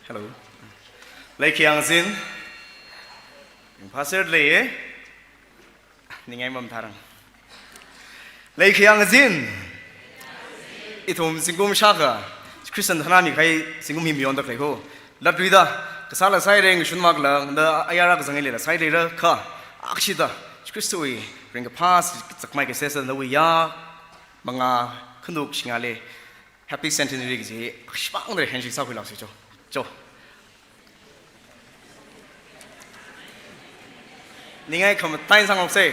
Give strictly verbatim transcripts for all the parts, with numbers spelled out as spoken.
Hello. Leikhiya ngazin. Pastor leiye. Ningai mamtharang. Leikhiya ngazin. Ithum zingkum shākha Christian thanami kahai zingkum hi mayonda khalei ho. Latluida, kasāla sāhaira, ngashun makla, da ayara kazang leila sāhaira kha, akshida, Khristawui ringkaphā chi zakmai kasā sā nawui ya, mangā, khanuk shingale, Happy Centenary kaji, shibang dre handshake sākhuilaosi cho. Cho. Ningai khamatai sāngaroksei.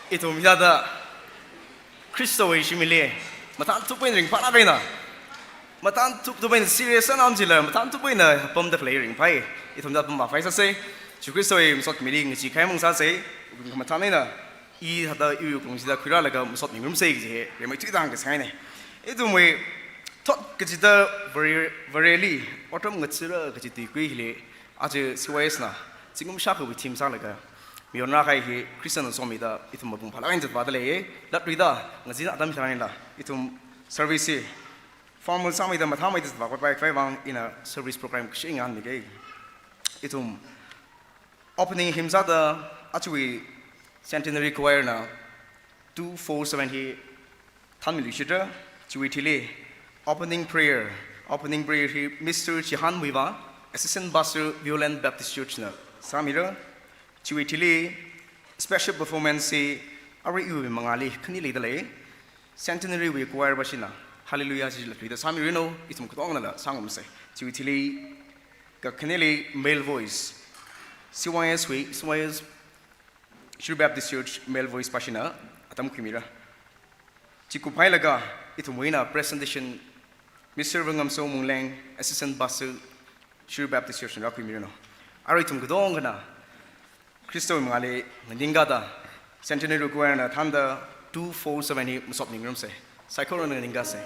Ithum hithāda Khristawui shimli, mathānthupwui eina ringphālāk eina, mathānthupthupwui eina serious sānam chila, mathānthupwui eina pamda khalei ringphai. Ithum da pamphāsāsei. Jishu Khristawui masot mili ngachee kahai mang sāsei. Khamathān eina, i hithāda iwui wuklung chida khuirālaga masot mingarumsei kaji hi, rimeithuida hāngkasang eina. Ithumwui thot kachida Vare-, Vareli otram ngathara kaji tuikui hili, aja C Y S na, zingkum shākhawui theme sālaga, mayonrā kahai hi Christian na somida, ithum mapung phālāk eina zatvāda leiye, latluida, ngazin atam tharanla, ithum service hi, formal sāmeida mathāmeida zatvā khavai khavai vang ina service program kashi ngahānmikei. Ithum opening hymn sāda, ajawui Centenary Choir na two four seven hi thanmiluishitra, chiwui thili opening prayer, opening prayer hi Mister Chihan Muivah, Assistant Pastor, Viewland Baptist Church na sāmira, chiwui thili special performance hi arui iwui mangāli khani leida lei, Centenary wui choir pāshina, Hallelujah chi latluida sāmiranu, ithum katongnala sāngarumsei. Chiwui thili kakhaneli male voice, C Y S wui, C Y S Shirui Baptist Church male voice pāshina atam khuimira. Chi kuphailaga ithumwui eina presentation Mister Vangamso Mungleng, Assistant Pastor, Shirui Baptist Church na rākhuimiranu. Arui ithum katongana Khristawui mangāli nganingkada Centenary Choir na thānda two four seven hi masot mingarumsei. Saikorana nganingkasei.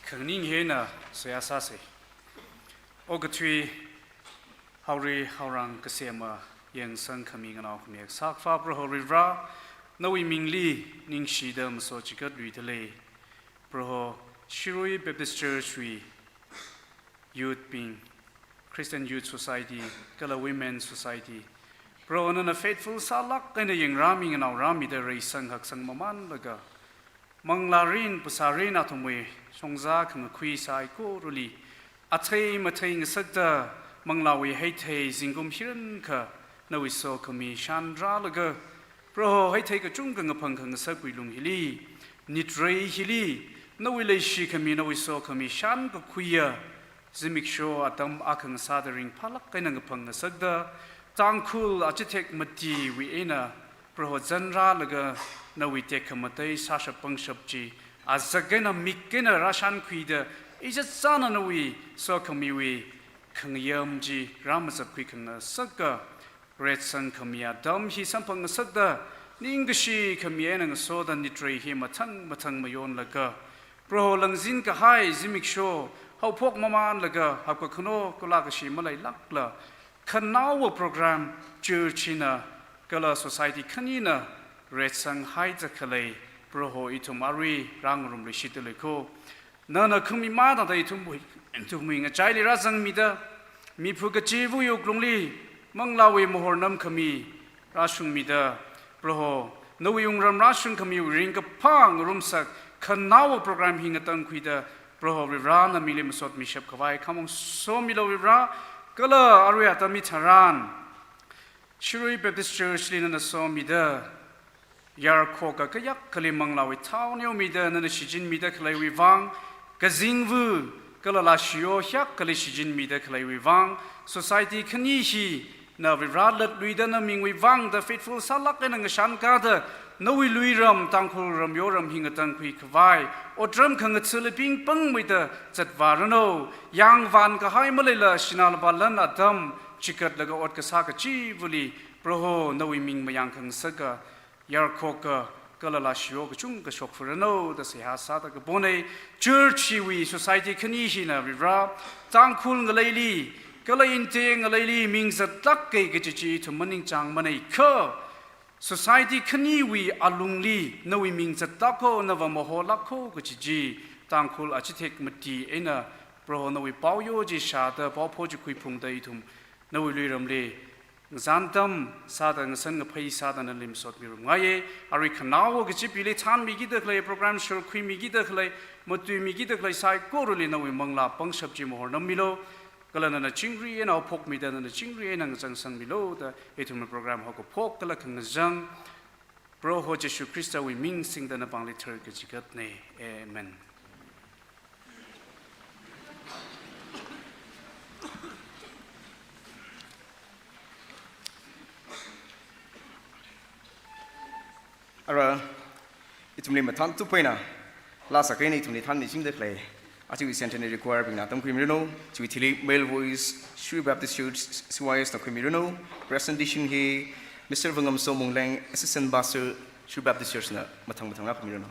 Khanganing hi eina soya sāsei. Okathui haori haorang kasema yangsang khami nganao khami akha sākhavā Proho Varivara, nawui mingli ningshida maso chigat luida lei. Proho, Shirui Baptist Church wui youth bing, Christian Youth Society, kala Women Society, Proho nana faithful sālāk eina yangrāmi nganaorāmida reisang haksang mamanlaga, manglārin phasārin athumwui shongza khangakhui saikorali athei mathei ngasakta manglāwui heithei zingkum hirankha nawui sokhami shānrālaga, Proho heithei kachungkha ngaphang khangasakwui lung hili, nitrei hili, nawui leishikhami nawui sokhami shānkakhuiya zimiksho atam akha ngasāda ringphālāk eina ngaphang ngasakta, Tangkhul achithek matiwui eina Proho zanrālaga nawui tekhamatei sāshap pangshap chi azak eina mik eina rāshānkhuida, ichazāna nawui sokhamiwui khangayam chi rāmazapkhui khangasaka, retsang khami atam hi samphang ngasakta, ningkashi khami eina ngasoda nitrei hi mathang mathang mayonlaga, Proho langzin kahai zimiksho haophok mamanlaga hapkakhano kula kashi maleilākla, khanaowa program church hina kala society khanina retsang haida khalei Proho ithum arui rāngarumluishitda lei kho. Nana khami matangda ithumwui, ithumwui ngachaili rāzangmida, miphu kachiva̱wui wuklungli manglāwui mahor namkhami rāshungmida, Proho, nawui wungram rāshungkhamiwui ringkaphā ngarumsak khanaowa program hi ngatangkhuida, Proho Varivara namingli masot mishap khavai khamong somilu Varivara, kala arui atam hitharan Shirui Baptist Church li nana somida, yarkhoka kayākhali manglāwui thao neomida nana shichinmida khaleiwui vang, kazingva̱ kala lashio hiyākhali shichinmida khaleiwui vang, society khani hina Varivara latluida namingwui vangda faithful sālāk eina ngashankāda, nawui luiram Tangkhul ramyo ram hi ngatangkhui khavai, otram khangatha̱labing pāngmeida zatvāranu, yangvān kahai maleila sinā lupā lan atam chikatlaga ot kasā kachiva̱li, Proho nawui ming mayang khangasaka, yarkhoka kala lashio kachungkha shokfuranu da seihā sāda kaponei. Church hiwui society khani hina Varivara, Tangkhul ngaleili kala India ngaleili ming zatlāka kaji chi ithum maningchāngmanei kha, society khaniwui alungli nawui ming zatlāk kho, nava maholāk kho kaji chi, Tangkhul achithek mati eina Proho nawui paoyo chi shāda, paopho chi khuiphungda ithum nawui luiramli ngazan tam sāda, ngasan ngaphei sāda nali masot mirumngaiye. Arui khanaowa kachibili thānmikida khalei, program shurkhuimikida khalei, matuimikida khalei saikorali nawui manglā pangshap chi mahor nammilu, kala nana chingri eina haophokmida nana chingri eina ngachangsangmilu da ithumwui program haokaphok kala khangazang Proho Jishu Khristawui ming singda napāngli tharkachigatnei. Amen. Ara, ithumli mathāntup eina, laa sākha eina ithumli thānmichingda khalei, aja centenary choir bingna tamkhuimiranu, chiwui thili male voice, Shirui Baptist Church, C Y S na khuimiranu, presentation hi, Mister Vangam Somungleng, Assistant Pastor, Shirui Baptist Church na mathang mathangna khuimiranu.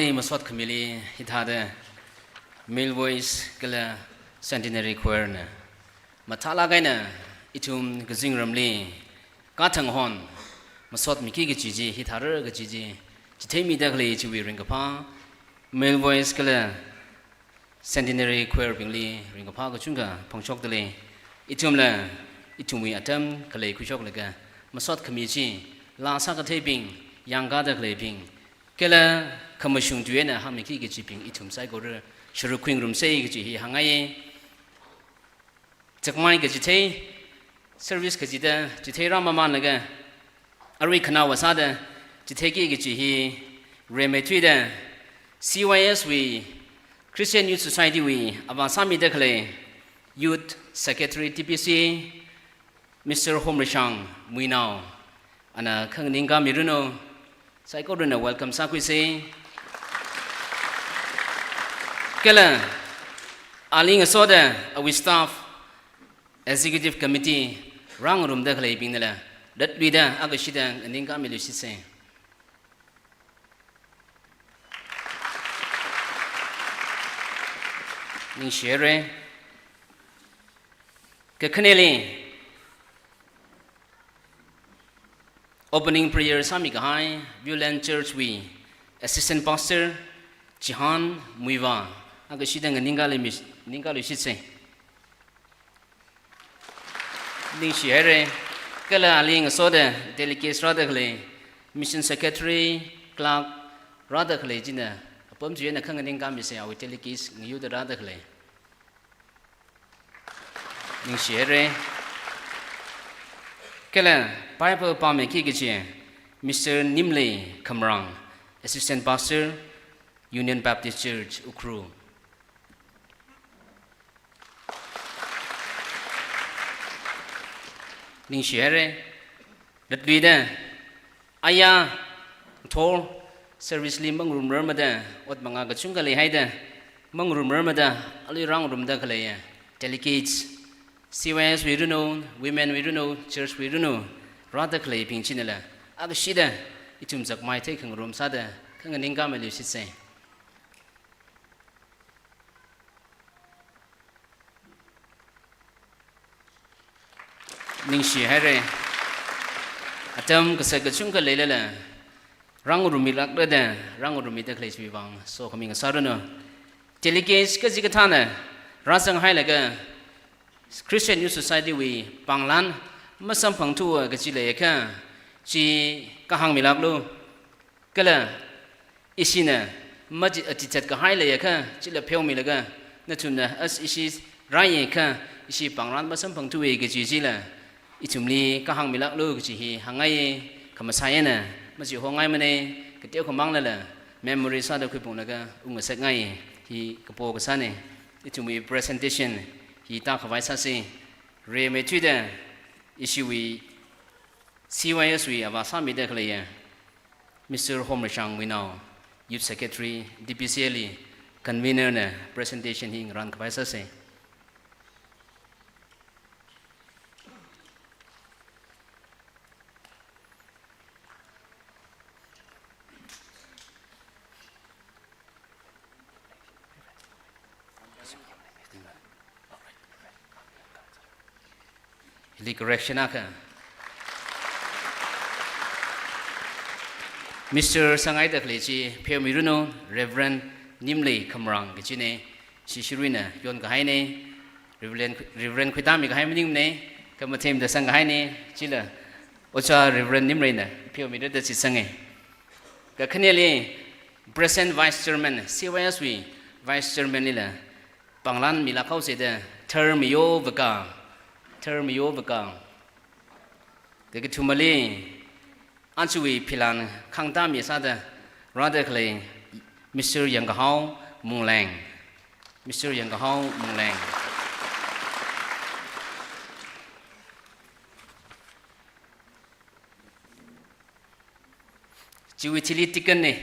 Vareli masot khamili hithāda Male Voice kala Centenary Choir na mathālāk eina ithum kazingramli kathang hon masot miki kaji chi, hithāra kaji chi chitheimida khalei chiwui ringkaphā Male Voice kala Centenary Choir bingli ringkaphā kachungkha phongshokda lei. Ithumla ithumwui atam khalei khuishoklaga masot khami chi laa sākatheibing, yangkāda khaleibing, kala khamashung tui eina hāngmiki kajibing ithum saikora sharuk khuingarumsa kaji hi hāngngaiya. Chakmai kachithei, service kachida chitheira mamānlaga, arui khanaowa sāda chitheiki kaji hi rimeithuida, C Y S wui, Christian Youth Society wui avā sāmida khalei Youth Secretary T P C, Mister Homrishang Muinao, ana khanganing kāmiranu, saikorana welcome sākhuisa. Kala ali ngasoda awui staff, Executive Committee, rāngarumda khaleibingnala, latluida, akashida nganingkāmiluishitsa. Ningshihaira. Kakhaneli, opening prayer sāmikahai, Viewland Church wui Assistant Pastor, Chihan Muivah, akashida nganingkālumi-, nganingkāluishitsa. Ningshihaira, kala ali ngasoda delegates rāda khalei, Mission Secretary, Clerk, rāda khalei china, apam chieina khanganingkāmisa, awui delegates ngayuda rāda khalei. Ningshihaira. Kala Bible pāmiki kachi, Mister Nimlei Khamrang, Assistant Pastor, Union Baptist Church, Ukhrul. Ningshihaira. Latluida, aya, thor, service li mangarumrarmada, ot manga kachungkha leihaida, mangarumrarmada, ali rāngarumda khaleiya, delegates, C Y S wui runu, women wui runu, church wui runu, rāda khaleibing chinala, akashida, ithum zakmai thei khangarum sāda, khanganingkāmiluishitsa. Ningshihaira. Atam kasak kachungkha leilala, rāngarummilākda, rāngarummida khalei chiwui vang sokhami ngasāranu. Delegates kachikathāna rāzanghailaga, Christian Youth Society wui pānglan masamphangthuwa kachi leiakha, chi kahāngmilāklu. Kala ishina machi-, achichat kahai leiakha, chila pheomilaga, nathumna as ishi rāyakha, ishi pānglan masamphangthuwa kachi chila, ithumli kahāngmilāklu kachi hi hāngngai, khamasai eina, machihongaimana, kateokha manglala, memory sāda khuiphunglaga, ungngasakngai, hi kapo kasāna, ithumwui presentation, hi tākhavai sāsa, rimeithuida, ishiwui, C Y S wui avā sāmida khaleiya, Mister Homrishang Muinao, Youth Secretary, D P C A li, Convener na presentation hi ngarānkhavai sāsa. Hili correction akha. Mister sāngaida khalei chi pheomiranu, Reverend Nimlei Khamrang kachina, ishi shiruina yonkahaina, Reverend, Reverend khuitāmikahai maningmana, khamathemda sangkahaina, chila, Ojā Reverend Nimleina pheomirada shitsanga. Kakhaneli, Present Vice Chairman, C Y S wui Vice Chairman lila, pānglan milākhaosa da, Tharmayo Vaka, Tharmayo Vaka. Kakathumali, aruiwui philan khangtā misāda, rāda khalei, Mister Yangkahao Mungleng, Mister Yangkahao Mungleng. Chiwui thili deacon na,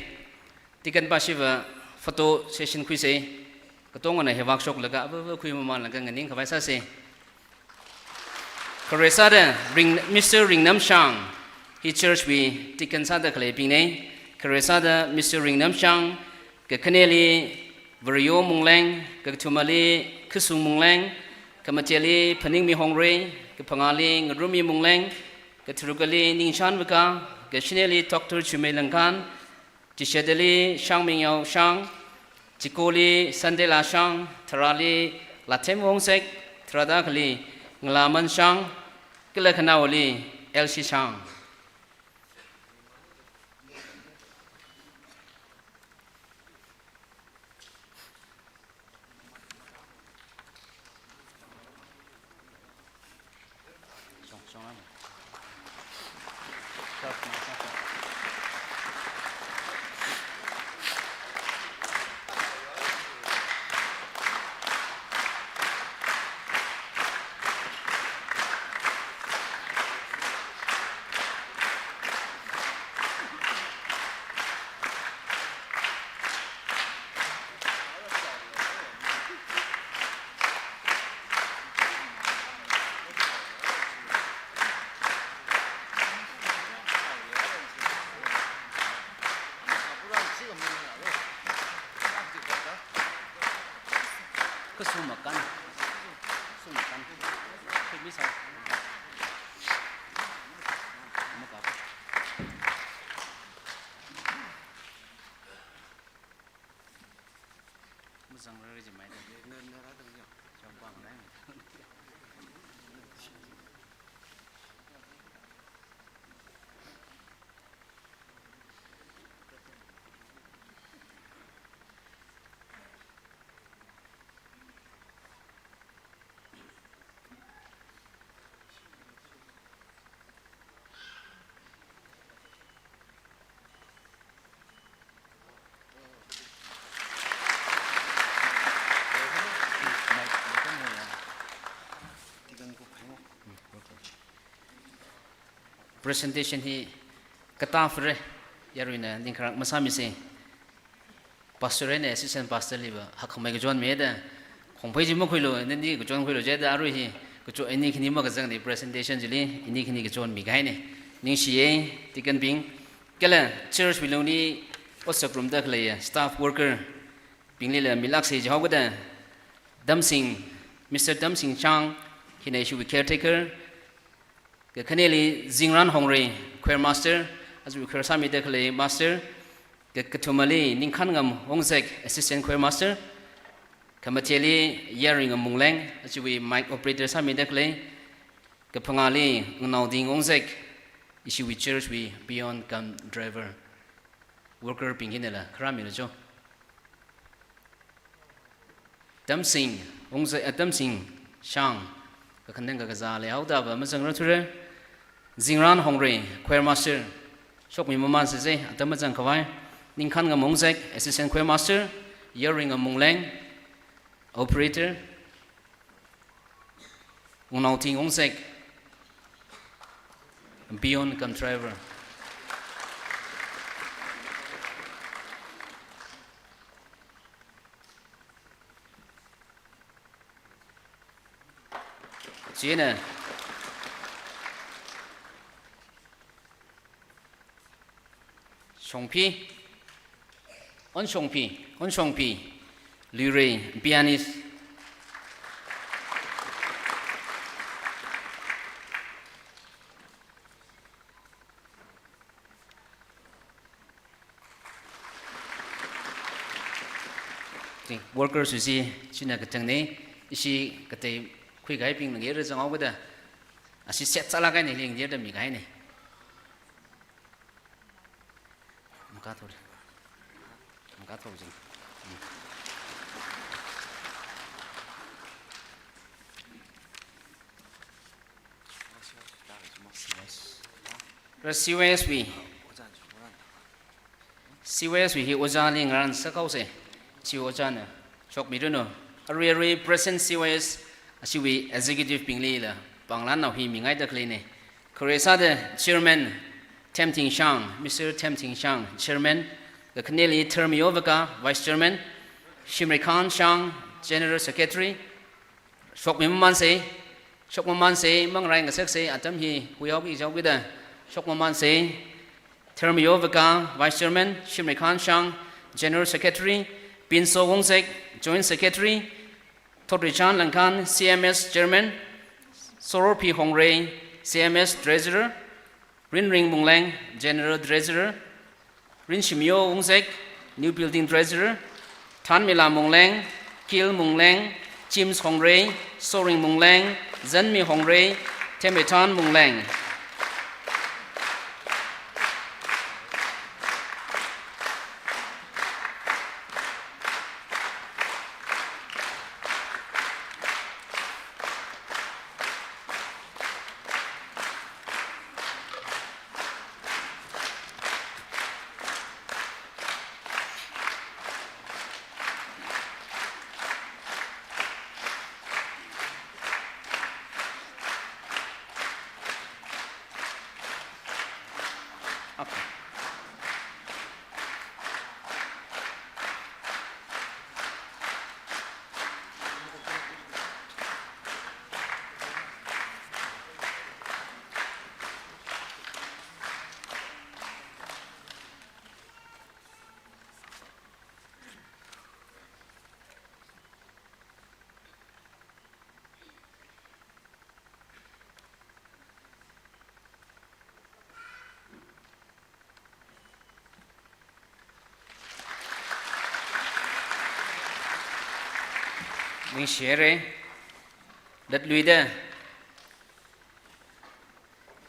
deacon pa shiva photo session khuisa, katongana hi vākshoklaga, ava ava khuimamānlaga nganingkhavai sāsa. Khare sāda Ring-, Mister Ringnamshang, hi church wui deacon sāda khaleibingna, khare sāda Mister Ringnamshang, kakhaneli Variyo Mungleng, kakathumali Khasung Mungleng, kamateli Phaningmi Hongrei, kaphangali Ngarummi Mungleng, katharukali Ningshan Vaka, kashineli Doctor Chumei Langkhan, chishatali Shangmingyao Shang, chikoli Sandela Shang, tharāli Lathem Wongsek, tharāda akhali Ngalaman Shang, kala khanaowali Elsie Shang. Sumakan. Sumakan. Khuimi sa. Maka. Mazangrarei jimaida. Chapang nai. Presentation hi katā fare, yaruina ningkharak masāmisa. Pastor eina assistant pastor liva hakkhamei kachon mida, khongphei chi makhuilu, nani kachon khuilu jida, arui hi kachon ini khani makazangna, presentation chili ini khani kachonmi kahaina. Ningshiya, deacon bing, kala church wui lungli ot sāngarumda khaleiya staff worker binglila milāksa jihaokida, Damsing, Mister Damsing Chang, hina ishiwui caretaker, kakhaneli Zingran Hongrei, choir master, aja choir sāmida khalei master, ka-, kathumali Ningkhanngam Wungzek, assistant choir master, khamatheli Yaringam Mungleng, ajawui mic operator sāmida khalei, kaphangāli Nganaoding Wungzek, ishiwui church wui peon cum driver, worker bing hinala kharāmilu jo. Damsing, Wungzek, eh, Damsing Chang, kakhanang kakazā leihaoda va mazangra thura. Zingran Hongrei, choir master, shokmi maman sese, atam mazang khavai. Ningkhanngam Wungzek, assistant choir master, Yaringam Mungleng, operator, Nganaoding Wungzek, peon cum driver. Chieina Shongpi, On Shongpi, On Shongpi, Luirei, pianist. Workers wui chi, china katangna, ishi katei khuikahaibing nang era zanghaokida, ashi set sālaga ni ling dia da mi kahaina. Makathor. Makathor jing. Ra C Y S wui. C Y S wui hi ojāli ngarān sākhuisa. Chi ojāna shokmiranu. Arui arui present C Y S, ashiwui executive binglila pānglan nao hi mingaida khaleina. Khare sāda chairman Themting Shang, Mister Themting Shang, chairman, kakhaneli Thermio Vaka, vice chairman, Shimrikhan Shang, general secretary, shokmi mamansa, shok mamansa, mangarai ngasaksa, atam hi huihaoki jihaokida, shok mamansa, Thermio Vaka, vice chairman, Shimrikhan Shang, general secretary, Pinso Wungzek, joint secretary, Thotrichan Langkhan, C M S chairman, Sororpi Hongrei, C M S treasurer, Rinring Mungleng, general treasurer, Rinshimyo Wungzek, new building treasurer, Thanmila Mungleng, Kil Mungleng, James Hongrei, Soring Mungleng, Zanmi Hongrei, Themethan Mungleng. Ningshi haira. Latluida,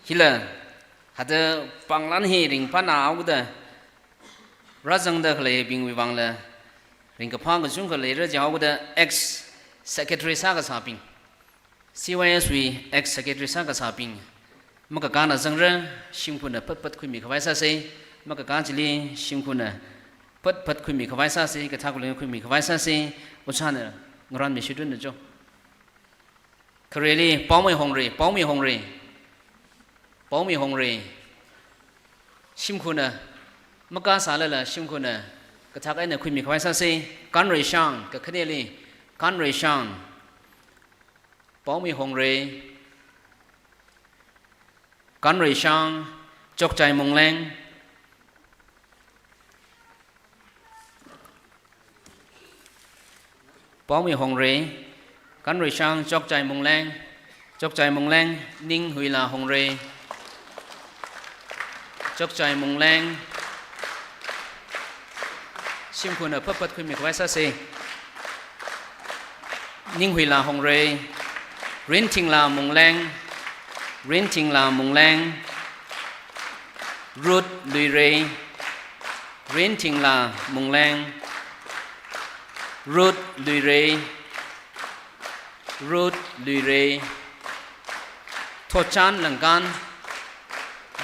hila, hada pānglan hi ringphānā haoda, rāzangda khaleibingwui vangla, ringkaphā kachungkha leira jihaoda ex secretary sākasābing, C Y S wui ex secretary sākasābing, makakāna zangra, shimkhurna phatphat khuimi khavai sāsa, makakā chili shimkhurna phatphat khuimi khavai sāsa, kathak lung khuimi khavai sāsa, ojāna ngaranmi shidun na jo. Khareli, Paomei Hongre, Paomei Hongre, Paomei Hongre. Shimkhurna, makasālala shimkhurna, kathak eina khuimi khavai sāsa, Kanreishang, kakhaneli, Kanreishang, Paomei Hongre, Kanreishang, Chokchai Mungleng, Paomei Hongre, Kanreishang, Chokchai Mungleng, Chokchai Mungleng, Ninghuila Hongre, Chokchai Mungleng, shimkhurna phatphat khuimi khavai sāsa, Ninghuila Hongre, Rinthingla Mungleng, Rinthingla Mungleng, Ruth Luirei, Rinthingla Mungleng, Ruth Luirei, Ruth Luirei, Thochan Langkan,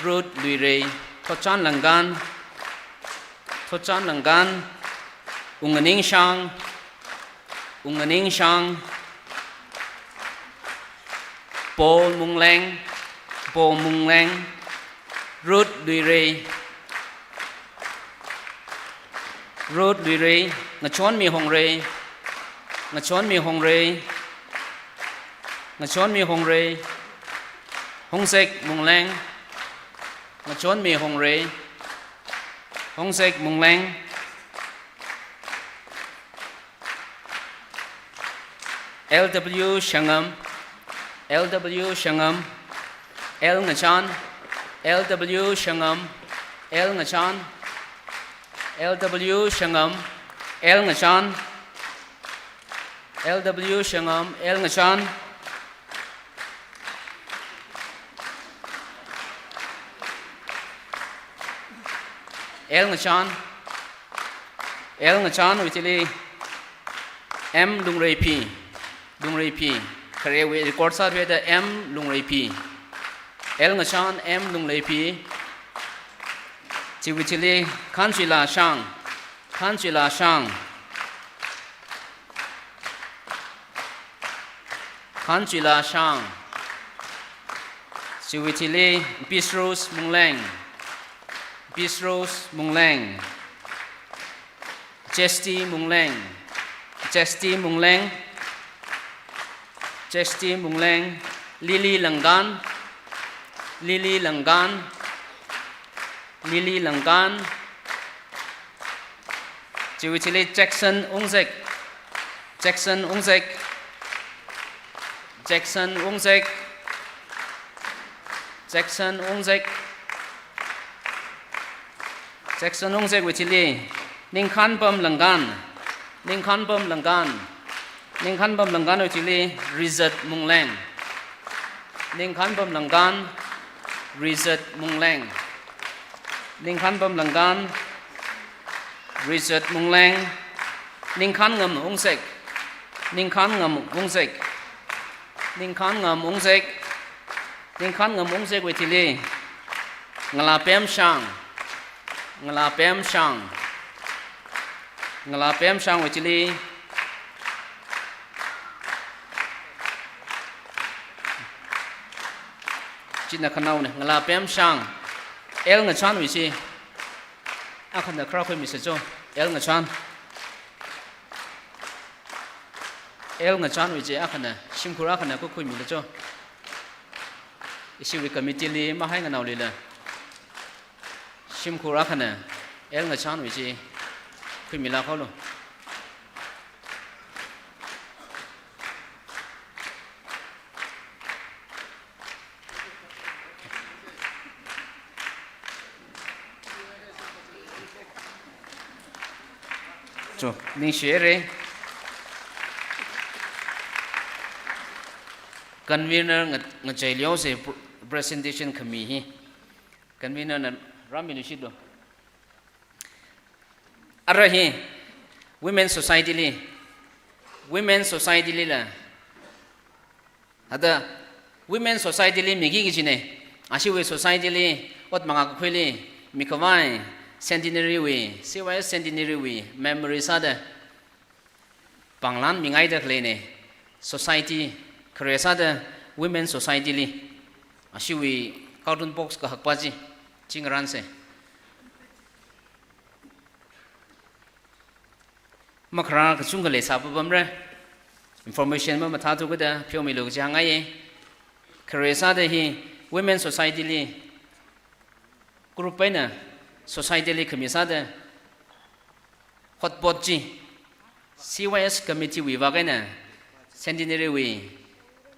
Ruth Luirei, Thochan Langkan, Thochan Langkan, Unganingshang, Unganingshang, Paul Mungleng, Paul Mungleng, Ruth Luirei, Ruth Luirei, Ngachonmi Hongre, Ngachonmi Hongre, Ngachonmi Hongre, Hongsek Mungleng, Ngachonmi Hongre, Hongsek Mungleng, L W Shangam, L W Shangam, L Ngachan, L W Shangam, L Ngachan, L W Shangam, L Ngachan, L W Shangam, L Ngachan, L Ngachan, L Ngachanwui thili M Lungreiphi, Lungreiphi, kharewui record sāthuida M Lungreiphi, L Ngachan M Lungreiphi, chiwui thili Khanchuila Shang, Khanchuila Shang, Khanchuila Shang, chiwui thili Bisrus Mungleng, Bisrus Mungleng, Chesti Mungleng, Chesti Mungleng, Chesti Mungleng, Lily Langkan, Lily Langkan, Lily Langkan, chiwui thili Jackson Ungzek, Jackson Ungzek, Jackson Ungzek, Jackson Ungzek, Jackson Ungzekwui thili Ningkhanpam Langkan, Ningkhanpam Langkan, Ningkhanpam Langkanwui thili Rizat Mungleng, Ningkhanpam Langkan, Rizat Mungleng, Ningkhanpam Langkan, Rizat Mungleng, Ningkhanngam Ungzek, Ningkhanngam Ungzek, Ningkhanngam Ungzek, Ningkhanngam Ungzekwui thili Ngalapem Shang, Ngalapem Shang, Ngalapem Shangwui thili, china khanaona, Ngalapem Shang, L Ngachanwui chi, akhana kharā khuimisa cho, L Ngachan. L Ngachanwui chi akhana, shimkhur akhana khuikhuimila cho. Ishiwui committee li mahai nganaolila, shimkhur akhana, L Ngachanwui chi khuimila kholo. Cho, ningshi haira. Convener nga-, ngachailiose pr-, presentation khami hi. Convener na rāmilu shido. Ara hi Women Society li, Women Society lila, hithāda Women Society li miki kajine, ashiwui society li, ot mangā kakhuili mikhavai centenary wui, C Y S centenary wui memory sāda pānglan mingaida khaleine, society khare sāda Women Society li, ashiwui carton box kahakpa chi, chi ngaranse. Makharā kachungkha leisāpapamra, information mamathāthu kada pheomilu kaji hāngngaiye. Khare sāda hi Women Society li, group eina society li khami sāda hotpot chi, C Y S committee wui vak eina centenary wui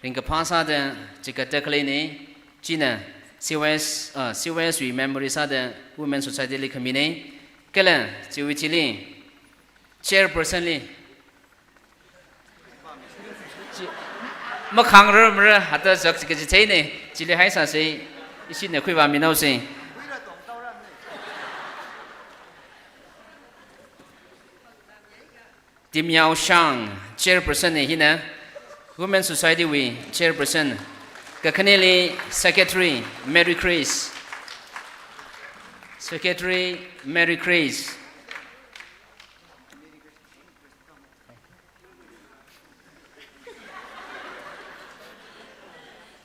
ringkaphā sāda chikatda khaleine, china C Y S, ah, C Y S wui memory sāda Women Society li khamine, kala chiwui thili chairperson li, chi, makhangrarmara, hithāda zak chikachitheine, chili haisāse, ishina khuivāminaose. Timyao Shang, chairperson ne hina, Women Society wui chairperson. Kakhaneli secretary, Mary Grace. Secretary, Mary Grace.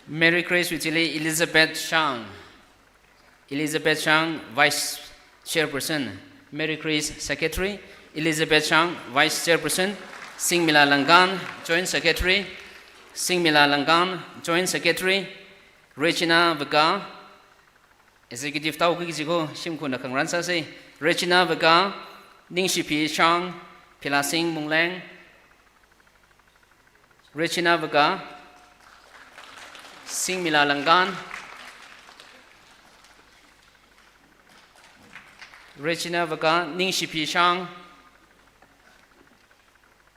Mary Grace wui thili Elizabeth Shang. Elizabeth Shang, Vice Chairperson. Mary Grace, Secretary. Elizabeth Shang, Vice Chairperson. Singmila Langkan, Joint Secretary. Singmila Langkan, Joint Secretary. Regina Vaka, Executive tao kiki jiko, shimkhurna khangarān sāse. Regina Vaka, Ningshiphi Shang, Philasing Mungleng. Regina Vaka, Singmila Langkan. Regina Vaka, Ningshiphi Shang,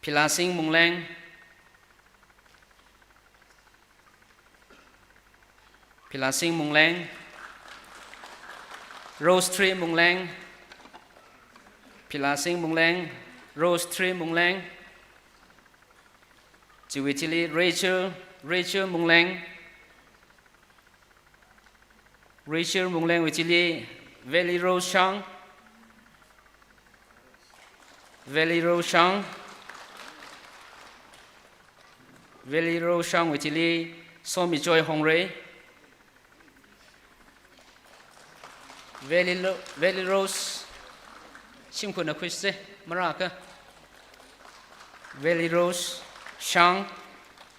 Philasing Mungleng. Philasing Mungleng. Rose Tree Mungleng. Philasing Mungleng. Rose Tree Mungleng. Chiwui thili Rachel, Rachel Mungleng. Rachel Mungleng wui thili Valley Rose Shang. Valley Rose Shang. Valley Rose Shang wui thili Somi Joy Hongre. Valley Lo-, Valley Rose, shimkhurna khuise, marāka. Valley Rose Shang,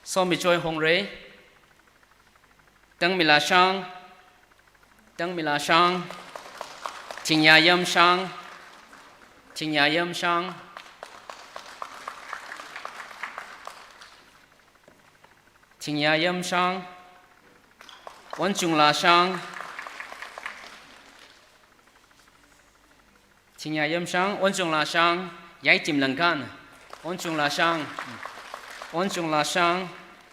Somi Joy Hongre. Tangmila Shang, Tangmila Shang, Thingyayam Shang, Thingyayam Shang, Thingyayam Shang, Onchungla Shang, Thingyayam Shang, Onchungla Shang, Yaitim Langkan. Onchungla Shang, Onchungla Shang,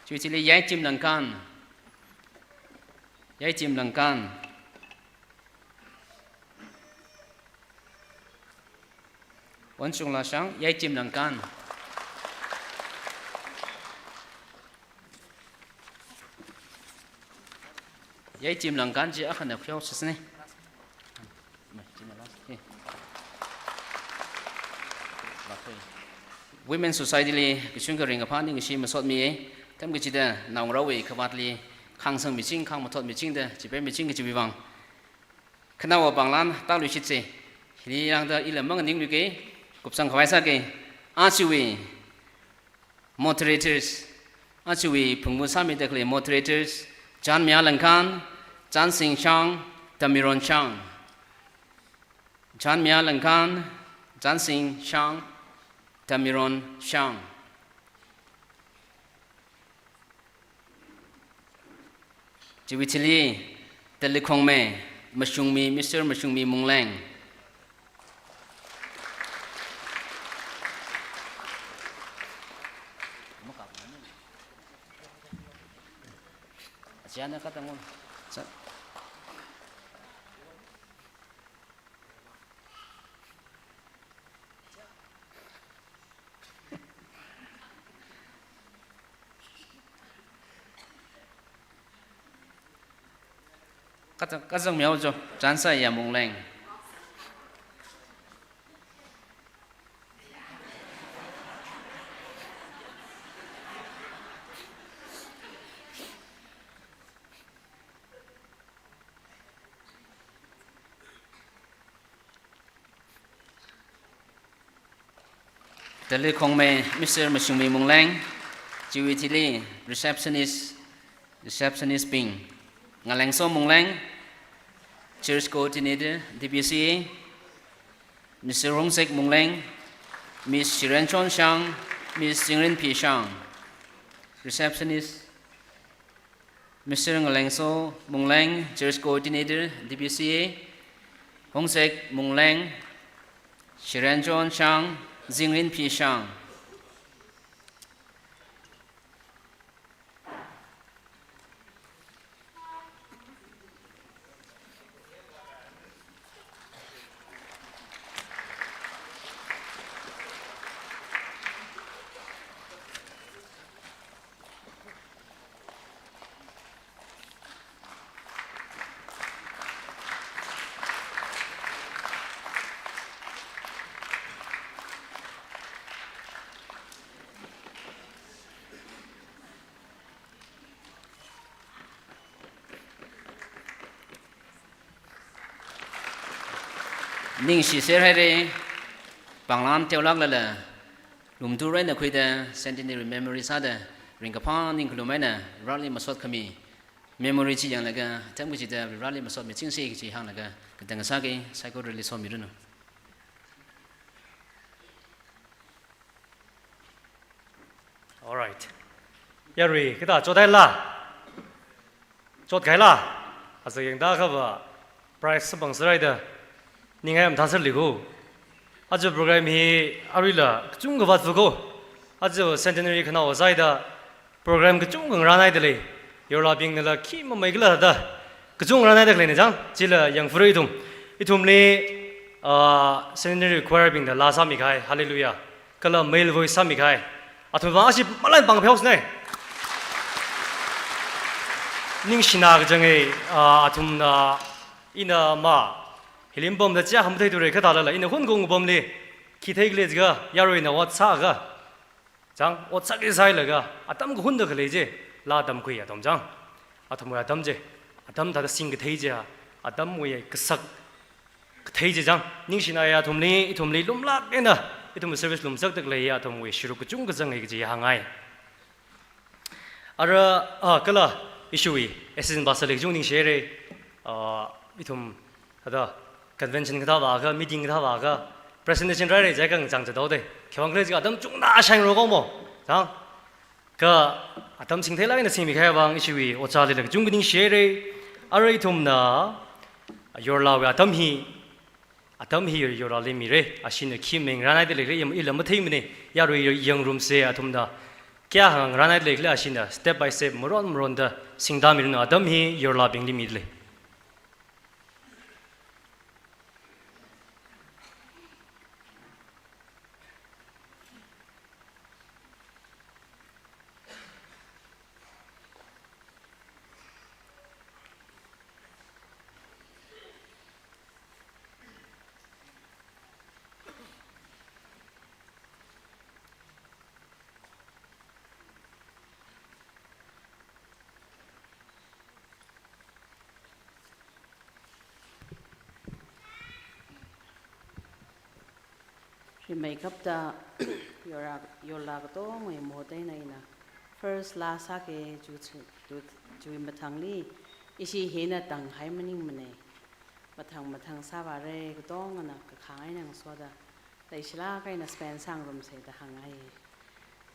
chiwui thili Yaitim Langkan. Yaitim Langkan. Onchungla Shang, Yaitim Langkan. Yaitim Langkan chi akhana pheosāsine. Women Society li kachungkha ringkaphā ningkashi masotmiye. Tamkachida naongarāwui khavātli khāngsangmiching, khāngmathotmichingda chipemmiching kajiwui vang. Khanaowa pānglan tāluishitse. Hili rāngda ila manganingluike, kupsang khavai sāke. Ajawui moderators, ajawui phungmu sāmida khalei moderators, Chanmia Langkan, Chansing Shang, Tamiron Shang. Chanmia Langkan, Chansing Shang, Tamiron Shang. Chiwui thili, Talikhongme, Mashungmi, Mister Mashungmi Mungleng. Ana katang un. Sa- Kazang, kazang miao jo, chansa ya Mungleng. Delhi Khongmei, Mister Mashungmi Mungleng, Chiwui thili, receptionist, receptionist bing, Ngalengso Mungleng, church coordinator, D B C A, Mister Rungsek Mungleng, Miss Shirenchon Shang, Miss Zingrinphi Shang, receptionist, Mister Ngalengso Mungleng, Church Coordinator, D B C A, Hongsek Mungleng, Shiranchon Shang, Zingrin P. Shang. Ningshi serhaira, panglam teolak lala, lumtu raina khuida, centenary memory sāda, ringkaphā ningkhalum eina, rali masot khami, memory chi yanglaga, atam kachida, rali masot michingsi kachi hānglaga, katang sāki, saikora rali somiranu. All right. Yarui, kathā chothaila? Chotkahaila? Aja yangda khava prize sapang saraida. Ningai am thasar liku. Aja program hi aruila kachungkha vātfuko. Aja centenary khanao sāhaida program kachungkha ngarānhaida lei. Yorlabingnala khi mamei khala da. Kachungkha ngarānhaida khaleina chang. Chila yangfura ithum. Ithumli, ah, centenary choir bingna laa sāmikahai. Hallelujah. Kala male voice sāmikahai. Athumva ashi malan pāngpheosnei. Ningshina kachang ei, ah, athumna ina ma. Hili pamda chiya hamthei ture kathālala. Ina hun kong pamli. Khi theikhala jiakha, yaruina ot sāakha. Chang, ot sāki sāhailaga. Atam kahunda khalei chi. Laa tamkhui atam chang. Athumwui atam chi. Atam thāda singkathei chi. Atamwui kasak kathei chi chang, ningshinaya athumli, ithumli lumlak eina, ithum service lumsakda khaleiya athumwui sharuk kachungkha zanghai kaji hāngngai. Ara, ah, kala, ishiwui, assistant pastor li kachungkha ningshihaira, ah, ithum, hada, convention kathā vāakha, meeting kathā vāakha, presentation rāra jiakha ngachang chāthaoda, khiwuivang khala jiakha atam chungna shang roko mo, chang, kha atam singtheilak eina singmikahai vang ishiwui ojālila kachungkha ningshihaira. Ara ithumna yorlawui atam hi, atam hi yorlali mira. Ashina khi mei ngarānhaida leikhala, ila matheimana. Yarui yangrumsa athumna kayākha ngarānhaida leikhala, ashina step by step, maron maronda singda miranu. Atam hi yorlabingli mida lei. Rimeikapta yorla, yorla katongwui moteina ina first laa sāki, chu, chu, chu, chiwui mathangli ishi hina tanghai maningmana. Mathang mathang sāvāra, katongana kakhang eina ngasoda, leishilak eina spend sāngarumsa da hāngngai.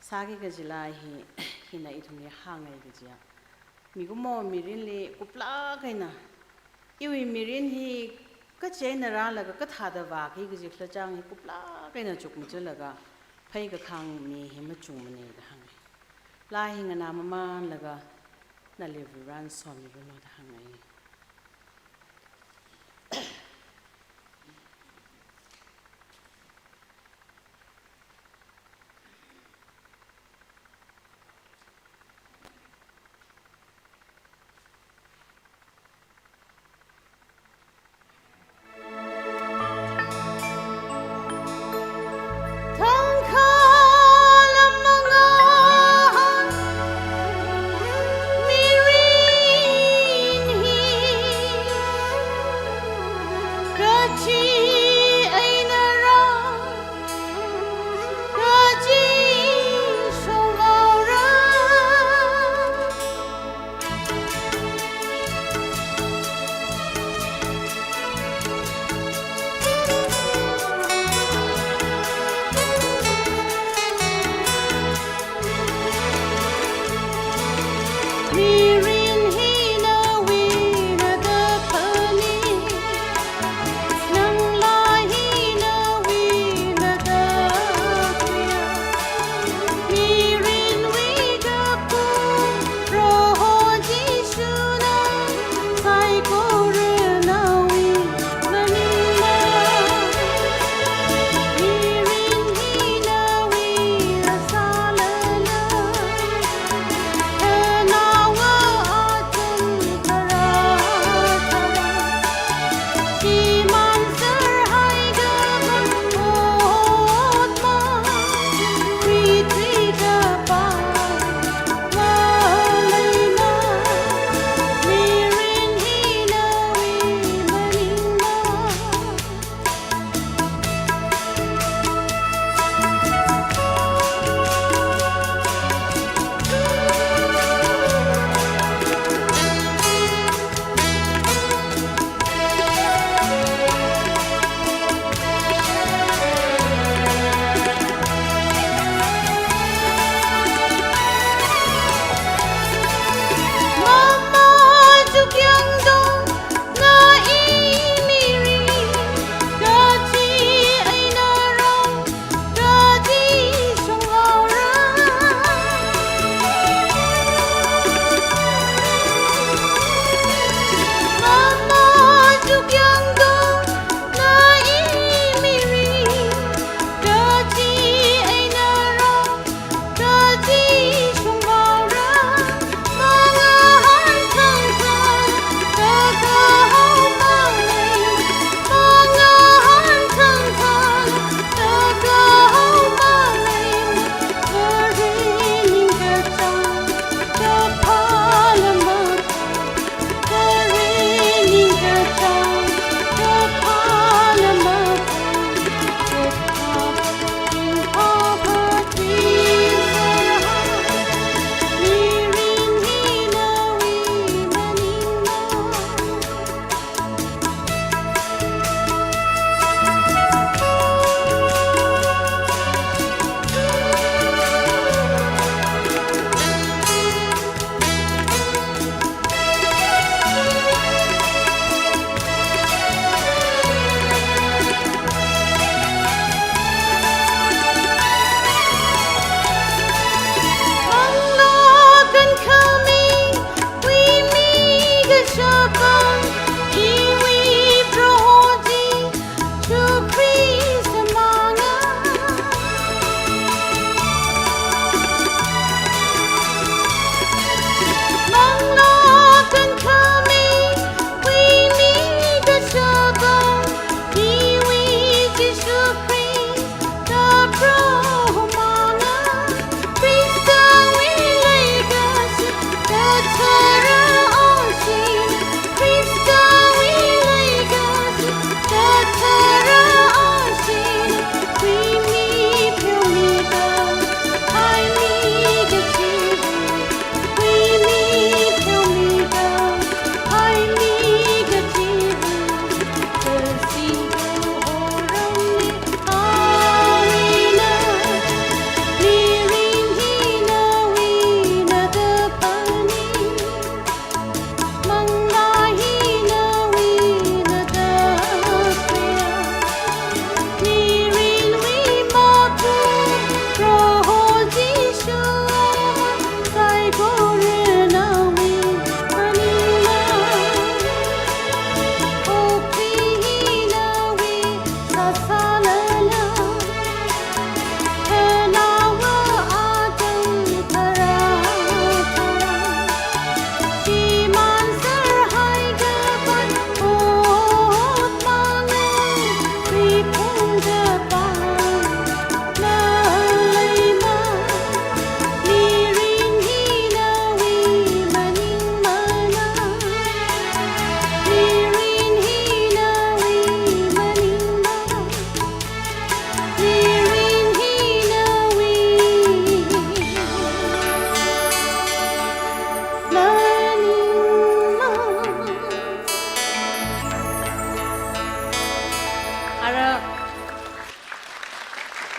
Sāki kajila hi, hina ithumli hāngngai kajiya, mikumo mirinli kuplak eina, iwui mirin hi kachi eina rālaga kathāda vāki kaji khala chang hi kuplak eina chukmajalaga, phei kakhang mi hi machungmana da hāngngai. Laa hi nganāmamanlaga, nali Varena somiranu da hāngngai.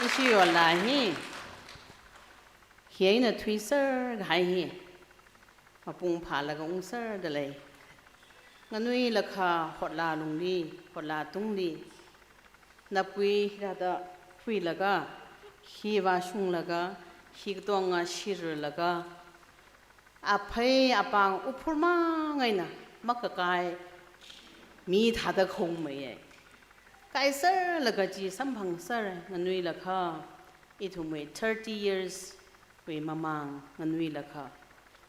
Chi yola hi, hi eina thuiser kahai hi, mapung phālaga ungser dalei. Nganuilakha hotla lungli, hotla tungli, napui hithāda khuilaga, hi vāshunglaga, hi katonga shirlaga, aphei apāng uphur mang eina makakai mi thāda khongmeiye. Kaiserlaga chi samphangser nganuilakha, ithumwui thirty years wui mamāng nganuilakha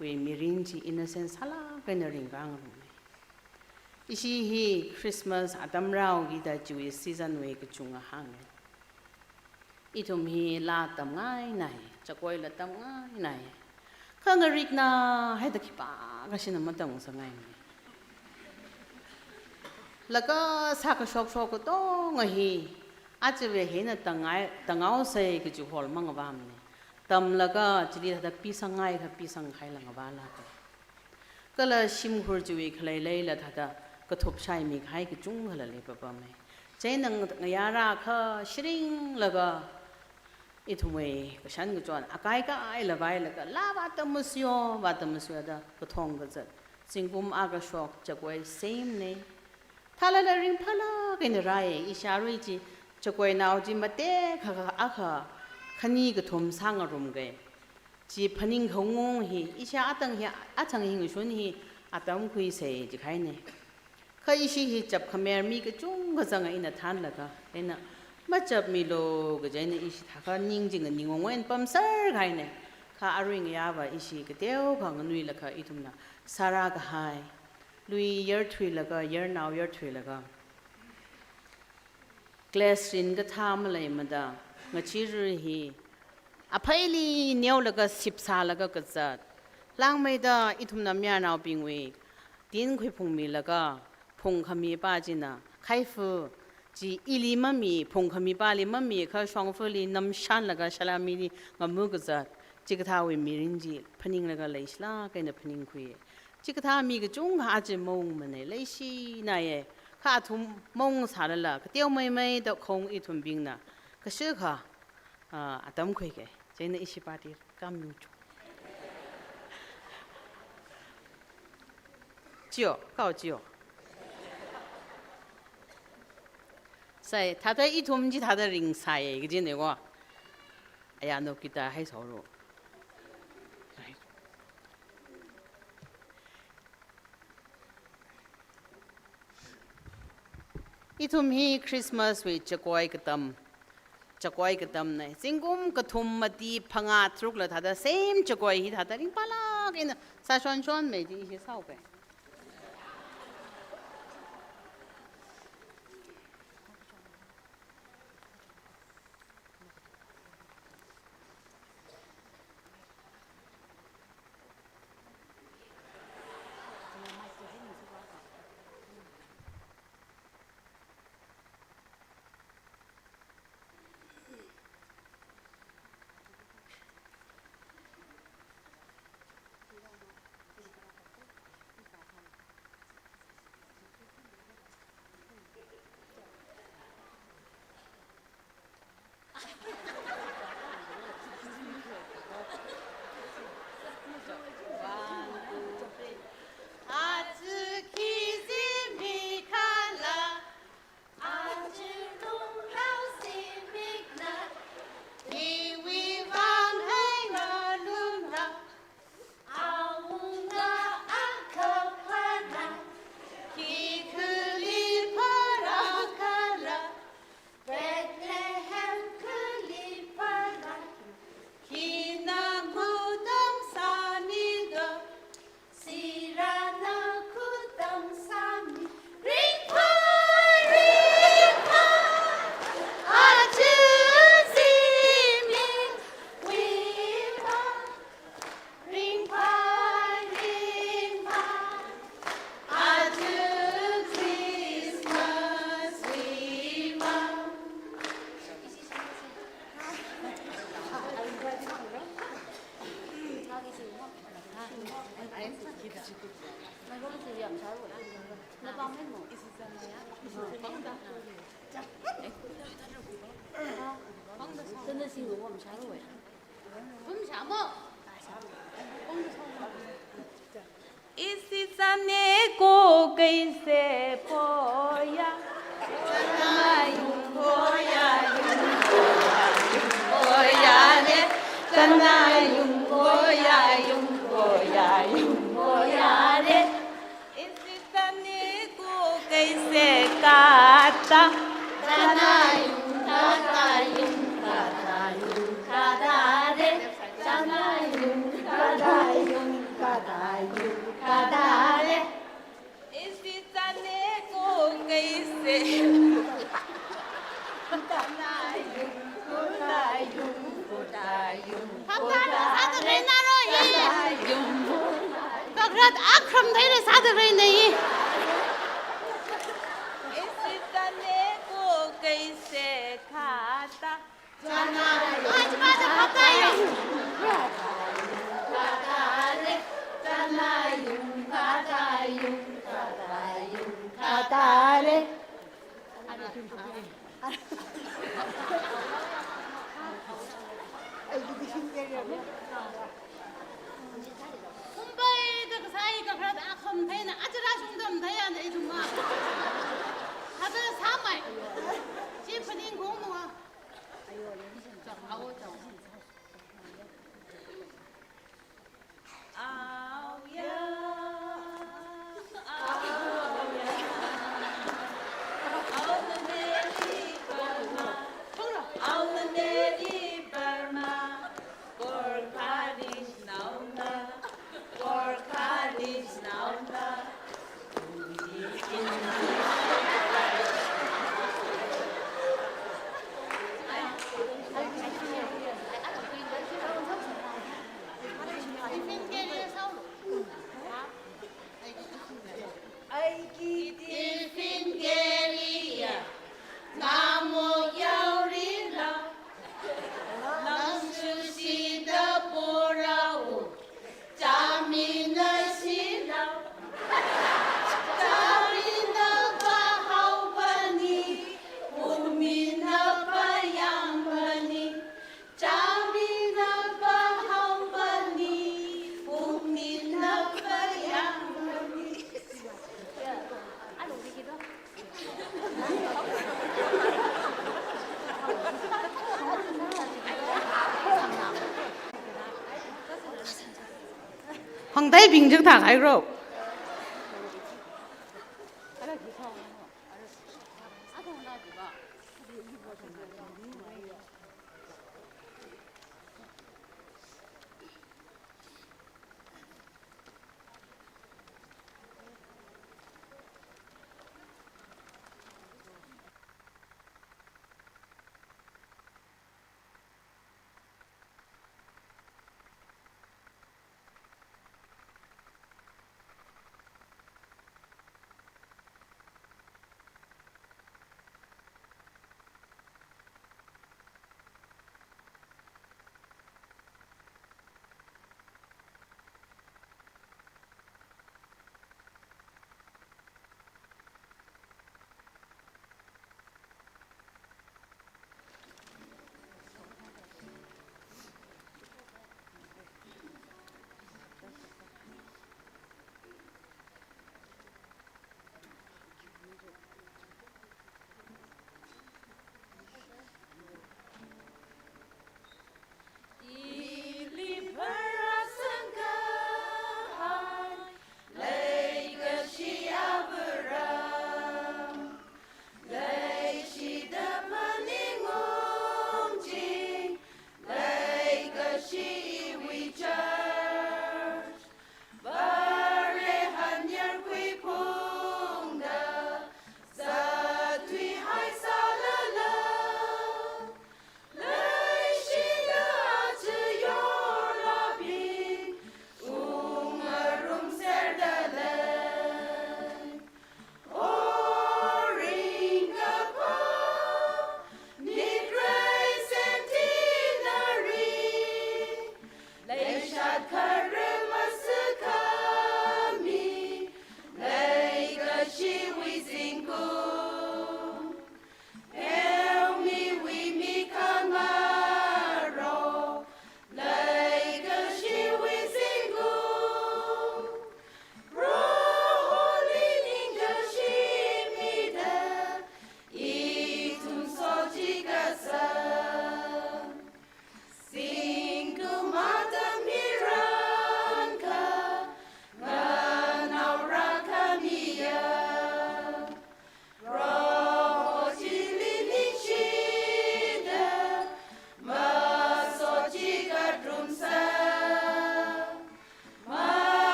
wui mirin chi innocent sālāk eina ringkāngarumei. Ishi hi Christmas atam rāhaokida chiwui season wui kachunga hānge. Ithum hi laa tamngainai, chakoila tamngainai. Kha ngarikna haida khipākhashina matamngasakngaimei. Laga sākashokshok katonga hi, achiwui hina tangai, tanghaosei kaji hol mangavāmane. Tamlaga chili thāda pisangngai kha pisangkhaila ngavālāke. Kala shimkhur chiwui khalei leila thāda kathup shaimi kahai kachungkhala leipapamei. Chieina ngayā rākha shiringlaga ithumwui kashan kachon akai kaila vailaga laa vātammasiyo, vātammasiyo da kathong kazat. Zingkum akha shok chakoi same ne. Thālala ringphālāk eina rāye, ishi arui chi chakoinao chi matekha akha khani kathum sāngarumge. Chi phaning khaungung hi, ishi atang hi, athang hi ngashun hi, atam khuisei jikahaine. Kha ishi hi chapkhamer mi kachungkha zanga ina thanlaga, eina machapmilu kaji eina ishi thākha ning chi nganingwui eina pamser kahaine. Kha arui ngayāva ishi kateokha nganuilakha ithumna sārā kahai, lui yarthuilaga, yarnao yarthuilaga, class rin kathā maleimada, ngacheerar hi apheili neolaga sipsālaga kazat. Langmeida ithumna mayarnaobingwui tin khuiphungmilaga, phungkhami pā china, khaifu chi ili mami, phungkhami pāli mami, kha shongfali namshanlaga shalamili ngamu kazat. Chikathāwui mirin chi phaninglaga leishilāk eina phaningkhui. Chikathā mi kachungkha aja maungmane, leishinaye. Kha athum maungsālala, kateomeimei da khong ithumbingna kashikha, ah, atam khuike. Chieina ishi party kamyuchu. Chiyo, kao chiyo. Sai, thāda ithum chi thāda ringsāye, kajine ko. Aya, no kita hai saoro. Ithum hi Christmas wui chakoi katam, chakoi katamne. Zingkum kathum mati phangā tharukla thāda same chakoi hi thāda ringphālāk eina sāshonshonmei chi ishi sāhaoke. Sing wam sharo wai. Wam shamo. इसी जाने को कैसे खोया, खोया, खोया रे, खोया, खोया, खोया रे। इस तने को कैसे काटा? काटा यूं, काटा यूं, काटा यूं, काटा रे। काटा यूं, काटा यूं, काटा यूं, काटा रे। इस तने को कैसे काटा यूं, काटा यूं, काटा यूं, Phaptāda, sāda reinaro ye. Kakhalat akhram theira sāda reinai. इस तने को कैसे खाता? Aja phaptāya. Kumbai da kasā hi kakhalat akham theina, aja rāshungda matheiya na ithumva. Hada sāmei. Chi phaning kong nunga. Chang, ao, chang. Aoya, aoya, aona meri Burma, aona meri Burma, Gorkha rishinaona, Gorkha rishinaona. Aiki tiffin carrier, namo yaorila, nang susi da porao. Chāmina sila, chāmina pāhaopani, pumina pāyāngpani, chāmina pāhaopani, pumina pāyāngpani. Hangtai bing jang thak hai ro.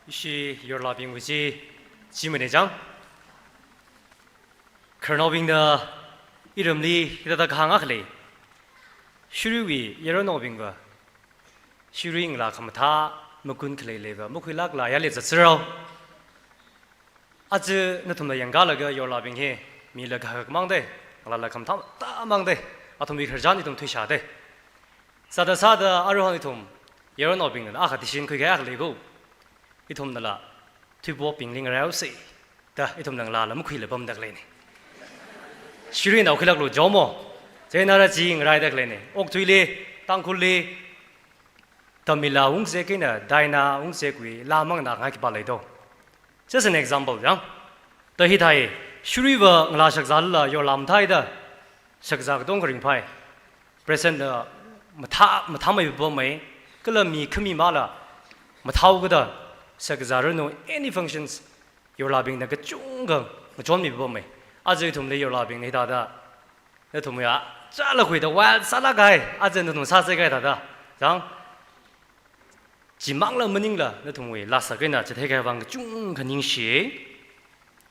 Ishi yorlabingwui chi, chi mane chang. Khararnaobingna iramli hithāda kahāng akha lei. Shiruiwui yaronnaobingva, shirui ngalā khamathā, makun khalei leiva makhuilākla yāli zatserrao. Aja nathumla yangkalaga yorlabing hi, mila kahak mang dei, ngalāla khamathā tāmang dei, athumwui khararchan ithum thuishā dei. Sāda sāda aruihon ithum yaronnaobingna akha decision khuikahai akha lei ko. Ithumnala thuipobingli ngaraihaosei da ithumna ngalāla makhuila pamda khaleina. Shiruina okhuilāklu jomo. Chieina ara chi ngaraida khaleina. Okathuili, Tangkhulli, Tamila ungzek eina Daina ungzekwui laa mangna ngai khipā lei do. Just an example, chang. Da hithāi, shiruiva ngalā shakzāla yorlam thāi da, shakzā katonga ringphai. Present na mathā, mathāmei pamei, kala mi khami mala mathāhaokida, shakzā ranu any functions, yorlabingna kachungkha ngachonmi pamei. Aja ithumli yorlabingna hithāda, nathumwui achāla khuida wild sālākhai, aja nathum sāsei kahai thāda. Chang, chimangla maningla, nathumwui laa sākaina chitheikahai vang kachungkha ningshi.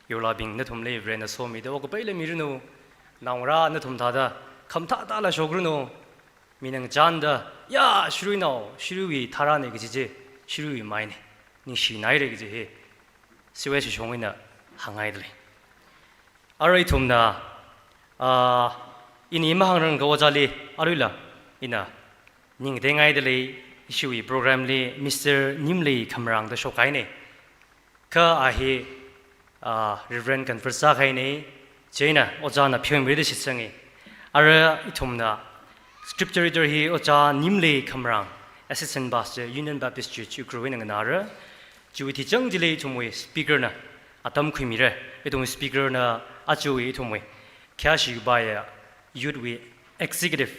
Yorlabing nathumli Varena somida okkapaila miranu, naongarā nathum thāda khamathā tāla shokranu, minang chanda, ya, shiruinao, shiruiwui tharāna kaji chi, shiruiwui maina, ningshinaira kaji hi, siwai shishong eina hāngngaida lei. Arui ithumna, ah, ini mahāngranga ojāli, aruila, ina, ning teingaida lei, ishiwui program li Mister Nimlei Khamrang da shokkahaina. Kha a hi, ah, Reverend convert sākahaina, chieina ojāna pheomirida shitsanga. Ara ithumna scripture reader hi ojā Nimlei Khamrang, Assistant Pastor, Union Baptist Church, Ukhrul eina nganāra. Chiwui tichang chili ithumwui speaker na atam khuimira. Ithumwui speaker na aja ithumwui khayāshi kapaiya youth wui executive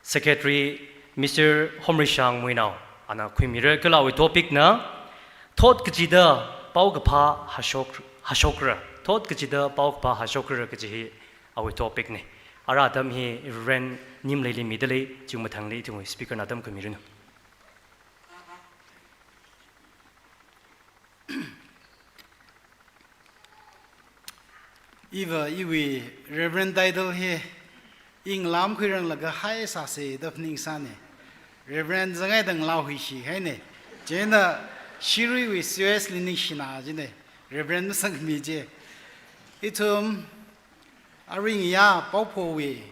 secretary Mister Homreishang Muinao, ana khuimira, kala awui topic na, thot kachida paokaphā hashok, hashokra. Thot kachida paokaphā hashokra kaji hi awui topic na. Ara atam hi Reverend Nimleili mida lei, chi mathangli ithumwui speaker na atam khuimiranu. Iva iwui Reverend title hi, i ngalā makhuiranglaga hai sāsei da phaningsāna. Reverend zangngaida ngalā huishi haina. Chieina shiruiwui C O S li ningshina jina. Reverend masangmi chi. Ithum aringya paophowui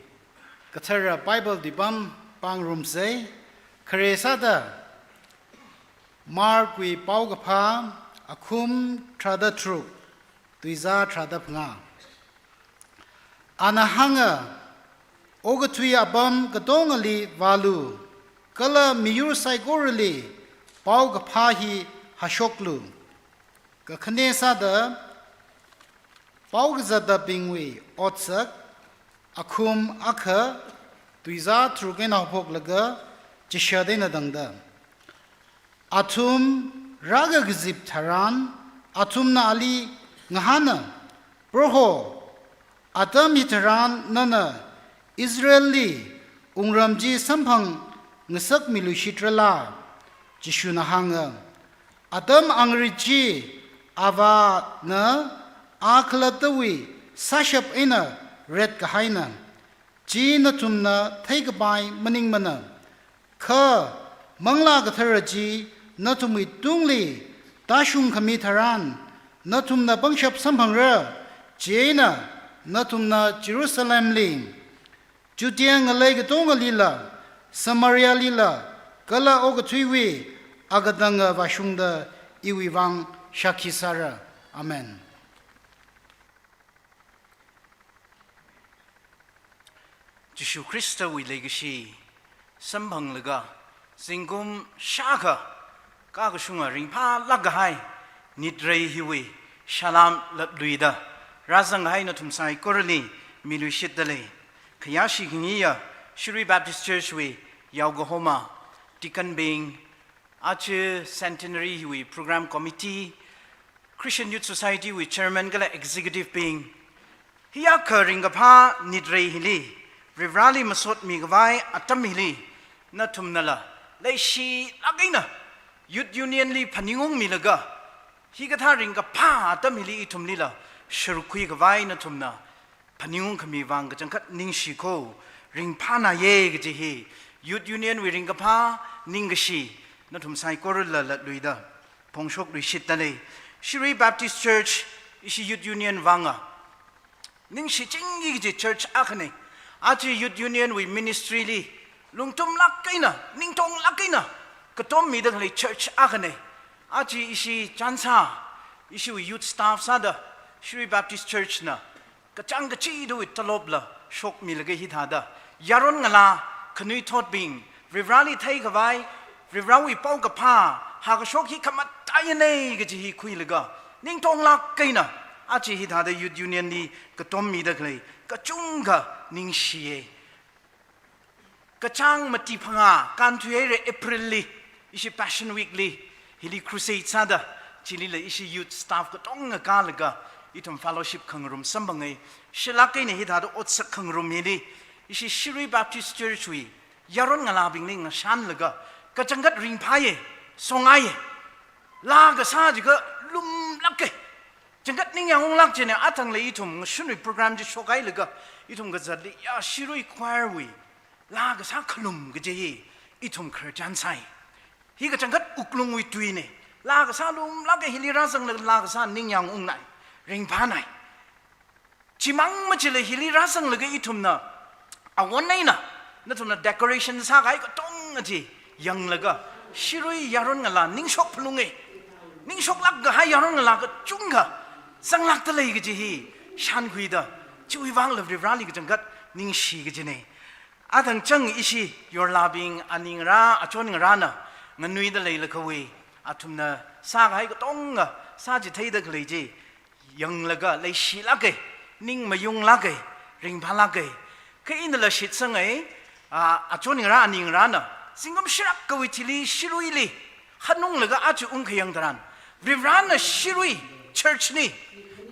kathara Bible tuipam pāngarumsei. Khare sāda Mark wui paokaphā, akhum tharāda tharuk, tuizā tharāda phangā. Ana hānga, okathui apam katongali vālu, kala miyur saikorali paokaphā hi hashoklu. Kakhane sāda, paokazatbingwui otsak, akhum akha, tuizā tharuk eina haophoklaga chishat eina tangda, athum rākakazip tharan, athumna ali ngahāna, Proho, atam hitharan nana Israelli wungram chi samphang ngasakmiluishitrala? Jishuna hānga, atam angarit chi Avāna a khalattawui sāshap eina retkahaina. Chi nathumna theikapai maningmana. Kha Manglā Kathara chi nathumwui tungli tāshungkhami tharan, nathumna pangshap samphangra, chieina nathumna Jerusalemli, Judea ngalei katongalila, Samarialila, kala okathuiwui akatanga vāshungda iwui vang shākhi sāra. Amen. Jishu Khristawui leikashi samphanglaga, zingkum shākha kakashunga ringphālāk kahai nitrei hiwui salam lapluida rāzanghai nathum saikorali miluishitda lei. Khayāshi khangayiya Shirui Baptist Church wui yaokahoma, deacon bing, aja centenary hiwui program committee, Christian Youth Society wui chairman kala executive bing, hiyākha ringkaphā nitrei hili, Varivarāli masotmi khavai atam hili, nathumnala leishilāk eina Youth Union li phaningungmilaga, hikathā ringkaphā atam hili ithumlila sharuk khuikhavai nathumna phaningungkhami vang kachangkhat ningshi ko, ringphānaye kaji hi Youth Union wui ringkaphā ningkashi nathum saikorala latluida phongshokluishitdalei. Shirui Baptist Church, ishi Youth Union vanga ningshi chingki kaji church akhane. Aja Youth Union wui ministry li lungtumlāk eina, ningtonglāk eina katommida khalei church akhane. Aja ishi chānsā, ishiwui youth staff sāda Shirui Baptist Church na kachāng kachidawui talopla shokmilaga hithāda yaron ngalā khanuithotbing Varivarali theikhavai, Varivarawui paokaphā hākashok hi khamataiyane kaji hi khuilaga, ningtonglāk eina aja hithāda Youth Union li katommida khalei kachungkha ningshiye. Kachāng mati phangā kānthuihaira April li, ishi Passion Week li, hili crusade sāda, chilila ishi youth staff katonga kālaga, ithum fellowship khangarum samphangai. Shilāk eina hithāda otsak khangarum hili, ishi Shirui Baptist Church wui yaron ngalābingli ngashanlaga, kachangkhat ringphāye, songaiye. Laa kasā jiakha lumlāke. Changkhat ningyāng unglāk jine, athangla ithum ngashunwui program chi shokhailaga, ithum kazatli, ya, Shirui Choir wui laa kasā khalum kaji hi ithum khararchan sai. Hi kachangkhat wuklungwui tuine. Laa kasā lumlāke, hili rāzanglaga laa kasā ningyāng ungnai, ringphānai. Chimang machila hili rāzanglaga ithumna awon eina nathumna decoration sākahai katonga chi yanglaga, Shirui yaron ngalā ningshok phalunge. Ningshoklāk kahai yaron ngalā kachungkha zanglākdalei kaji hi shānkhuida, chiwui vangla Varivarali kachangkhat ningshi kajine. Athang chang ishi yorlabing, aningarā, achonngarāna nganuida leilakhawui, athumna sākahai katonga sāchitheida khalei chi yanglaga leishilāke, ning mayunglāke, ringphālāke. Kha inala shitsangai, a, achonngarā aningarāna zingkum shirakkawui thili Shiruili hanunglaga aja ungkhayang tharan, Varivarana Shirui Church li,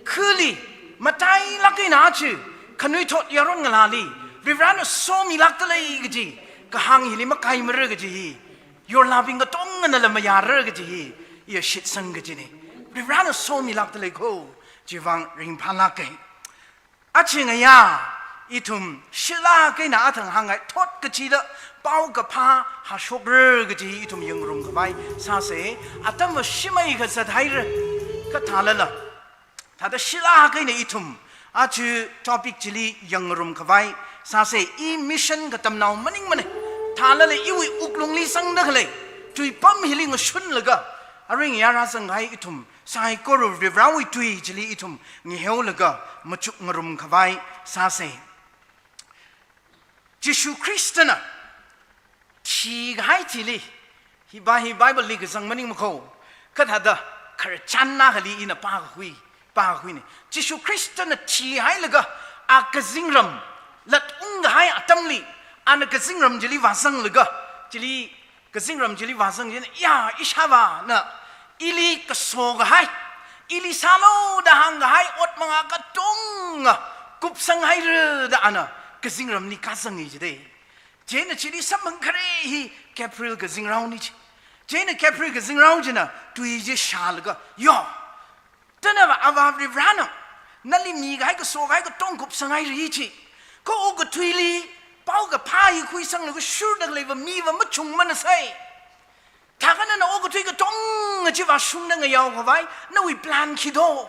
khali matailāk eina aja khanuithot yaron ngalāli Varivarana somilākdalei kaji kahāng hili makaimara kaji hi yorlabing katonganala mayāra kaji hi iya shitsang kajine. Varivarana somilākdalei ko, chiwui vang ringphālāke. Aja ngayā ithum shilāk eina athang hāngngai thot kachida paokaphā hāshokra kaji hi ithum yangngarumkhavai sāse. Atamva shimei kazat haira. Kha thālala, thāda shilāk eina ithum aja topic chili yangngarumkhavai sāse. I mission katamnao maningmane. Thālala iwui wuklungli zangda khalei tuipam hili ngashunlaga, aring yara zanghai ithum saikora Varivarawui tui chili ithum ngaheolaga machukngarumkhavai sāse. Jishu Khristana thikahai thili, hiva hi Bible li kazang maningmako, kha thāda khararchan akhali ina pākakhui, pākakhuine. Jishu Khristana thihailaga, a kazingram latungkahai atamli, ana kazingram chili vāzanglaga, chili kazingram chili vāzang china, ya, ishāvāna ili kasokahai, ili sālu da hāngkahai ot manga katonga kupsanghaira da ana kazingramli kāzangi jide. Chieina chili samphang khare hi Gabriel kazingraone chi. Chieina Gabriel kazingrao china tui chi shālaga, yo, tanava Avā Varivarana nali mikahai kasokahai katong kupsanghaira chi. Kha okathuili paokaphā hi khuisanglaga shurda khaleiva miva machungmana sai. Thākha nana okathui katonga chi vāshungda ngayaokhavai nawui plan khi do?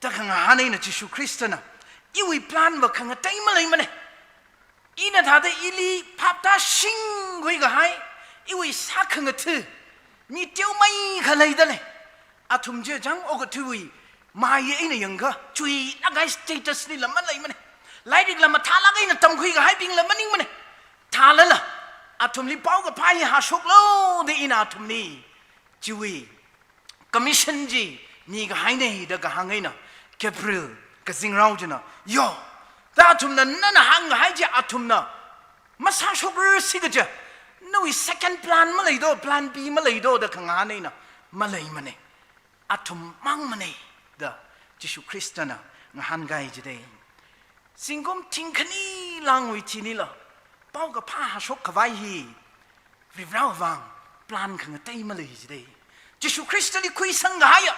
Da khangahān eina Jishu Khristana, iwui plan va khangatei maleimane. Ina thāda ili phaptāshingkhui kahai, iwui sākhangatha mi teomeikha leidalei. Athum chi chang okathuiwui mai eina yangakha chuilāk kahai status lila maleimane. Lairikla mathālāk eina tamkhui kahaibingla maningmane. Thālala, athumli paokaphā hi hāshoklu da ina athumli chiwui commission chi mikahaine da kahāng eina, Gabriel kazingrao china, yo, da athumna nana hāngkahai chi athumna masāshokrarsi kaja, nawui second plan malei do, plan B malei do da khangahān eina, maleimane. Athum mangmane da Jishu Khristana ngahānkai jide. Zingkum thingkhani lāngwui thinila paokaphā hāshokkhavai hi Varivarawui vang plan khangatei malei jidei. Jishu Khristali khuisang kahaiya,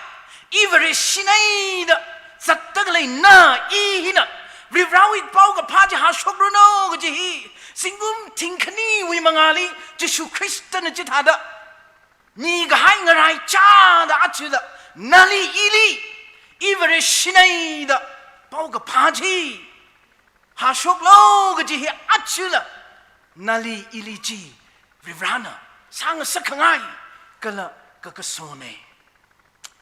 i Vareshinei da zatda khalei na i hina, Varivarawui paokaphā chi hāshokranu kaji hi, zingkum thingkhaniwui mangāli Jishu Khristana chithāda mikahai ngaraichāda aja nali ili, i Vareshinei da paokaphā chi hāshoklu kaji hi aja nali ili chi Varivarana sāngasakkhangai kala kakasonei.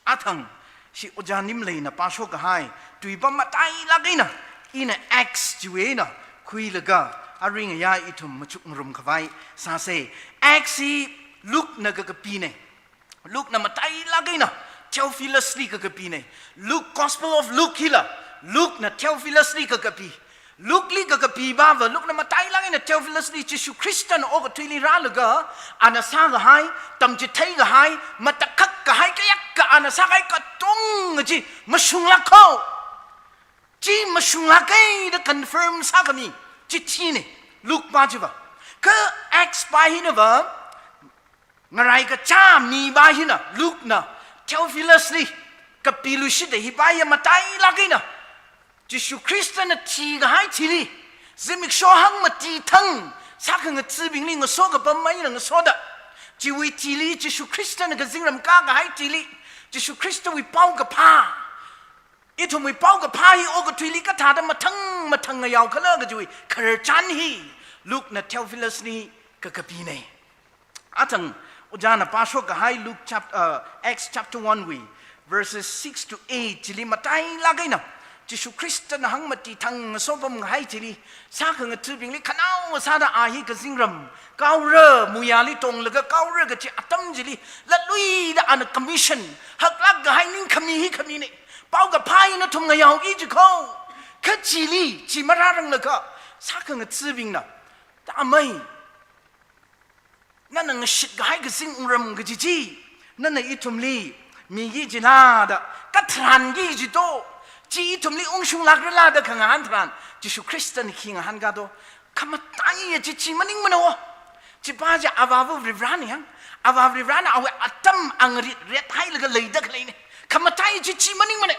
Athang, shi ojā Nimleina pāshok kahai tuipam matailāk eina, ina Acts chiwui eina khuilaga, aring aya ithum machukngarum khavai sāsei. Acts hi Lukena kakapinei. Lukena matailāk eina Theophilus li kakapinei. Luke, Gospel of Luke hila Lukena Theophilus li kakapi. Lukeli kakapi pava, Lukena matailāk eina Theophilus li Jishu Khristana okathuili rālaga, ana sākahai, tamchithei kahai, matakhak kahai kayākha ana sākahai katonga chi mashunglāk kho. Chi mashunglākei da confirm sākhami chithinei, Luke pā chiva. Kha Acts pā hinava, ngaraikachā mipā hina Lukena Theophilus li kapiluishit da hi pā ya matailāk eina Jishu Khristana thikahai thili, zimiksho hangmati thang sākhangathabingli ngaso kapam eina ngasoda, chiwui thili, Jishu Khristana kazingram kākahai thili, Jishu Khristawui paokaphā, ithumwui paokaphā hi okathuili kathāda mathang mathang ngayao khala kajiwui khararchan hi Lukena Theophilus li kakapinei. Athang, ojāna pāshok kahai Luke chap-, uh, Acts chapter one wui, verses six to eight chili matailāk eina Jishu Khristana hangmati thang ngasopam kahai thili, sākhangathabingli khanaowa sāda a hi kazingram kaora, muiyali tonglaga kaora kachi atam chili, latluida ana commission haklāk kahai ningkhami hi khaminei. Paokaphā hi nathum ngayaoki ji kho. Kha chili, chi marāranglaga, sākhangathabingna, ta amei, nana ngashit kahai kazing wungram kaji chi nana ithumli miki jila da, katharanki ji to, chi ithumli ungshunglākrala da khangahān tharan, Jishu Khristana khi ngahānka to, khamataiya chi chi maningmana wo. Chi pā chi Avāva Varivarana yang, Avā Varivarana awui atam angarit rethailaga leida khaleinei. Khamatai chi chi maningmanei.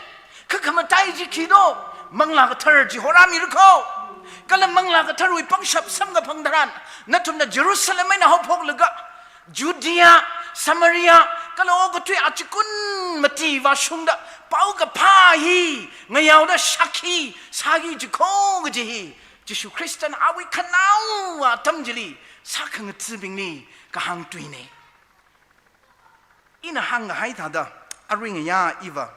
Kha khamatai chi khi to, Manglā Kathara chi horāmira kho. Kala Manglā Katharawui pangshap samkaphang tharan, nathumna Jerusalem eina haophoklaga, Judea, Samaria, kala okathui achikun mati vāshungda, paokaphā hi ngayaoda shākhi sāki ji kho kaji hi, Jishu Khristana awui khanaowa atam chili sākhangathabingli kahāng tuinei. Ina hāngkahai thāda, aring aya iva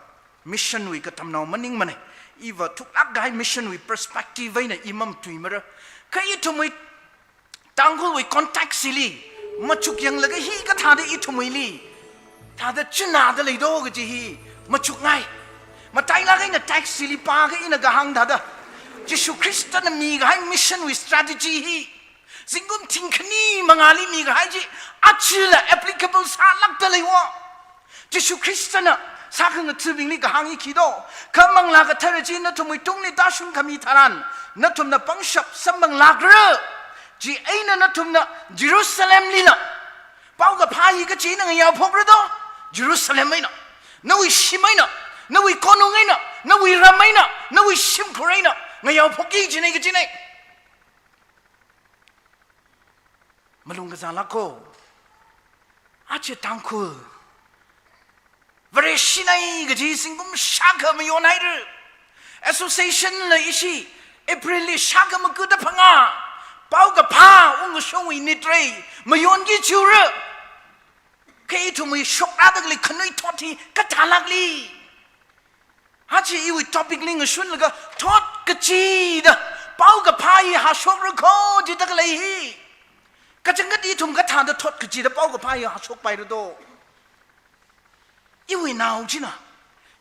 mission wui katamnao maningmanei, iva thuklāk kahai mission wui perspective eina i mamatuimara. Kha ithumwui Tangkhulwui context chili machukyanglaga hi kathāda ithumwuili thāda chināda lei to kaji hi machukngai. Matailāk eina text chili pākha ina kahāng thāda, Jishu Khristana mikahai mission wui strategy hi, zingkum thingkhani mangāli mikahai chi, achila applicable sālākda lei wo. Jishu Khristana sākhangathabingli kahāng hi khi to, kha Manglā Kathara chi nathumwui tungli tāshungkhami tharan, nathumna pangshap samphang lākra. Chieina nathumna Jerusalemlila paokaphā hi kachi eina ngayaophokra to, Jerusalem eina. Nawui shim eina, nawui konung eina, nawui ram eina, nawui shimkhur eina ngayaophokki jinei kajinei. Malung kazālāk kho. Aja Tangkhul Vareshinei kaji zingkum shākha mayonhaira. Association la ishi April li shākha maga da phangā, paokaphā ungkashungwui nitrei mayonki chiura. Kha ithumwui shokrāda khalei khanuithot hi kathālākli? Aja iwui topic li ngashunlaga thot kachida paokaphā hi hāshokra kho jida khalei hi. Kachangkhat ithum kathāda thot kachida paokaphā hi hāshokpaira to? Iwui nao china,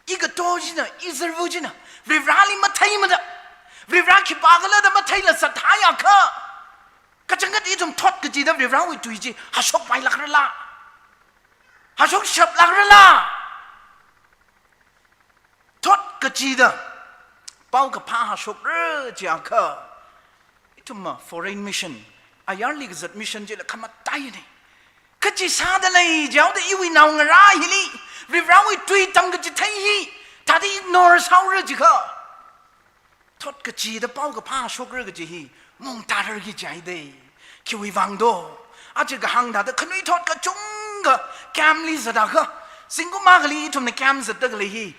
i kato china, i zarvu china, Varivarali matheimada, Varivara khipākhala da matheila zathaiakha, kachangkhat ithum thot kachida Varivarawui tui chi hāshokpailākrala? Hāshokshap lākrala? Thot kachida paokaphā hāshokra jiakha, ithumva foreign mission, ayarli kazat mission chila khamatainei. Kachi sāda lei jihaoda iwui naongarā hili Varivarāwui tui tamkachithei hi thāda ignore sāhaora jiakha, thot kachida paokaphā shokra kaji hi mungtārarki jihaida. Khiwui vang do? Aja kahāng thāda khanuithot kachungkha camp li zatakha, zingkum akhali ithumna camp zatda khalei hi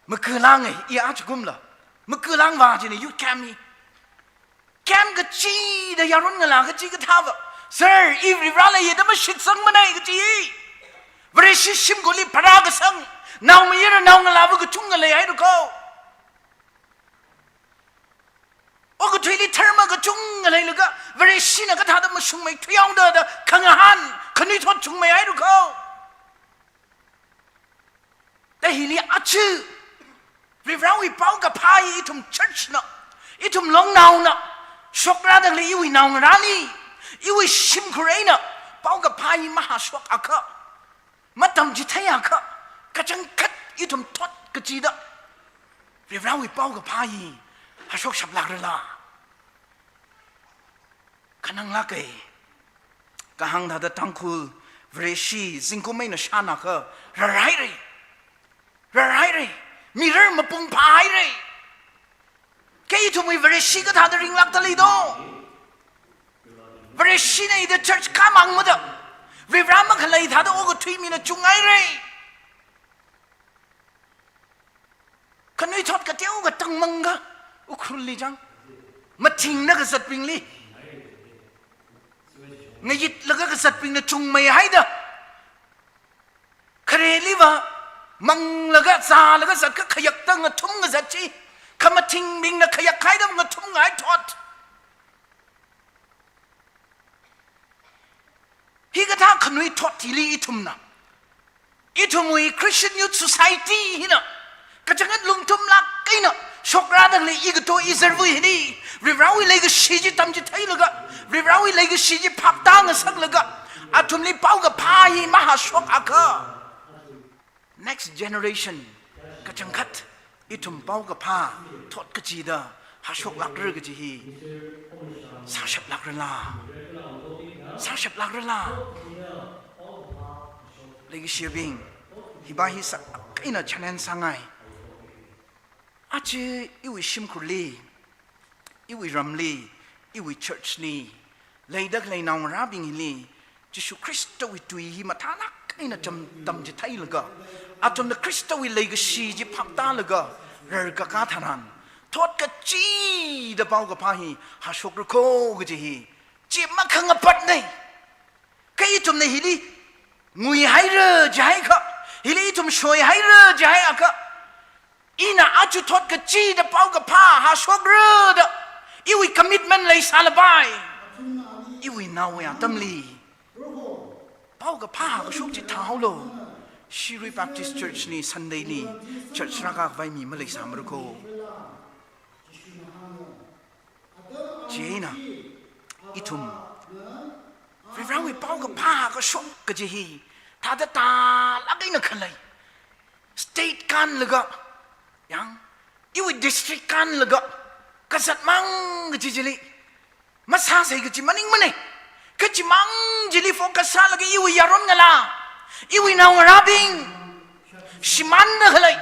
makalānga, i ajakumla makalāngva jina youth camp hi. Camp kachida yaron ngalā kachikathāva, sir, i Varivarā leiya da mashitsangmana kaji hi. Vareshi shimkhurli pharākasang naomayara naongalāva kachungkha leihaira kho. Okathuili dharma kachungkha leilaga Vareshina kathāda mashungmeithuihaoda da khangahān khanuithot chungmeihaira kho. Da hili aja Varivarāwui paokaphā hi ithum church na, ithum longnaona shokra da khalei iwui naongarāli, iwui shimkhur eina paokaphā hi mahāshokakha, matamchitheiakha, kachangkhat ithum thot kachida Varivarāwui paokaphā hi hāshok shaplākrala? Khananglāka. Kahāng thāda Tangkhul Vareshi zingkum eina shānakha rarhaira, rarhaira, mirar mapung phāhaira. Kha ithumwui Vareshi kathāda ringlākda lei do? Vareshina ida church kāmangmada, Varivarā makhalei thāda okathui mina chunghaira. Khanuithot kateokha tangmangkha, Ukhrulli chang, mathingda kazatbingli, ngayitlaga kazatbingna chungmeihaida, khareliva manglaga zālaga zatkha khayakta ngathum kazat chi, khamathingbingna khayakhaida ngathumngai thot. Hikathā khanuithot hili ithumna, ithumwui Christian Youth Society hina kachangkhat lungthumlāk eina shokra da khalei i kato i zarvui hili Varivarāwui leikashi chi tamchitheilaga, Varivarāwui leikashi chi phaptāngasaklaga, athumli paokaphā hi mahāshokakha, next generation kachangkhat ithum paokaphā thot kachida hāshoklākra kaji hi sāshaplākrala? Sāshaplākrala? Leikashiyabing, hiva hi sākhaina challenge sāngai. Aja iwui shimkhurli, iwui ramli, iwui church li leida khalei naongarābingli Jishu Khristawui tui hi mathālāk eina tam, tamchitheilaga, athumna Khristawui leikashi chi phaptālaga rarkakā tharan, thot kachida paokaphā hi hāshokra kho kaji hi chi makhangapatna. Kha ithumna hili nguihaira jihaikha, hili ithum shoihaira jihaiakha, ina aja thot kachida paokaphā hāshokra da iwui commitment leisālapai. Iwui naowui atamli paokaphā hākashok chi thāhaolu. Shirui Baptist Church li Sunday li church rākakhavai mi maleisāmara kho. Chieina ithum Varivarāwui paokaphā hākashok kaji hi thāda tālāk eina khalei, state kānlaga, yang, iwui district kānlaga kazatmang kaji chili masāsei kaji maningmana. Kachimang chili focus sālaga iwui yaron ngalā, iwui naongarābing shimānda khalei,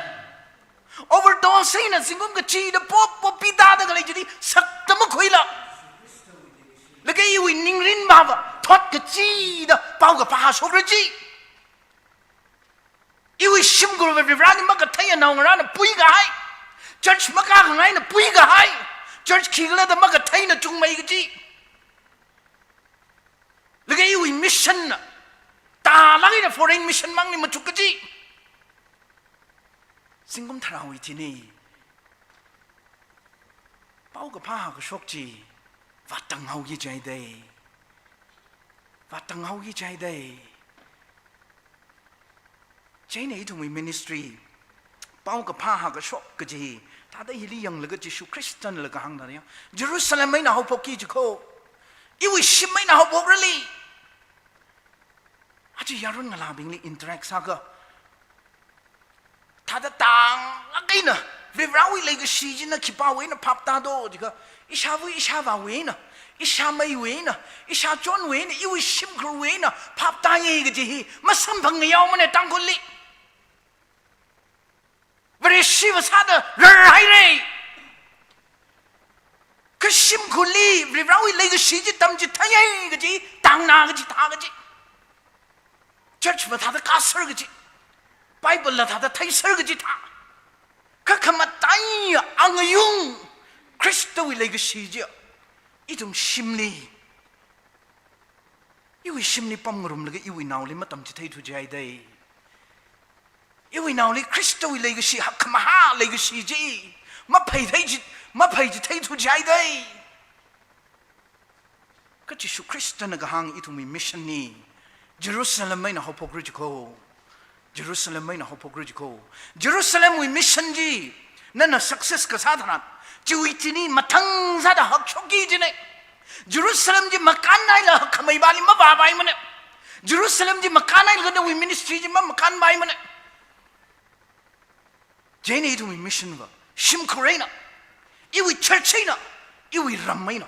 overdose eina zingkum kachida pop pop pitāda khalei chili sakta makhuila, laga iwui ningrin baba thot kachida paokaphā hāshokra chi. Iwui shimkhurva Varivarāna makatheiya naongarāna puikahai, church makākhangaina puikahai, church khikhala da makatheina chungmei kaji. Laga iwui mission na tālāk eina foreign mission mangli machuk kaji. Zingkum tharāwui thini paokaphā hākashok chi vātanghaoki jihaida. Vātanghaoki jihaida. Chieina ithumwui ministry, paokaphā hākashok kaji, thāda hili yanglaga Jishu Khristana laga hāngda ya, Jerusalem eina haophokki ji kho. Iwui shim eina haophokrali. Aja yaron ngalābingli interact sākha, thāda tānglāk eina Varivarawui leikashi china khipāwui eina phaptādo jiakha, ishāva ishāvāwui eina, ishāmeiwui eina, ishāchonwui eina, iwui shimkhurwui eina phaptāya kaji hi masamphang ngayaomana Tangkhulli. Vareshiva sāda rarhaira. Kha shimkhurli Varivarawui leikashi chi tamchitheiya kaji, tāngna kaji, thā kaji. Church va thāda kāser kaji. Bible la thāda theiser kaji thā. Kha khamataiya angayung Khristawui leikashi chi ithum shimli, iwui shimli pamngarumlaga iwui naoli matamchitheithu jihaida. Iwui naoli Khristawui leikashi, hakkhamahā leikashi chi maphei thei chi, maphei chitheithu jihaida. Kha Jishu Khristana kahāng ithumwui mission hi Jerusalem eina haophokra jiko. Jerusalem eina haophokra jiko. Jerusalemwui mission chi nana success kasā tharan, chiwui thili mathang sāda hakshokki kajina. Jerusalem chi makānhaila hakkhamei pāli mavāpaimana. Jerusalem chi makānhailaga nawui ministry chi mamakānpaimana. Chieina ithumwui mission va shimkhur eina, iwui church eina, iwui ram eina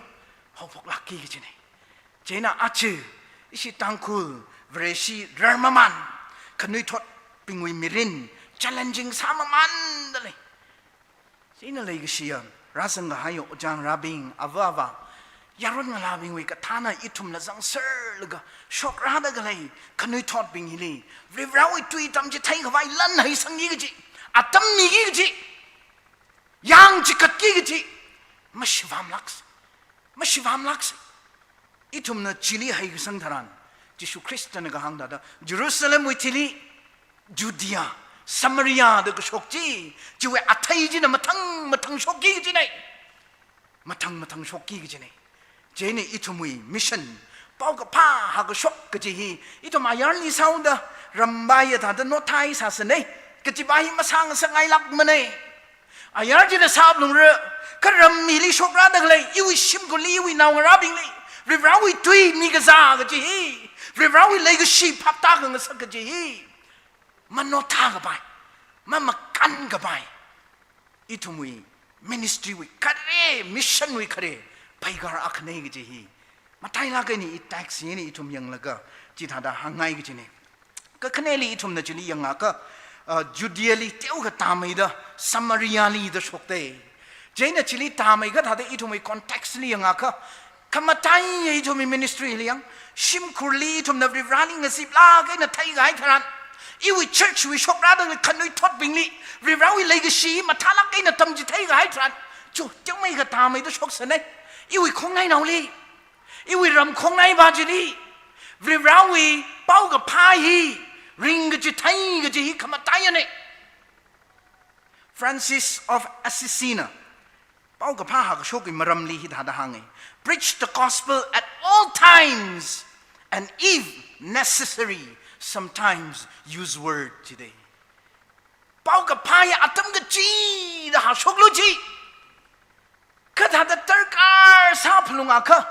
haophoklākki kajina. Chieina aja ishi Tangkhul Vareshi rarmamān, khanuithotbingwui mirin challenging sāmamānda lei. Chieina leikashiya rāzang kahaiya ojā ngarābing, ava avā, yaron ngalābingwui kathāna ithumla zangserlaga shokrada khalei khanuithotbing hili Varivarawui tui tamchithei khavai lan heisangki kaji, atam miki kaji, yangchikatki kaji mashivāmlāksa, mashivāmlāksa. Ithumna chili heikasang tharan, Jishu Khristana kahāng thāda, Jerusalemwui thili, Judea, Samaria da kashok chi, chiwui athei china mathang mathang shokki kajina. Mathang mathang shokki kajina. Chieina ithumwui mission, paokaphā hākashok kaji hi, ithum ayarli sāhaoda, ramvaiya thāda nothai sāsana kajiva hi masāngasakngailākmana. Ayar chila sāphalungra, kha ram hili shokrada khalei iwui shimkhurli, iwui naongarābingli Varivarawui tui mikazā kaji hi, Varivarawui leikashi phaptākhangasak kaji hi manothā kapai, mamakān kapai, ithumwui ministry wui khare, mission wui khare pheikar akhana kaji hi matailāk eina i text eina ithum yanglaga chithāda hāngngai kajina. Kakhaneli ithumna chili yangakha, uh, Judea li teokha tāmeida Samaria li da shokta. Chieina chili tāmeikha thāda ithumwui context li yangakha, khamataiya ithumwui ministry li yang, shimkhurli ithumna Varivarali ngaziplāk eina theikahai tharan, iwui church wui shokrada khanuithotbingli Varivarawui leikashi mathālāk eina tamchitheikahai tharan, chu teomeikha tāmeida shoksana. Iwui khongnainaoli, iwui ram khongnaipā chili Varivarawui paokaphā hi ringkachithei kaji hi khamataiyana. Francis of Assisi na paokaphā hākashokki maramli hithāda hānga: "Preach the gospel at all times, and if necessary, sometimes use word," jida. Paokaphā hi atam kachida hāshoklu ji. Kha thāda darkar sāphalungakha,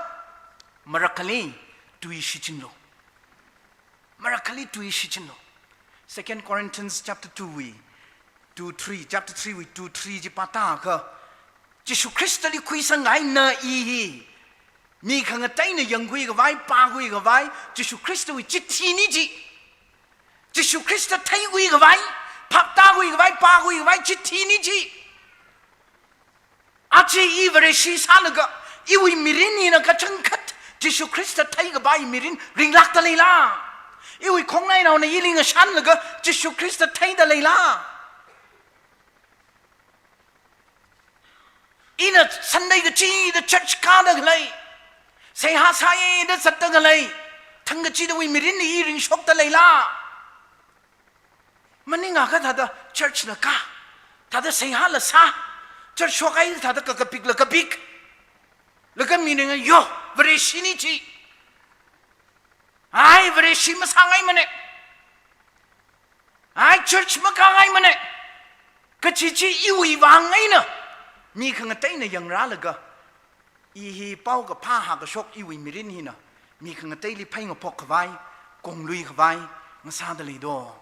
marakhali tui shichinlu. Marakhali tui shichinlu. Second Corinthians chapter two wui two three, chapter three wui two three chi pātākha, Jishu Khristali khuisanghaina i hi mi khangateina yangkhui khavai, pākhui khavai Jishu Khristawui chithina ji. Jishu Khrista theikhui khavai, phaptākhui khavai, pākhui khavai chithina ji. Aja i Vareshi sālaga, iwui mirin hina kachangkhat Jishu Khrista theikapai mirin ringlākda leila? Iwui khongnainaona ili ngashanlaga Jishu Khrista theida leila? Ina Sunday kachida church kāda khalei, seihā sāyeda zatda khalei, thangkachidawui mirinli i ringshokda leila? Maningakha thāda church la kā, thāda seihā la sā, church shokhai thāda kakapik la kapik. Laga mina ngayā, yo, Vareshina ji. Ai, Vareshi masāngaimana. Ai, church makāngaimana kaji chi iwui vang eina mi khangateina yangrālaga, i hi paokaphā hākashok iwui mirin hina mi khangateili pheingaphok khavai, konglui khavai ngasāda leido?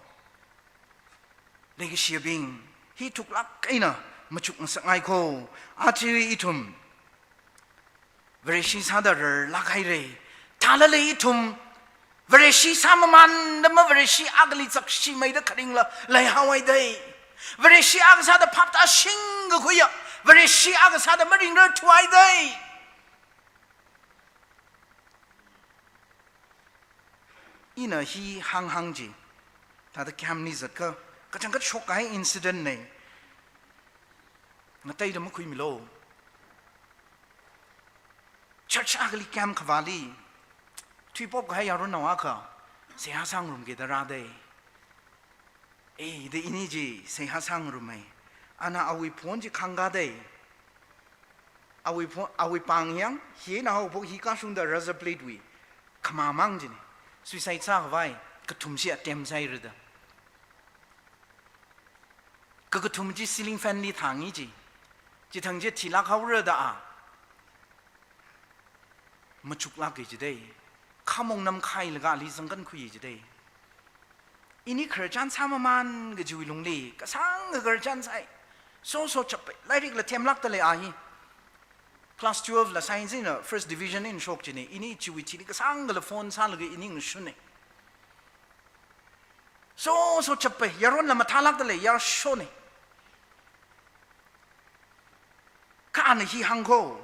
Leikashiyabing, hi thuklāk eina machuk ngasakngai kho. Aja ithum Vareshi sāda rarlāk haira. Thālala ithum Vareshi sāmamānda ma Vareshi akhali zakshimeida kharingla leihaowa dei. Vareshi akha sāda phaptāshing kakhuiya Vareshi akha sāda maringrarthuwa dei. Ina hi hānghāng chi, thāda camp li zatkha, kachangkhat shokkahai incident nei. Ngateida makhuimilu. Church akhali camp khavāli thuipop kahai yaronnao akha seihā sāngarumkida rādei. Eh, da ini chi seihā sāngarummei. Ana awui phone chi khangkādei. Awui phone, awui pāng yang, hina haophok hi kashungda razor blade wui khamamang china. Suicide sākhavai kathum chi attempt sāhaira da. Kakathum chi ceiling fan li thāngi chi. Chithang chi thilāk haora da a machuklāka jidei. Khamong namkhailaga ali zangkankhui jidei. Ini khararchan sāmamān kajiwui lungli, kasāngkha khararchan sai. Soso chappai, lairikla themlākda lei a hi. Class twelve la science eina first division eina shok china, ini chiwui thili kasāngkhala phone sālaga ini ngashunna. Soso chappai, yaronla mathālākda lei, yar shonna. Kha ana hi hāng kho,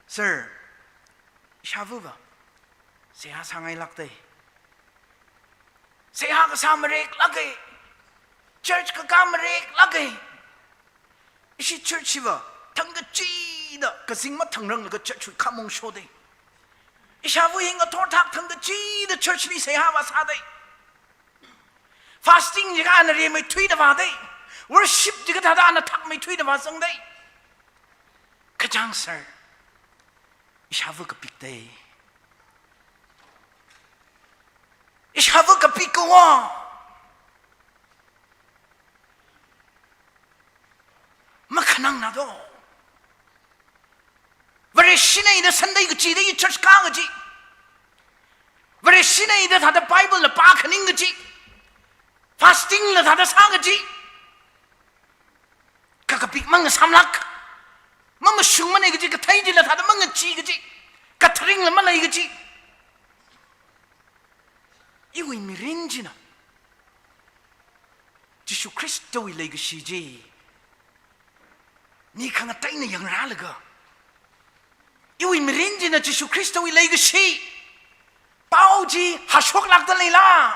"Sir, ishāvava seihā sāngailākdei. Seihā kasā mareklāka. Church kakā mareklāka. Ishi church hiva thangkachida kazing mathangranglaga church wui khamong shodei. Ishāva hi ngathor thak thangkachida church li seihā vāsādei. Fasting jiakha ana rimeithuida vādei. Worship jiakha thāda ana thakmeithuida vāzangdei. Kachāng sir, ishāva kapikdei. Ishāva kapik kho." Makhanangna do. Vareshina ina Sunday kachida i church kā kaji. Vareshina ina thāda Bible la pā khaning kaji. Fasting la thāda sā kaji. Kha kapik mangasāmlāk. Mamashungmana kaji, kathei chila thāda mangachee kaji. Katharingla malei kaji. Iwui mirin china Jishu Khristawui leikashi chi mi khangateina yangrālaga, iwui mirin china Jishu Khristawui leikashi pao chi hāshoklākda leila?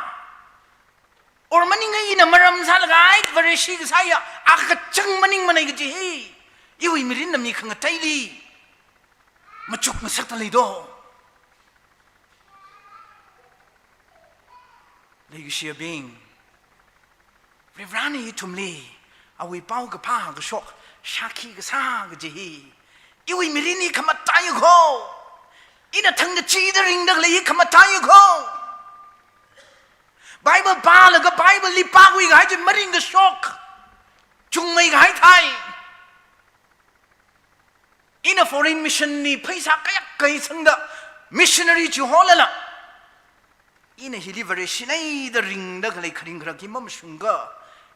Or maninga ina maram sālaga ai Vareshi kasāya akha kachang maningmanei kaji hi iwui mirinna mi khangateili machuk ngasakta lei do. Leikashiyabing, Varivarana ithumli awui paokaphā kashok shākhi kasā kaji hi iwui mirin hi khamataiya kho. Ina thangkachida ringda khalei hi khamataiya kho. Bible pālaga Bible li pākhui kahai chi maringkashok, chungmei kahai thai. Ina foreign mission li pheisā kayākha sangda missionary chi holala, ina hili Vareshina ida ringda khalei kharing kharak hi mamashungakha,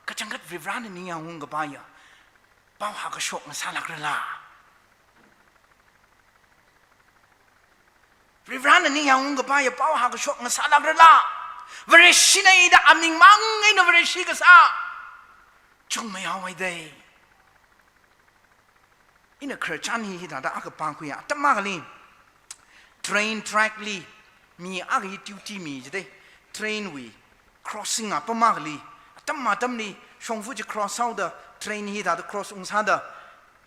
kachangkhat Varivarana ningyāng ungkapaiya pao hākashok ngasālākrala? Varivarana ningyāng ungkapaiya pao hākashok ngasālākrala? Vareshina ida aming mang eina Vareshi kasā chungmeihaowa dei. Ina khararchan hi hithāda akha pākhuiya. Atam akhali train track li mi akha hi duty mi jidei. Train wui crossing apam akhali, atam atamli shongfa chi cross haoda train hithāda cross ungsāda,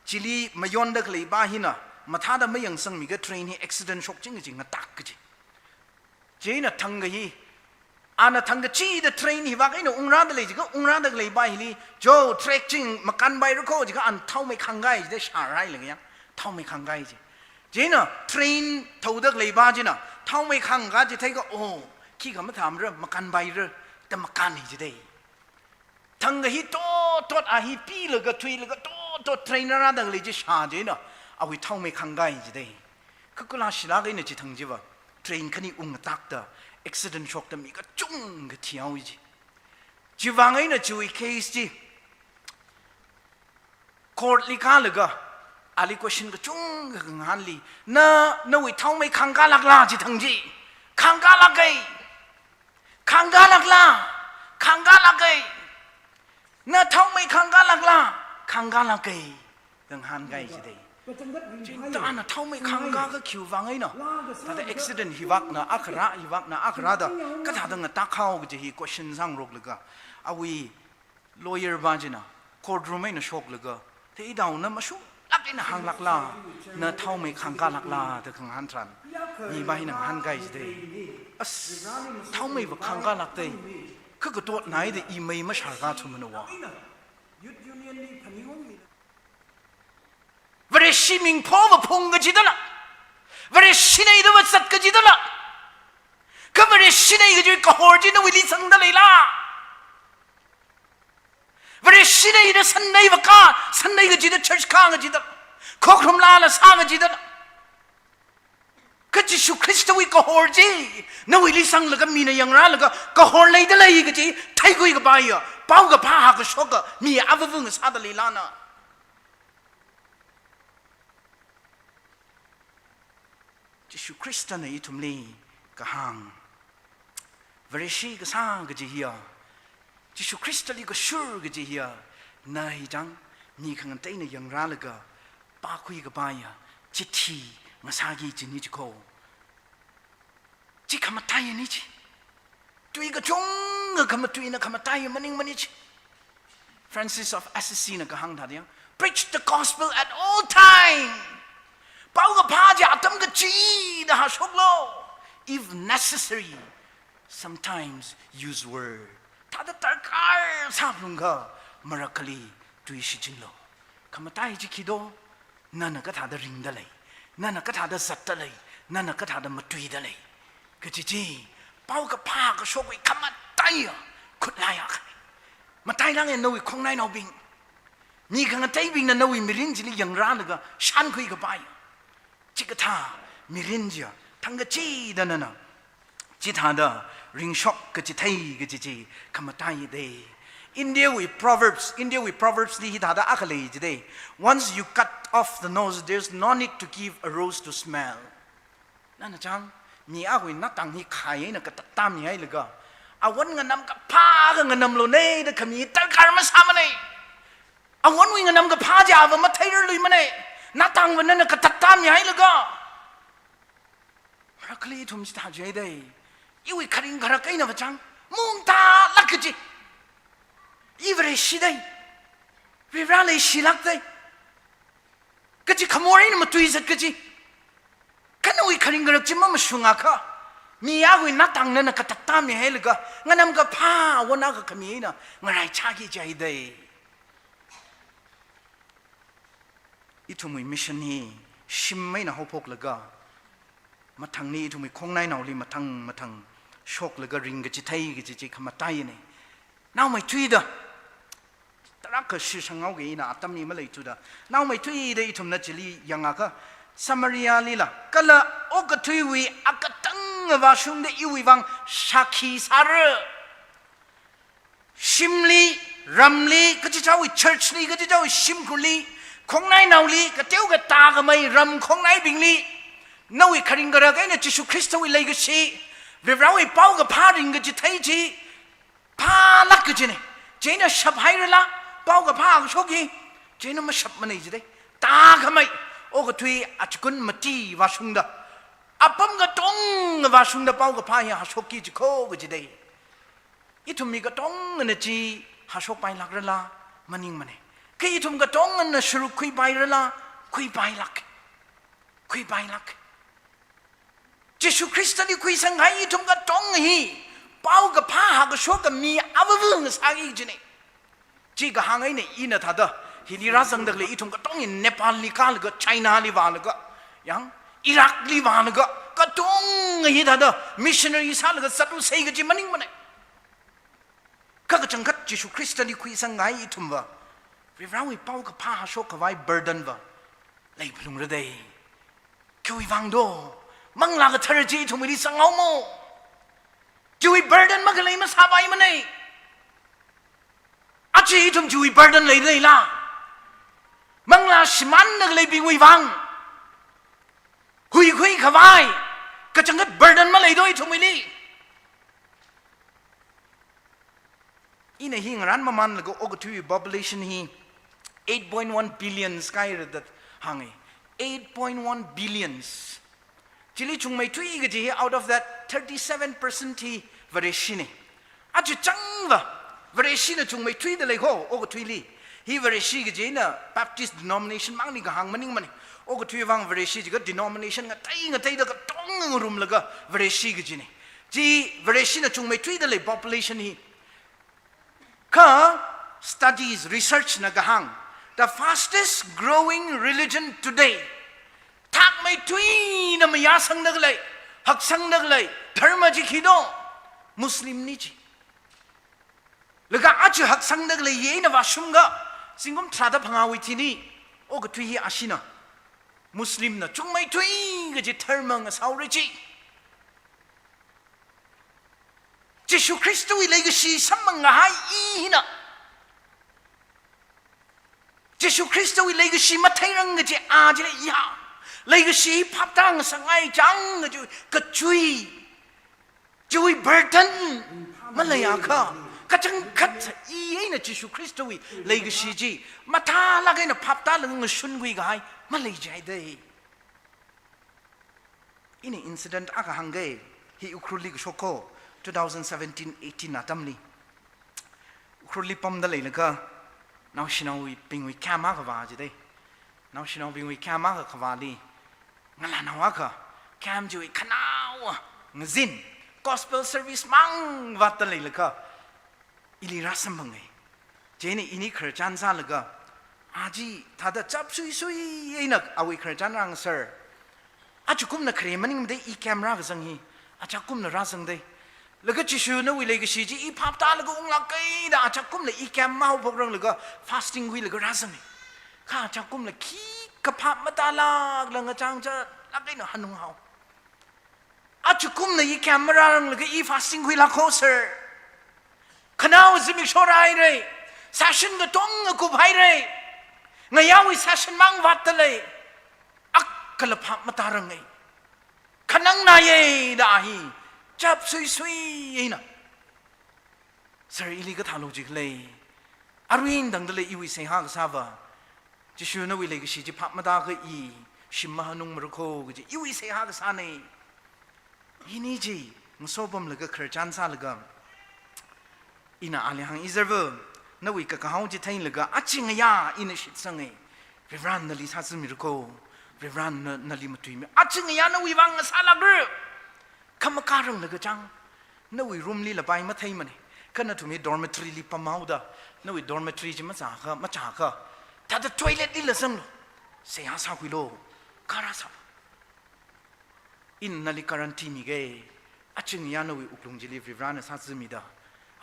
chili mayonda khaleipa hina mathāda mayangsangmiakha train hi accident shokching kaji, ngatak kaji. Chieina thangkha hi, ana thangkachida train hi vak eina ungrāda lei jiakha, ungrāda khaleipa hili, "Jo, track chi makanpaira kho," jiakha ana thaomei khangkai jida shārhailaga yang, thaomei khangkai ji. Chieina train thaoda khaleipa china thaomei khangkā chi theikha, "Oh, khikha mathāmara, makanpaira," da makanhai jidei. Thangkha hi totot a hi pilaga thuilaga totot train rāda khalei chi shā chieina awui thaomei khangkai jidei. Kha kula shilāk eina chithang chiva train khani ungtakta accident shokta mi kachungkha thihaowa ji. Chivang eina chiwui case chi Court li kālaga, ali question kachungkha ngahānli, na, nawui thaomei khangkālākla chi thang chi. Khangkālāka. Khangkālākla. Khangkālāka. Na thaomei khangkālākla. Khangkālāka. Ngahānkai jidei. Chithāda na thaomei khangkā kakhiwui vang eina. Thāda accident hivakna akha rā, hivakna akha rā da, kathāda ngatākhao kaji hi question sāngaroklaga, awui lawyer pa china courtroom eina shoklaga, theidaona mashunglāk eina hānglākla, na thaomei khangkālākla da khangahān tharan, mi pa hina ngahānkai jidei. As, thaomeiva khangkālākdei. Kha katotnaida i mei mashārkathumanava. Vareshi mingphova phung kajidala, Vareshi neida vāzat kajidala, kha Vareshi nei kaji kahor chi nawuili sangda leila? Vareshi neida Sunday va kā, Sunday kajida church kā kajida, khokharum lala sā kajida, kha Jishu Khristawui kahor chi nawuili sanglaga mina yangrālaga kahor leida lei kaji theikhui kapaiya, paokaphā hākashoka mi avāva ngasāda leila na? Jishu Khristana ithumli kahāng, Vareshi kasā kaji hiya, Jishu Khristali kashur kaji hiya, na hi chang, mi khangateina yangrālaga pākhui kapaiya chithi ngasāki kajina chi kho. Chi khamataiyana chi. Tui kachungkha khamatuina khamataiya maningmana chi. Francis of Assisi na kahāng thāda, "Preach the gospel at all time." Paokaphā chi atam kachida hāshoklu. If necessary, sometimes use word. Thāda darkar sāphalungkha marakhali tui shichinlu. Khamatai chi khi do? Nana kathāda ringda lei, nana kathāda zatda lei, nana kathāda matuida lei kaji chi, paokaphā kashokwui khamataiya khutlai akhana. Matailāka nawui khongnainaobing, mi khangateibingna nawui mirin chili yangrālaga shānkhui kapai. Chikathā mirin chiya thangkachida nana chithāda ringshok kachithei kaji chi khamataidei. Indiawui Proverbs, Indiawui Proverbs li hithāda akha lei jidei. "Once you cut off the nose, there's no need to give a rose to smell." Nana chang, mi akhawui natang hi khai eina katatta mihailaga, awon nganamkaphā akha nganamlu nei da khami darkar masāmana. Awonwui nganamkaphā chi ava matheirarluimana. Natangva nana katatta mihailaga. Marakhali ithum chithā jidei. Iwui kharing kharak eina vāchang, mungtālāk kaji. I Vareshidei. Varivara leishilākdei kaji khamor eina matuizat kaji. Kha nawui kharing kharak chi mamashungakha, mi akhawui natang nana katatta mihailaga, nganamkaphā awon akha khami eina ngaraichāki jidei. Ithumwui mission hi shim eina haophoklaga, mathangli ithumwui khongnainaoli mathang mathang shoklaga ringkachithei kaji chi khamataiyana. Naomeithuida, tarākha shitsanghaoki, ina atam hi maleithuda, naomeithuida ithumna chili yangakha, Samarialila kala okathuiwui akatang vāshungda iwui vang shākhi sāra. Shimli, ramli, kachichāwui church li, kachichāwui shimkhurli, khongnainaoli, kateo katā khamei ram khongnaibingli, nawui kharing kharak eina Jishu Khristawui leikashi, Varivarawui paokaphā ringkachithei chi phālāk kajina. Chieina shaphairala, paokaphā hākashok hi, chieina mashapmana jidei. Tākhamei, okathui achikun mati vāshungda, apam katonga vāshungda paokaphā hi hāshokki jikho kajidei. Ithum mi katongana chi hāshokpailākrala maningmana. Kha ithum katongana sharuk khuipairala, khuipailāk. Khuipailāk. Jishu Khristali khuisangkahai ithum katonga hi paokaphā hākashoka mi avāva ngasāki kajina. Chi kahāng eina ina thāda, hili rāzangda khalei ithum katonga hi Nepal li kālaga, China li vālaga, yang, Iraq li vālaga, katonga hi thāda missionary sālaga zatlu sei kaji maningmana. Kha kachangkhat Jishu Khristali khuisangkahai ithumva, Varivarawui paokaphā hāshokkhavai burden va leiphalungradei. Khiwui vang do? Manglā Kathara chi ithumwuili sanghaomo. Chiwui burden makhalei masāpaimana. Aja ithum chiwui burden leileila? Manglā shimānda khaleibingwui vang huikhui khavai kachangkhat burden maleido ithumwuili. Ina hi ngarān mamānlaga okathui population hi eight point one billions kahaira da hānga. Eight point one billions. Chili chungmeithui kaji hi, out of that, thirty-seven percent hi Vareshina. Aja changva Vareshina chungmeithuida lei kho okathuili. Hi Vareshi kajina Baptist denomination mangli kahāng maningmana. Okathui vang Vareshi jiakha denomination ngatei ngateida katonga ngarumlaga Vareshi kajina. Chi Vareshina chungmeithuida lei population hi. Kha studies, research na kahāng, the fastest growing religion today, thakmeithuina mayāsangda khalei, haksangda khalei dharma chi khi do? Muslimna chi. Laga aja haksangda khalei eina vāshungakha, zingkum tharāda phangāwui thili, okathui hi ashina, Muslimna chungmeithui kaji dharma ngasāhaora chi. Jishu Khristawui leikashi samphang kahai i hina, Jishu Khristawui leikashi matheirang kaji a chili ya, leikashi phaptāngasakngai chang kaji kachui, chiwui burden maleiakha, kachangkhat i eina Jishu Khristawui leikashi chi mathālāk eina phaptālaga ngashunkhui kahai malei jihaida. Ina incident akha hāngga, hi Ukhrulli kashok kho, two thousand seventeen eighteen atamli. Ukhrulli pamda leilakha, naoshinaowui bingwui camp akha vā jida. Naoshinaobingwui camp akha khavāli, ngalānao akha camp chiwui khanaowa ngazin, gospel service mang vātda leilakha, ili rāsamphanga. Chieina ini khararchan sālaga, a chi thāda chap suisui eina awui khararchan rāngasar. Ajakumna khare maningmada i camp rākazang hi, ajakumna rāzangda. Laga Jishu nawui leikashi chi i phaptālaga unglāka da ajakumna i camp mahaophokranglaga fasting khuilaga rāzanga. Kha ajakumna khikha phap matālākla ngachang chatlāk eina hanunghao. Ajakumna i camp marāranglaga i fasting khuilāk kho sir. Khanao zimiksho rāhaira. Session katonga kuphaira. Ngayāwui session mang vātda lei. Akhala phap matāranga. Khanang naya da a hi chap suisui eina, sir, ili kathālo jikhala, aruiwui tangda lei iwui seihā kasāva, Jishu nawui leikashi chi phap matākha i shim mahanungmara kho kaji iwui seihā kasāna. Ini chi ngasopamlaga khararchan sālaga, ina ali hānga, Izarva, nawui kakahao chi theilaga aja ngayā ina shitsanga. Varivarana nali sāzamira kho. Varivarana nali matuimi. Aja ngayā nawui vang ngasālākra. Kha makāranglaga chang, nawui room li lapai matheimana. Kha nathum hi dormitory li pamhaoda, nawui dormitory chi machākha, machākha, thāda toilet lila zanglu. Seihā sākhuilu. Kha rāsā. Ina nali guarantee miga, aja ngayā nawui wuklung chili Varivarana sāzamida,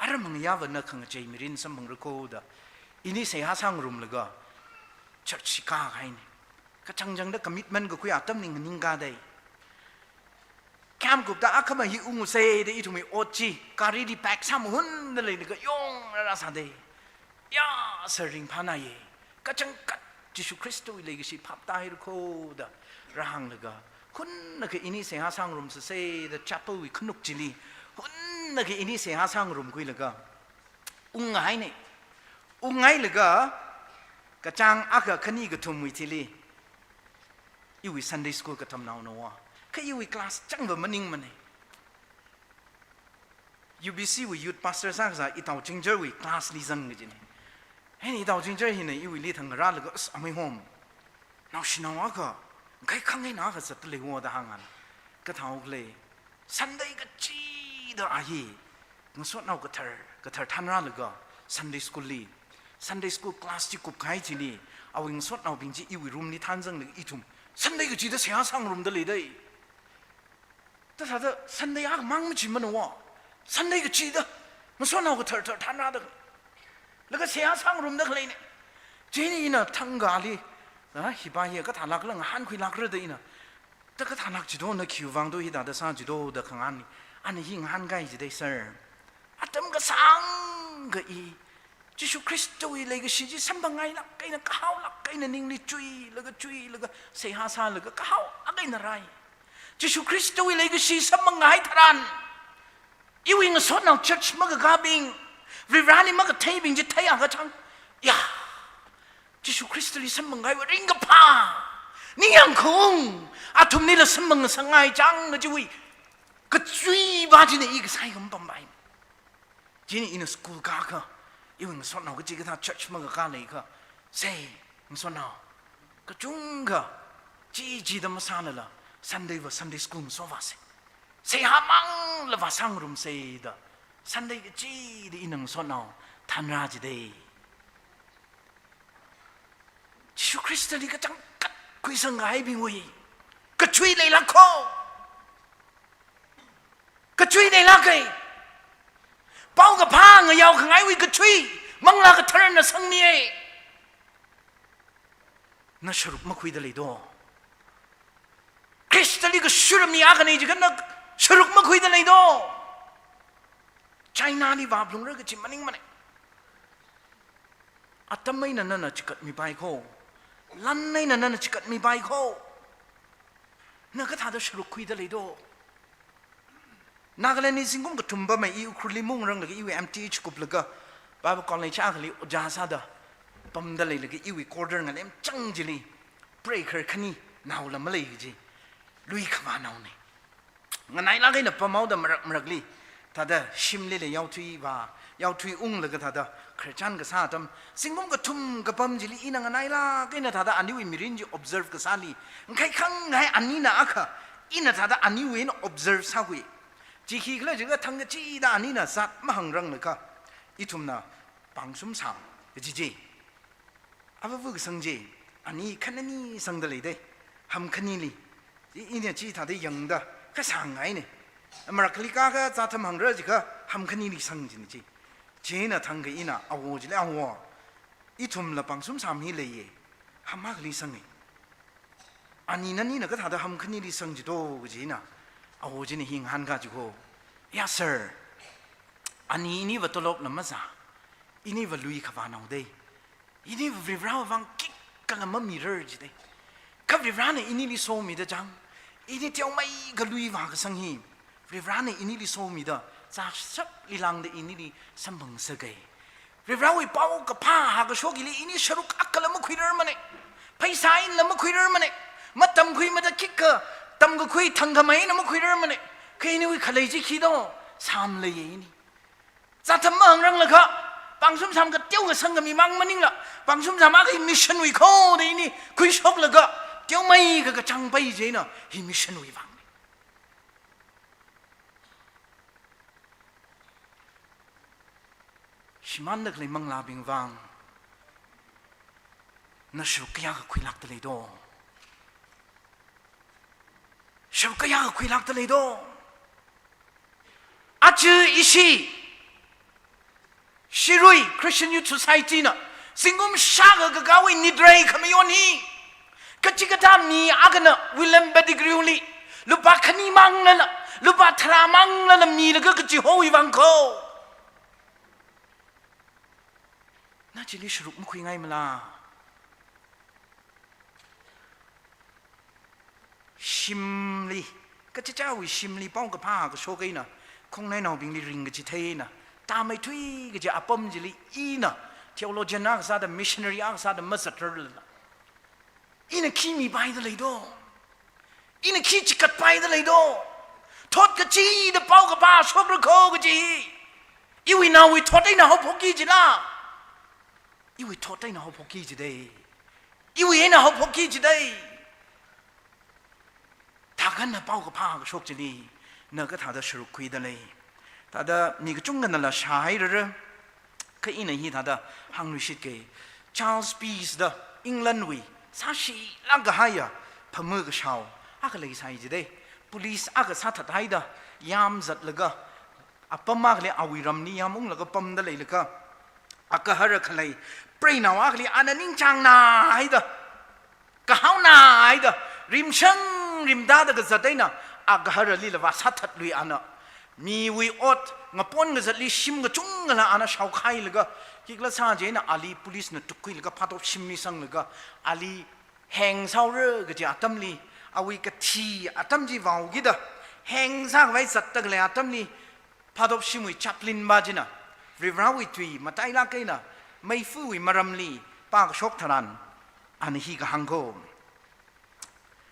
aram ngayāva na khangachei mirin samphangra kho da, ini seihā sāngarumlaga church chi kākahaina. Kachangchangda commitment kakhui atamli nganingkādai. Camp kupda akhama hi ungusa da ithumwui ot chi, gari li pack sāmahunda leilaga yongrāra sādai. Ya, sir, ringphānāya. Kachangkhat Jishu Khristawui leikashi phaptāhaira kho da rāhānglaga, hunnakha ini seihā sāngarumsasa da chapel wui khanuk chili hunnakha ini seihā sāngarumkhuilaga unghaina. Unghailaga kachāng akha khani kathumwui thili, iwui Sunday school katamnaonaowa, kha iwui class changva maningmana. U B C wui youth pastor sākasā Itao Chingjarwui class li zang kajina. Hina Itao Chingjar hina iwuili thang rālaga, as, amei hom, naoshinao akha, ngakhai khangei na akha zatda leiwo da hānga. Kathāo khala, Sunday kachida a hi ngasotnao kathar kathar thanrālaga Sunday school li, Sunday school class chi kupkahai chili, awui ngasotnaobing chi iwui room li thanzanglaga ithum Sunday kachida seihā sāngarumda leidai. Thāda thāda Sunday akhamang machimanaowa, Sunday kachida ngasotnao kathar kathar thanrāda, laga seihā sāngarumda khaleina. Chieina ina thangkhali, ah, hipa hi kathālākla ngahānkhuilākra da ina, da kathālāk jido, na khiwui vang do hithāda sā jido da khangahānna. Ana hi ngahānkahai jidai, sir. Atam kasāngkha i Jishu Khristawui leikashi chi samphangngailāk eina, kahaolāk eina ningli chuilaga, chuilaga, seihā sālaga, kahao akha eina rai. Jishu Khristawui leikashi samphangngai tharan, iwui ngasotnao church makakābing, Varivarāli makatheibing chi theiakha chang, ya, Jishu Khristali samphangngai va ringkaphā, ningyāng khaung, athumlila samphang sangngai chang kajiwui kachui va china i kasai khampam bai. Chieina ina school kākha, iwui ngasotnao kachikathā church makakā leikha, sei, ngasotnao kachungkha, chi chida masālala, Sunday va Sunday school masovāsei. Seihā mangla vāsāngarumsei da, Sunday kachida ina ngasotnao thanrā jidei. Jishu Khristali kachangkhat khuisangkahaibingwui kachui leilākho. Kachui leilākei. Paokaphā ngayao khangaiwui kachui, Manglā Katharana sangmiei. Na sharuk makhuida leido? Khristali kashura mi akhana jiakha na sharuk makhuida leido? Chinali vāphalungra kachi maningmanei. Atam eina nana chikatmipaikho. Lan eina nana chikatmipaikho. Na kathāda sharuk khuida leido? Nagalandli zingkum kathum pamei, i Ukhrulli maungranglaga iwui M T H kuplaga Bible College akhali ojā sāda pamda leilaga iwui quarter ngalem chang chili, preikhar khani naola malei kaji, lui khavānaonei. Nganailāk eina pamhaoda marak marakli, thāda shimlila yaothui vā, yaothui unglaga thāda khararchan kasā atam, zingkum kathum kapam chili ina nganailāk eina thāda aniwui mirin chi observe kasāli, ngakhai khangai anina akha, ina thāda aniwui eina observe sākhui. Chi khikhala jiakha thang kachida anina zat mahāngranglakha, ithumna pāngsum sam kaji chi. Avāva kasang chi, ani khanani sangda leidei, ham khanili. I, ina chithāda yangda, kasāngngainei. Marakli kākha zat tham hāngra jiakha, ham khanili sang jina chi. Chieina thangkha ina awo chili, awo, ithumla pāngsum sam hi leiye, ham akhali sangei. Ani nanina kathāda ham khanili sang jido kaji ina, awo china hi ngahānkā jikho. Ya sir, ani iniva tolopla mazā, iniva lui khavānao dei. Iniva Varivarāwui vang khikkhala mamirar jidei. Kha Varivarāna inili somida chang, ini teomeikha lui vākasang hi Varivarāna inili somida, zāshapli lāngda inili samphang ngasakei. Varivarāwui paokaphā hākashok hili ini sharuk akhala makhuirarmanei. Pheisā einala makhuirarmanei. Matamkhui mada khikha tamkakhui thangkhamei eina makhuirarmanei. Kha iniwui khalei chi khi do? Sam leiye ini. Zat tham mahāngranglakha, pāngsum sam kateokha sangkhami mang maningla, pāngsum sam akha hi mission wui kho da ini khuishoklaga, teomeikha kachangpai chieina, hi mission wui vang. Shimānda khalei manglābing vang, na sharuk kayākha khuilākda leido? Sharuk kayākha khuilākda leido? Aja ishi Shirui Christian Youth Society na zingkum shākha kakāwui nitrei khamayon hi, kachikathā mi akhana William Pettigrewli lupā khani manglala, lupā tharā manglala milaga kachihowui vang kho. Na chili sharuk makhuingaimala? Shimli, kachichāwui shimli paokaphā kashok eina, khongnainaobingli ringkachithei eina tāmeithui kaji apam chili ina theologian akha sāda, missionary akha sāda mazatrarlala, ina khi mipaida leido? Ina khi chikatpaida leido? Thot kachida paokaphā shokra kho kaji hi, iwui naowui thot eina haophokki jila? Iwui thot eina haophokki jidei. Iwui eina haophokki jidei. Thākha na paokaphā kashok chili na kathāda sharuk khuida lei? Thāda mi kachungkhanala shāhairara. Kha ina hithāda hāngluishitkei. Charles Peace da England wui sāshilāk kahaiya phamā kashao akha leisai jidei. Police akha sāthathaida yāmzatlaga, apam akhali awui ramli yāmunglaga pamda leilaga, agahara khalei preinao akhali ana ningchāngnahaida, kahaonahaida, rimshang rimtāda kazat eina agaharalila vāsāthatlui ana. Miwui ot ngapon ngazatli shim kachungkhala ana shaokhailaga, khikhala sā chieina ali police na tukkhuilaga phatop shimli sanglaga, ali hengsāura kaji atamli, awui kathi atam chi vaokida hengsākhavai zatda khalei atamli, phatop shimwui chaplain pa china Varivarawui tui matailāk eina meifuwui maramli pākashok tharan, ana hi kahāng ko.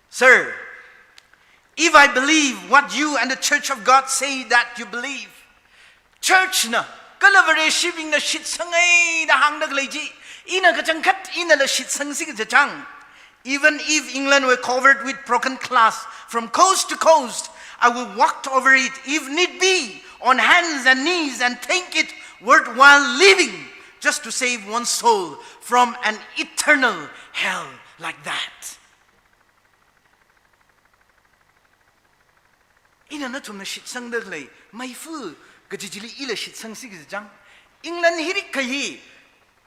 Sir, if I believe what you and the Church of God say that you believe, church na kala Vareshibingna shitsangai da hāngda khalei chi, ina kachangkhat inala shitsangsei kachang. Even if England were covered with broken glass from coast to coast, I will walk over it, if need be, on hands and knees, and think it worthwhile living just to save one soul from an eternal hell like that. Ina nathumna shitsangda khalei meifu kaji chili ila shitsangsei kachang. England hi rikkha hi,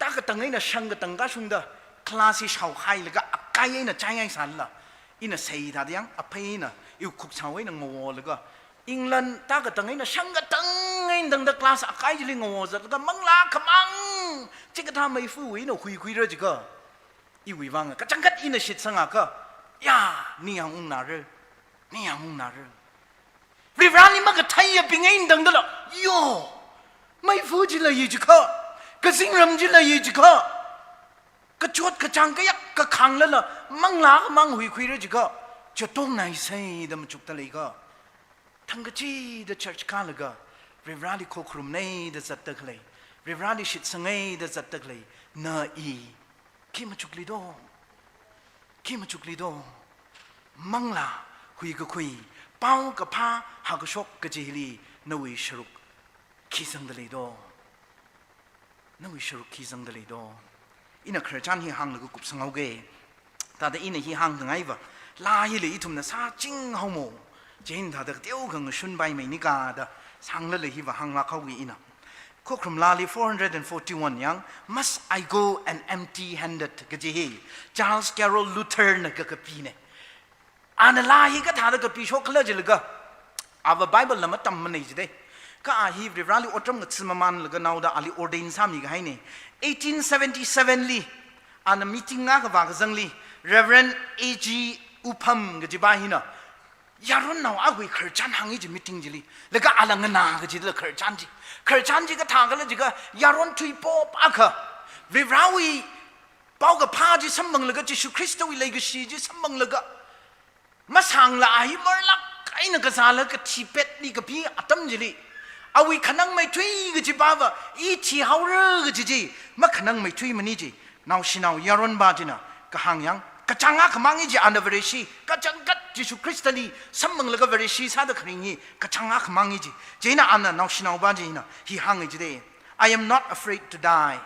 tā katang eina shang katang kashungda, glass hi shaokhailaga akai eina chaingai sālala, ina seida yang aphei eina iwui khuksao eina ngawolaga, England tā katang eina shang katang eina tangda glass akai chili ngawo zatlaga manglā khamang chikathā meifu eina huikhuira jiakha, iwui vang kachangkhat ina shitsangakha, ya, ningyāng ungnara, ningyāng ungnara. Varivarali makatheiya bing eina tangdala, yo, meifu chi leiya jiakha, kazingram chi leiya jiakha, kachot kachāng kayākha khānglala manglā khamang huikhuira jiakha, chatong naisei da machukta leikha, thangkachida church kālaga Varivarali khokharumnei da zatda khalei, Varivarali shitsangai da zatda khalei, na i khi machukli do? Khi machukli do? Manglā huikakhui, paokaphā hākashok kaji hili nawui sharuk khi zangda lei do? Nawui sharuk khi zangda lei do? Ina khararchan hi hānglaga kupsanghaoga. Thāda ina hi hāngkhangai va, laa hili ithumna sāchinghaomo, chieina thāda kateokha ngashunpaimei nika da sānglala hi va hānglāk haoga ina. Khokharum Laali four hundred and forty-one yang, "Must I go and empty-handed?" kaji hi Charles Carroll Luther na kakapina. Ana laa hi kathāda kapishok khala jilaga, ava Bible la matammanei jida. Kha a hi Varivarali otram ngatha mamānlaga naoda ali ordain sāmi kahaina. Eighteen seventy-seven li, ana meeting akha vākazangli, Reverend A G Upham kajipa hina yaronnao akhawui khararchan hānga ji meeting chili. Laga ala nganā kajila khararchan chi. Khararchan chi kathā khala jiakha, yaron thuipop akha Varivarawui paokaphā chi samphanglaga, Jishu Khristawui leikashi chi samphanglaga, masāngla a hi marlāk eina kazālaga kathi petli kapi atam chili, awui khanangmeithui kajipa va, i thihaora kaji chi makhanangmeithuimana ji. Naoshinao yaronpa china kahāng yang, kachāng akhamang i ji, ana Vareshi, kachangkhat Jishu Khristali samphanglaga Vareshi sāda kharing hi kachāng akhamang i ji. Chieina ana naoshinaopa china hi hānga jida, "I am not afraid to die."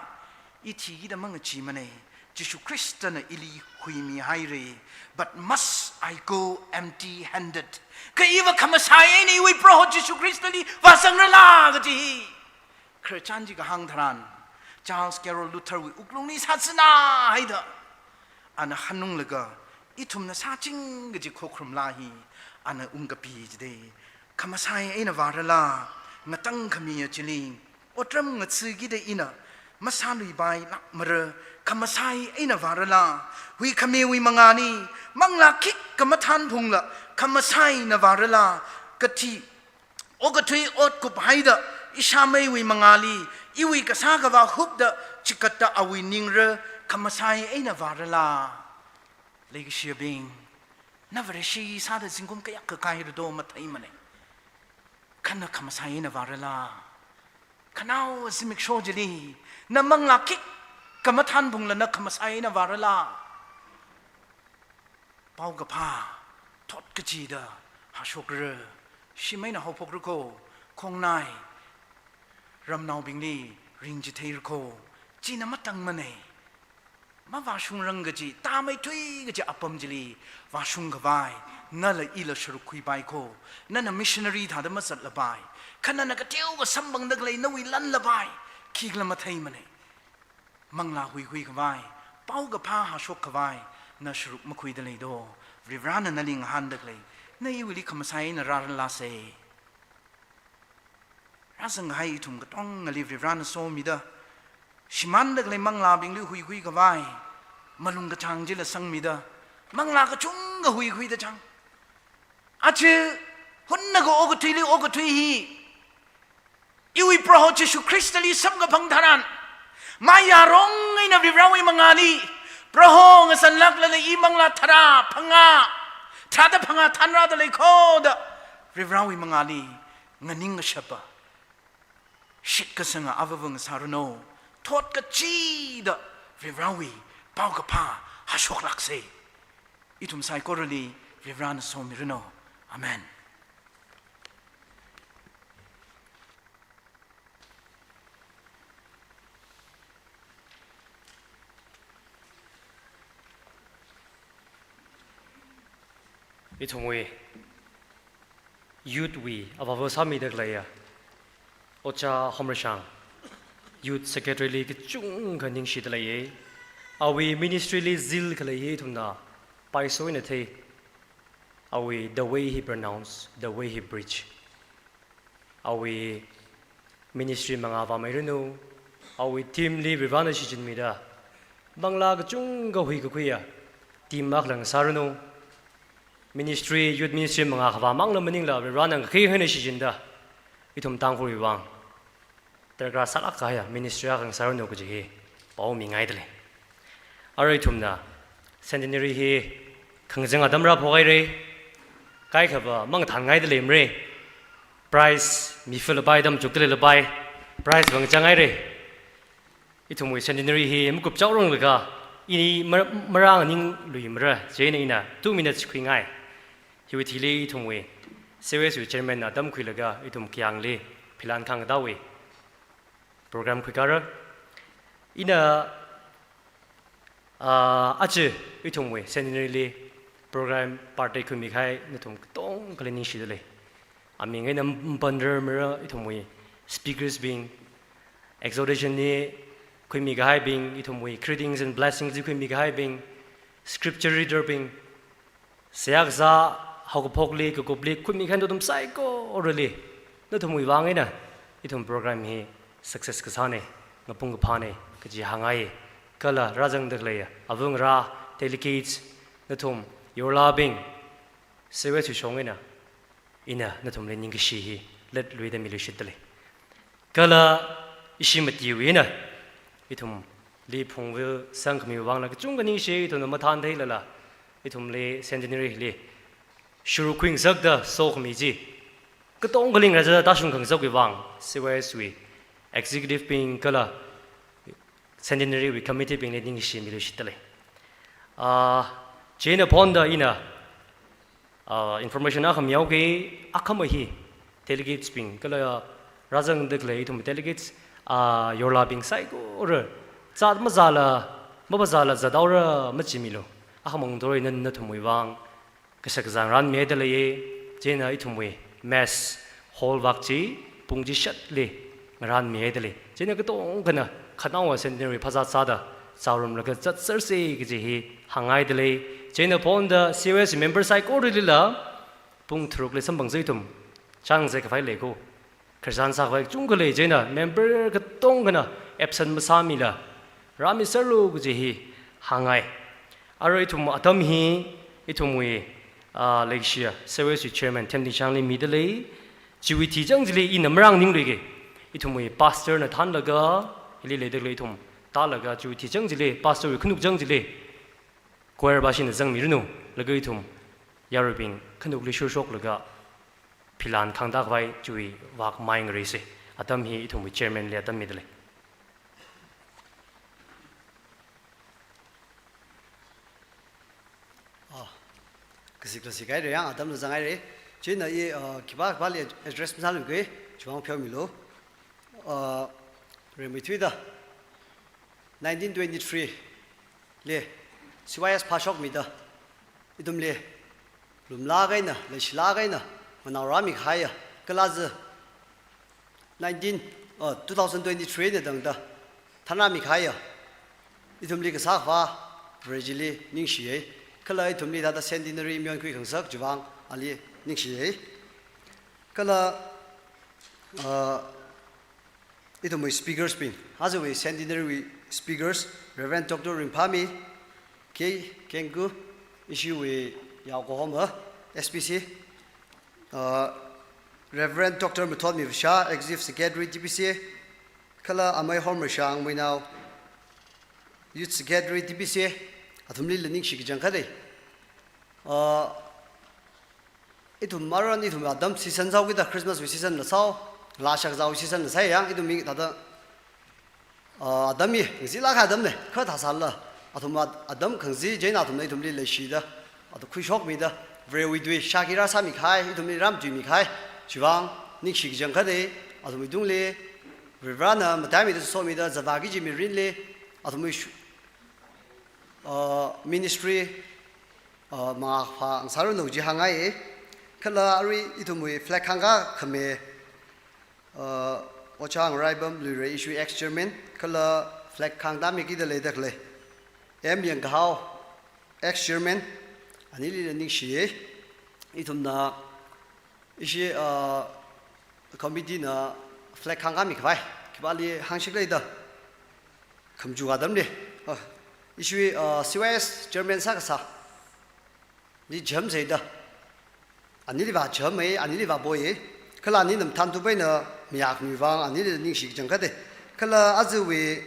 I thikida mangacheemanei. Jishu Khristana ili huimihaira. "But must I go empty-handed? Kha iva khamasai eina iwui Proho Jishu Khristali vāzangrala?" kaji hi khararchan chi kahāng tharan, Charles Carroll Luther wui wuklungli sāzana haida, ana hanunglaga, ithumna sāching kaji Khokharum Laa hi ana ungkapi jida. Khamasai eina vārala, ngatangkhami achili otram ngatha kida ina masāluipailākmara. Khamasai eina vārala, huikhamewui mangāli manglā khikha mathānphungla, khamasai eina vārala, kathi, okathui otkup haida, ishāmeiwui mangāli iwui kasā khavā hupda chikatta awui ningra. Khamasai eina vārala. Leikashiyabing, na Vareshi sāda zingkum kayākha kahaira do matheimanei. Kha na khamasai eina vārala? Khanao zimiksho chili na manglā khikha mathānphungla na khamasai eina vārala? Paokaphā thot kachida hāshokra. Shim eina haophokra kho, khongnai ramnaobingli ringchitheira kho. China matangmanei. Mavāshungrang kaji, tāmeithui kaji apam chili vāshungkhavai nala ila sharuk khuipai kho. Nana missionary thāda mazatlapai. Kha nana kateokha samphangda khalei nawui lanlapai. Khikhala matheimanei. Manglā huikhuikhavai, paokaphā hāshokkhavai na sharuk makhuida lei do? Varivarana nali ngahānda khalei, na iwuili khamasai eina rārala sei. Rāzanghai ithum katongali Varivarana somida, shimānda khalei manglābingli huikhui khavai malung kachāng chila sangmida, manglā kachungkha huikhuida chang. Aja hunnakha okathuili okathui hi iwui Proho Jishu Khristali samkaphang tharan, mayarong eina Varivarawui mangāli, Proho ngasanlāklala i manglā tharā phangā, tharāda phangā thānrāda leikho da Varivarawui mangāli nganingkashapa shitkasanga avāva ngasāranu. Thot kachida Varivarawui paokaphā hāshoklāksa. Ithum saikorali Varivarana somiranu. Amen. Ithumwui youth wui avāva sāmida khaleiya Ojā Homrashang, Youth Secretary li kachungkha ningshida leiya. Awui ministry li zeal khalei hi ithumna paiso eina thei. Awui the way he pronounce, the way he preach, awui ministry mangā vāmeiranu, awui team li Varivarana shichinmida manglā kachungkha huikakhuiya team akha ngasāranu. Ministry, youth ministry mangā khavā mangla maningla Varivarana ngakhi hina shichinda ithum Tangkhulwui vang darkar sālāk kahaiya ministry akha ngasāranu kaji hi paomingaida lei. Arui ithumna centenary hi khangazang atam rāphok haira, kaikhava mangathānngaida leimara. Prize mifalapai, atam chukda leilapai, prize vāngachang haira. Ithumwui centenary hi makup chaoranglaga ini mar-, marānganingluimara, chieina ina two minutes khuingai. Hiwui thili ithumwui C Y S wui chairman na atam khuilaga ithum kayāngli philan khangdawui program khuikara. Ina, ah, aja ithumwui centenary li program part taikhuimi kahai nathum katongkhali ningshida lei. Aming eina mpanrarmara, ithumwui speakers bing, exhortation li khuimi kahaibing, ithumwui greetings and blessings li khuimi kahaibing, scripture reader bing, seihā kasā haokaphokli kakupli khuimi kahai nathum saikorali nathumwui vang eina ithum program hi success kasāna, ngapung kaphāna kaji hāngngai. Kala rāzangda khaleiya avāva ngarā, delegates, nathum yorlābing, C Y S wui shong eina ina nathumli ningkashi hi latluida miluishitda lei. Kala ishi matiwui eina ithumli phungvāsang khamiwui vangla kachungkha ningshi. Ithumna mathāntheilala ithumli centenary li shuruk khuingasakda sokhami chi katongkhaling rāzada tāshung khangasakwui vang C Y S wui executive bing kala centenary wui committee bingli ningshi miluishitda lei. Ah, chieina phonda ina, ah, information akha mihaoki. Akhama hi delegates bing kala rāzangda khalei ithum delegates, ah, yorlābing saikora zat mazāla, mavāzāla zathaora machimilu. Akhamang thorei na nathumwui vang kashakazā ngarānmihaida leiya. Chieina ithumwui mess hall vak chi pung chishatli ngarānmihaida lei. Chieina katongkhana khanaowa centenary phazā sāda chaorumlaga zatsersa kaji hi hāngngaida lei. Chieina phonda C Y S member saikoralila pung tharukli samphangsa, ithum chānsa khavai leiko. Khararchan sākhavai kachungkha lei, chieina member katongkhana absent masāmila rāmiserlu kaji hi hāngngai. Arui ithum atam hi ithumwui, ah, leikashiya C Y S wui chairman Themtingshangli mida lei. Chiwui thichan chili ina marānganingluiki. Ithumwui pastor na thānlaga, hili leida khalei ithum tālaga, chiwui thichan chili, pastor wui khanuk chang chili choir bashina zangmiranu, laga ithum yaruibing khanukli shurshoklaga philan khangda khavai chiwui vak mai ngarisa. Atam hi ithumwui chairman li atam mida lei. Ah, kazip kazip haira, yang atamla zanghaira. Chieina i, ah, khipā khipāli address masāluiki, chiwui vang pheomilu. Ah, rimeithuida nineteen twenty-three li C Y S phāshokmida ithumli lumlāk eina, leishilāk eina nganao rāmi kahaiya, kala aja nineteen, uh, two thousand twenty-three eina tangda thānrāmi kahaiya ithumli kasā Akhavā Vareli ningshiya. Kala ithumli thāda centenary mayonkhui khangasak chiwui vang ali ningshiya. Kala, uh, Ithumwui speakers bing, aja wui centenary wui speakers, Reverend Doctor Ringphami K Kengku, ishiwui yaokahoma, S P C, uh, Reverend Doctor Mathotmi Vasha, Executive Secretary, T P C, kala amei Hormashang Muinao, Youth Secretary, T P C, athumlila ningshi kachangkhat lei. Uh, ithum maran, ithum atam season sāhaokida, Christmas wui season la sāhao, lashak zao season la sāi yang, ithum mi thāda, ah, atam hi, ngazila kha atam ne, kha thāsāla, athum at-, atam khangazin chieina athumna ithumli leishida, athum khuishokmida, Varewui tui, shākhi rāsāmi kahai, ithumli ramthuimi kahai, chiwui vang, ningshi kachangkhat lei, athumwui tungli, Varivarana, mataimida sosomida, zāvā kaji mirinli, athumwui shu-, uh, ministry, uh, mangā phā ngasāranu kaji hāngngai. Kala arui ithumwui flag khangkā khami, uh, Ojā Ngaraibam Luirei ishiwui ex-chairman, kala flag khangda mi kida leida khalei M Yangkahao, ex-chairman, anilila ningshiya. Ithumna ishi, uh, committee na flag khangkāmi khavai, khipāli hāngshik leida, khamachu atamli, uh, ishiwui, uh, C Y S chairman sākasāli chiham sāda, anili vāchihammi, anili vāpoiya, kala anina mathāntupaina mayākhami vang, anili ningshi kachangkhat lei. Kala ajawui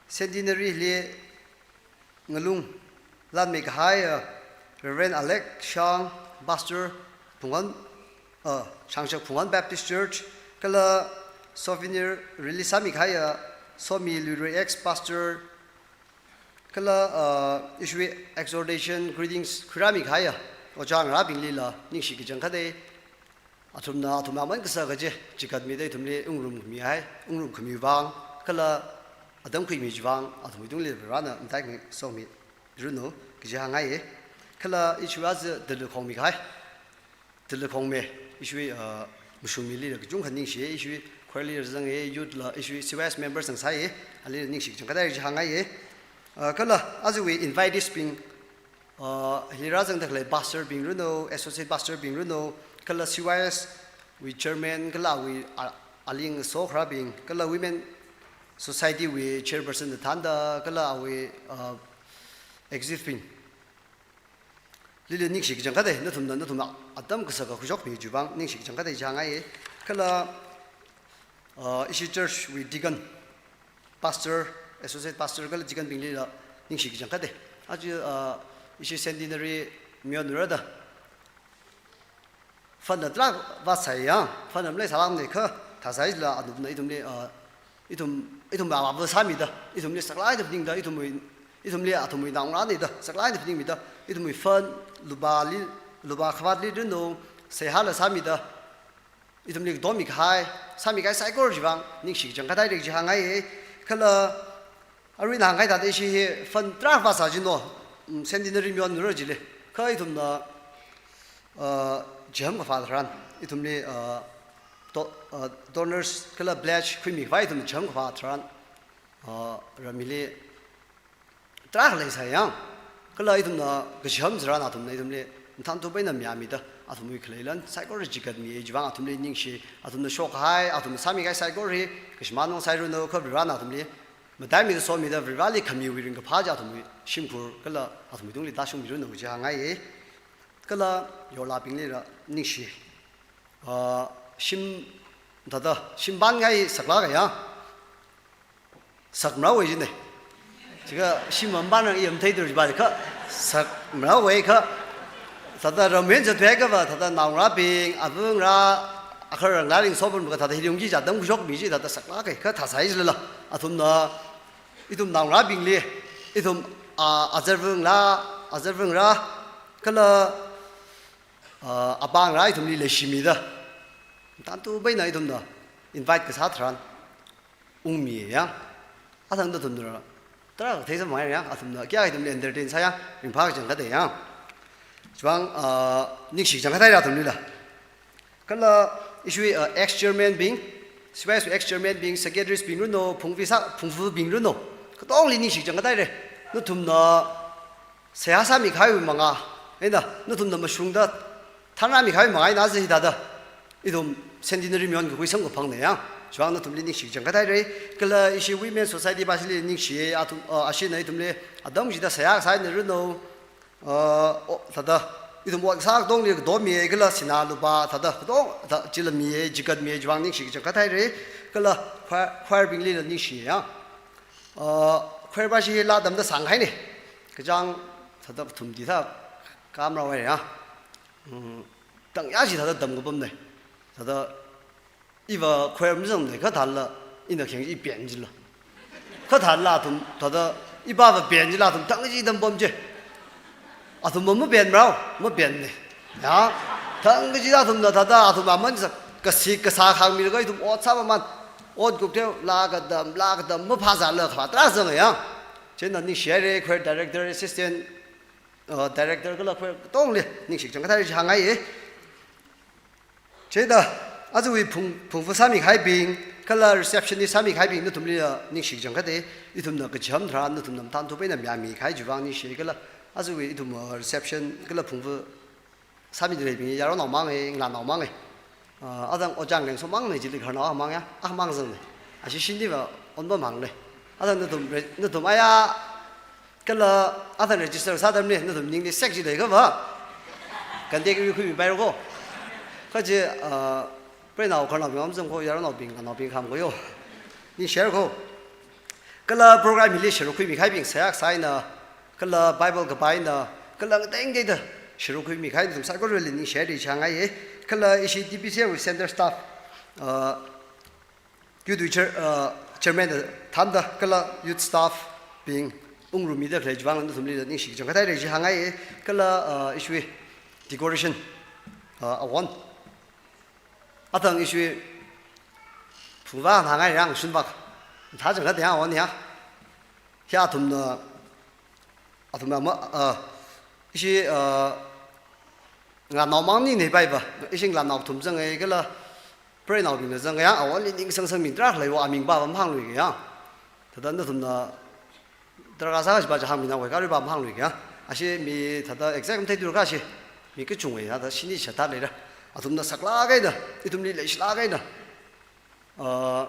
centenary li ngalung lanmi kahai, uh, Reverend Alex Shang, Pastor Phungwan, uh, Shangshak Phungwan Baptist Church, kala souvenir release sāmi kahai, uh, Somi Luirei ex-pastor, kala, uh, ishiwui exhortation greetings khuirāmi kahai, uh, Ojā Ngarabinglila ningshi kachangkhat lei. Athumna, athum aman kasā kaji, chikatmida ithumli wungrumkhami hai, wungrumkhami vang, kala atam khuimi chiwui vang, athumwui tungli Varena mataimi somiranu, kaji hāngngai. Kala ishiwui aja dala khongmi kahai, dala khongmi, ishiwui, uh, mashungmili kachungkha ningshi, ishiwui choir li zanga, youth la, ishiwui C Y S members zangsai, ali ningshi kachangkhat lei kaji hāngngai. Uh, kala ajawui invitees bing, uh, hili rāzangda khalei pastor bing ranu, associate pastor bing ranu, kala C Y S wui chairman, kala awui a-, aling sokharābing, kala women society wui chairperson na thānda, kala awui, uh, executive bing. Lila ningshi kachangkhat lei, nathumna, nathum atam kasā khuishokmi chiwui vang ningshi kachangkhat lei kaji hāngngai. Kala, uh, ishi church wui deacon, pastor, associate pastor, kala deacon binglila ningshi kachangkhat lei. Aja, uh, ishi centenary mayonrada fund na tarākha vāsai yang, fund na maleisālākmana kha, thāsālala athumna ithumli, uh, ithum, ithum vāvā sāmida, ithumli saklāk eina phaningda, ithumwui, ithumli athumwui naongarāna da, saklāk eina phaningmida, ithumwui fund, lupāli, lupā khavātli ranu, seihāla sāmida, ithumli katommi kahai, sāmi kahai saikora chiwui vang, ningshi kachangkhat lei kaji hāngngai. Kala, arui nang kahai thāda ishi hi fund tarākha vāsā jino, mm, centenary mayonra jilei. Kha ithumna, uh, chiham kaphā tharan, ithumli, uh, do-, uh, donors kala pledge khuimi khavai ithumna chiham kaphā tharan, uh, ramili tarākha leisai yang. Kala ithumna kachiham tharan athumna ithumli mathāntupaina mayāmida, athumwui khalei lan saikora chikatmi chiwui vang athumli ningshi, athumna shokkahai, athumna sāmi kahai saikora hi, kashimān ngasairanu, kha Varena athumli mataimida somida, Vareli khamiwui ringkaphā chi athumwui shimkhur, kala athumwui tungli tāshungmiranu kaji hāngngai. Kala yorlābinglila ningshi. Ah, shim, thāda, shim pānngai saklāk eina. Sakmara wei jine. Chikha shim mampānngai matheithura chiwui vang kha sakmara wei kha. Thāda ramhen zathei kava, thāda naongarābing, avāngarā, akha ranglāring sopam kha thāda hili ungki chi atam khuishokmi chi thāda saklāk eina kha thāsālala. Athumna, ithum naongarābingli, ithum, ah, azarvāngarā, azarvāngarā, kala, ah, apāngarā ithumli leishimida, mathāntupaina ithumna invite kasā tharan ungmi yang. Athang athumna tarākha theisāmei yang, athumna kayākha ithumli entertain sā yang, ringphā kachangkhat lei yang. Chiwui vang, ah, ningshi kachangkhat lei athumlila. Kala ishiwui, ah, ex-chairman bing, C Y S ex-chairman bing, secretaries bing ranu, phungvisa, phungvabing ranu, katongli ningshi kachangkhat lei. Nathumna seihā sāmi kahaiwui mangā eina, nathumna mashungda thanrāmi kahaiwui mangā eina aja hithāda ithum centenary mayon kakhui samkaphangna yang. Chiwuivang nathumli ningshi kachangkhat haira. Kala ishi Women Society pāshili ningshi, athum, uh, ashina ithumli atam chida seihā sāhairanu. Uh, o, thāda, ithum ot sā katongli katom mi, kala sinā lupā, thāda, katong, thā, chila mi, chigat mi, chiwuivang ningshi kachangkhat haira. Kala choir, choir bingli la ningshi ya. Uh, choir pāshi laa tamda sānghaina. Kachāng, thāda, thumdi thā, kamra wai ya. Hmm, tangya chi thāda tamkapamna. Thāda, iva choir mazangna, kha thāla, ina kheng ipen jila. Kha thāla athum, thāda, ipava pen jila athum, thang chi tampam chi. Athum ma mapen marao, mapenna. Ya, thang chi athumna thāda, athum aman sa, kasik kasā khangmilaga ithum ot sāpaman. Ot kupteo, laa katam, laa katam, maphāzāla kha, tarā zanga ya. Chieina ningshi haira, choir director, assistant, uh, director kala choir katongli, ningshi kachangkhat haira chi hāngngai. Chieina, ajawui phung, phungfa sāmikahaibing, kala reception li sāmikahaibing, nathumli, uh, ningshi kachangkhat haira, ithumna kachiham tharan, nathumna mathānthup eina mayāmikahai chiwuivang ningshi kala, ajawui ithum, uh, reception, kala phungfa sāmida leibing, yaronao manga, ngalānao manga. Uh, athang Ojang Lengso mangna, chili khararnao mang ya, ah mang zangna. Ashi shiniva onba mangle. Athang nathum re-, nathum aya kala athang register sā atamli, nathum ningli sek chi leikhava. Contact ri khuimipaira ko. Kha chi, uh, preinao khararnaobing amzang ko, yaronnaobing, ngalānaobing kham ko yo. Ningshi haira ko. Kala program hili sharuk khuimikahaibing seihā sāhaina, kala Bible kapā eina, kala ngatei ngateida sharuk khuimikahai nathum saikorali ningshi haira chi hāngngai. Kala ishi T B C wui center staff, uh, youth chair, uh, chairman thānda, kala youth staff bing, ungrumida khalei chiwuivang nathumli ningshi kachangkhat haira chi hāngngai. Kala, uh, ishiwui decoration, uh, awon. Athang ishiwui phungfa hāngngai yang shunvak. Thā changkhat yang awon ya. Hi athumna, athumna ma, uh, ishi, uh, ngalānao mang nina paiva, ishi ngalānao thum zanga kala preinaobingna zanga ya, awonli ningsang sangmi tarākha leiya, aming pava mahāngluiga ya. Thāda nathumna tarākha sā kajiva chi hāngmina wai, kha riva mahāngluiga. Ashi mi thāda exact matheithura kha shi, mi kachungwui thāda shini shātha leira. Athumna saklāk eina, ithumli leishilāk eina. Uh,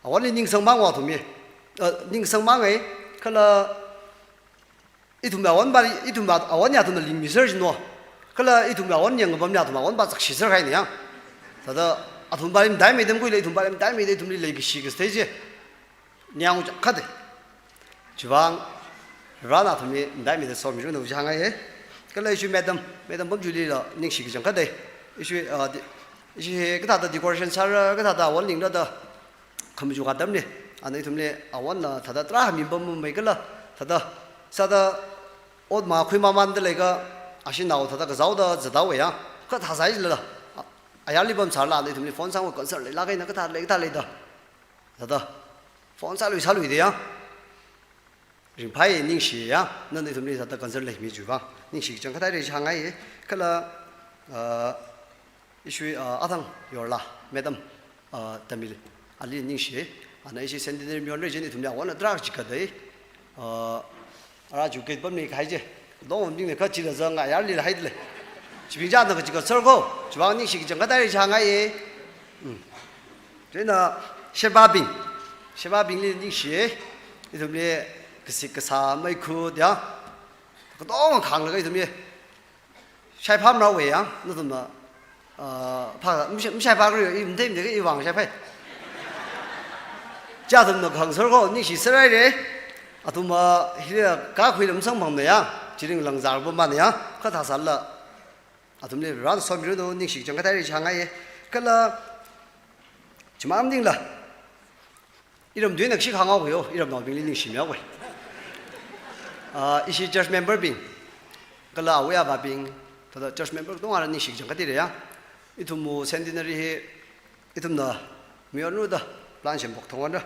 awonli ningsang mang wa athumwui. Uh, ningsang mangai, kala ithum awon pali, ithum awon ya athumna lingmi sāra chino. Kala ithum awon yangkapamli athum awon pa chakshi sāra kahaina ya. Thāda athum pali mataimei atam khuila ithum pali mataimei da ithumli leikashi kasā thei chi. Nyang changkhat. Chiwuivang Varena athumli mataimeida somiranu chi hāngngai. Kala ishi madam, madam Pamchuli la ningshi kachangkhat haira. Ishi, ah, di-, ishi hi kathāda decoration sāra, kathāda awon lingra da. Khamajuk atamli, ana ithumli awonna thāda tarākha mipam mamei kala, thāda sāda ot makhui mamanda leikha, ashinao thāda kazaoda zadaowa ya, kathā sāi lala, a-, ayarli pamsālala, ana ithumli phone sāngva concert leilāk eina kathā lei kathā lei da. Thāda phone sālui sālui da ya. Ringphai ningshi ya, nana ithumli thāda concert leimi chiwuivang. Ningshi kachangkhat haira chi hāngngai, kala, ah, ishiwui, ah, athang yorla, madam, ah, Tamil, ali ningshi, ana ishi centenary mayonra chieina ithumli awonna tarākha chigat haira, ah, ara ju gate pamli kahai chi, dong pamli kha chila zanga ayarli haida lei. Chibing china kachigat sāra ko, chiwuivang ningshi kachangkhat haira chi hāngngai. Hmm. Chieina shebabing, shebabingli ningshi, ithumli kasik kasā meikhut ya, katong khanglaga ithumli shaiphā maraowa ya, nathumna, ah, phā, mashai, mashaiphā kari, i matheimada kha iwui vang shaiphai. Chi athumna khang sāra ko, ningshi sāra haira, athumva hila kakhui lam sangphangna ya, chiring langzar pamana ya, kathā sālala. Athumli Varena somiranu, ningshi kachangkhat haira chi hāngngai. Kala, chimang maningla, iramtui eina kashi hānghaowa yo, iramnaobingli ningshimihaowa. Ah, ishi church member bing, kala awui avābing, thāda church member katongana ningshi kachangkhat haira ya. Ithumwui centenary hi, ithumna mayonra da, plan semphok thongra,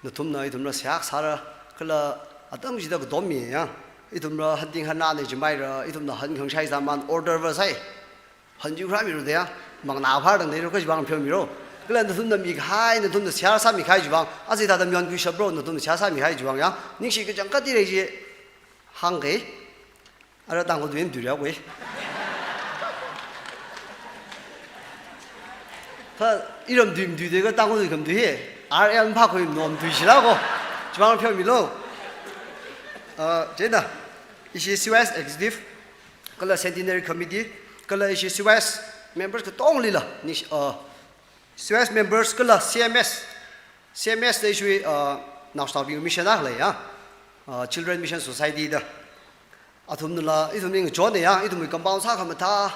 nathumna ithumli seihā sāra, kala atam chida katom mi ya, ithumli hanting hanna nei chimaira, ithumna han khangshai zāman order va sāi, han ju kharā mira da ya, mangna phar dang dei ro kajiwuivang pheomira, kala nathumna mikahai, nathumna seihā sāmikahai chiwuivang, aja thāda mayon khuishapra, nathumna seihā sāmikahai chiwuivang ya, ningshi kachangkhat haira chi hāngkei. Ara Tangkhul tui eina tuira khui. Kha iram tui matui de kha Tangkhul tui khamatui hi. R L phākhui nom tui shila ko. Chivang pheomilu. Uh, chieina, ishi C Y S executive, kala centenary committee, kala ishi C Y S members katonglila, ni, uh, C Y S members kala C M S, C M S da ishiwui, uh, naoshinaobing mission akha lei ya, uh, Children Mission Society da. Athumnala ithumli ngachonna ya, ithumwui compound sākhamathā,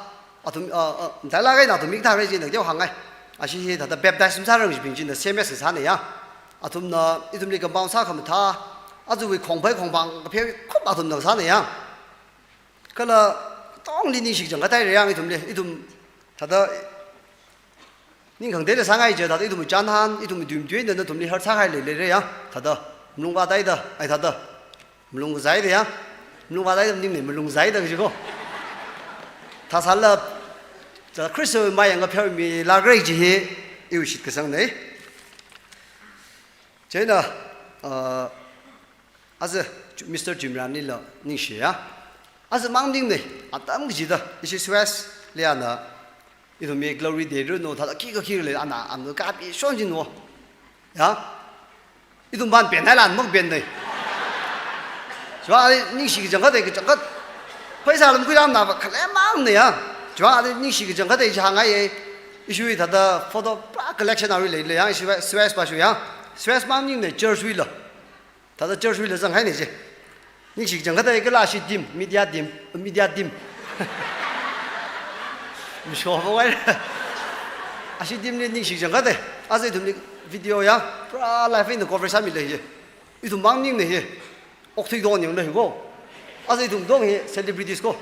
athum, uh, uh, dala kaina athum mik thāra jina teo hāngngai. Ashi hi thāda baptize masārang jibing china C M S sāna ya. Athumna ithumli compound sākhamathā, aruiwui khongphei khongpang kaphei khup athumna sāna ya. Kala tongli ningshi kachangkhat haira ya ithumli, ithum thāda ningkhangda leisāngai je, thāda ithum chānhan, ithum tui matuina nathumli har sākahai leileira ya, thāda malung vātaida, ai thāda malung kazāida ya, malung vātaida maningne, malung kazāida kaji ko. Thāsālala, thāda Khristawui mayang kapheomilākra ji hi iwui shitkasangnei. Chieina, uh, aja Mister Chimranlila ningshi ya. Aja mang maningne, atam kachida, ishi C Y S li ana, ithumwui Glory Day rino, thāda khikha khikha lei, ana, ana kapishon jino. Ya? Ithum ban penhaila ana makapen nei. Chivang ali ningshi kachangkhat, kachangkhat. Pheisā lamkhuilamna va khalei mangne ya. Chivang ali ningshi kachangkhat chi hāngngai ye. Ishiwui thāda photo pura collection awui leilei ya, ishi C Y S pa shu ya. C Y S mang maningne church wuila. Thāda church wuila zanghaine je. Ningshi kachangkhat kala ashi team, media team, media team. Misho fongai. Ashi teamli ningshi kachangkhat. Aja ithumli video ya, pura live eina coverage sāmilei je. Ithum mang maningne hi. Okthui dong yanglei ko. Aja ithum dong hi celebrities ko.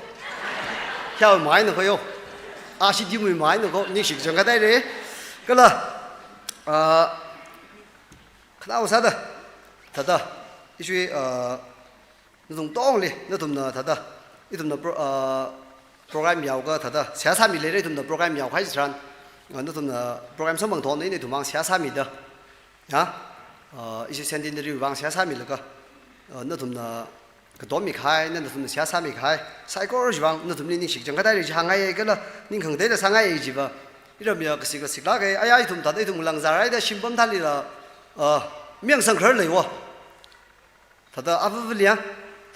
Kya mai na ko yo. Ashi teamwui mai na ko, ningshi kachangkhat haira. Kala, ah, khanaowa sāda, thāda, ishiwui, uh, nathum tongli, nathumna thāda, ithumna pro-, uh, program yaokha thāda, seihā sāmileira ithumna program yaokahai chitharan, uh, nathumna program samphang thotna ina ithum vang seihā sāmida, ya, uh, ishi centenary vang seihā sāmilaga, uh, nathumna katom mikahai, nathumna seihā sāmikahai, saikora chivang nathumli ningshi kachangkhat haira ji hāngngai kala ningkhangda leisāngai ji va. Iram ya kasik kasik lāka, aya ithum thāda ithum langzār haida shimpam thālila, ah, miang sangkhar leiwo. Thāda avāvali ya,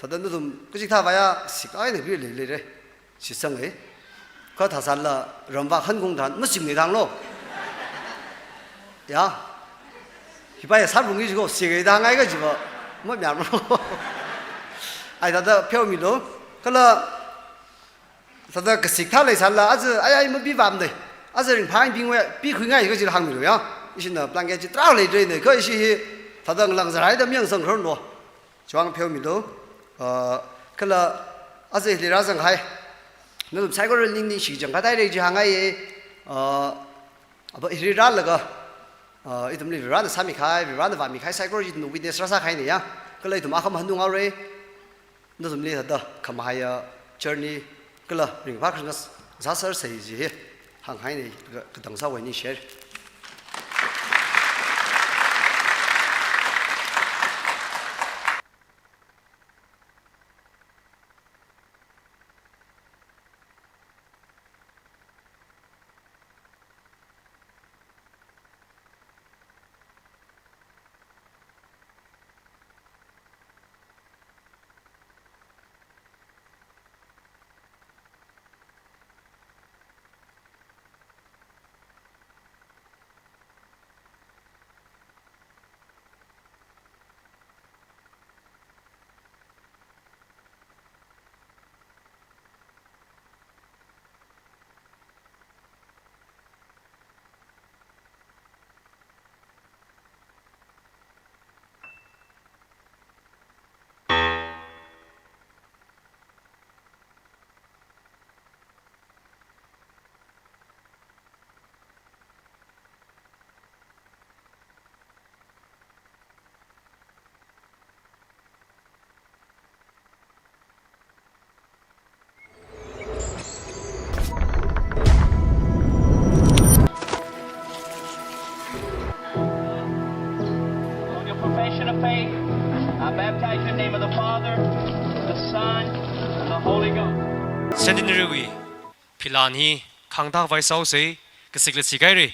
thāda nathum kachikathā vaya sik eina pili leira. Shitsangai. Kha thāsālala ramva khankung tharan masing nei thanglo. Ya. Hipa ya sāpung ji ko, sik eina hāngngai kaji va. Mamayarmalo. Ai thāda pheomilu. Kala thāda kasik thā leisālala, aja ai ai mapipamde. Aja ringphābingwui pikhuingai kaji hāngmilu ya. Ishina blanket chi tarākha leidalei ne, kha ishi hi thāda langzār haida miang sangkhar no. Chivang pheomilu, uh, kala aja hili rāzanghai. Nathum saikora ning ningshi kachangkhat haira ji hāngngai ye, uh, ava hili rālaga, uh, ithumli Varena sāmikahai, Varena vāmikahai saikora chi ithum witness rāsākahaine ya. Kala ithum akha mahanung haora. Nathumli thāda khamahaiya journey kala ringphā Christmas sāsāsei ji hi hānghaine, ka-, katang sāwui ningshi. On your profession of faith, I baptize you in the name of the Father, the Son, and the Holy Ghost. Centenary wui philan hi khangthā khavai sāhaosei, kasikla sikhaira.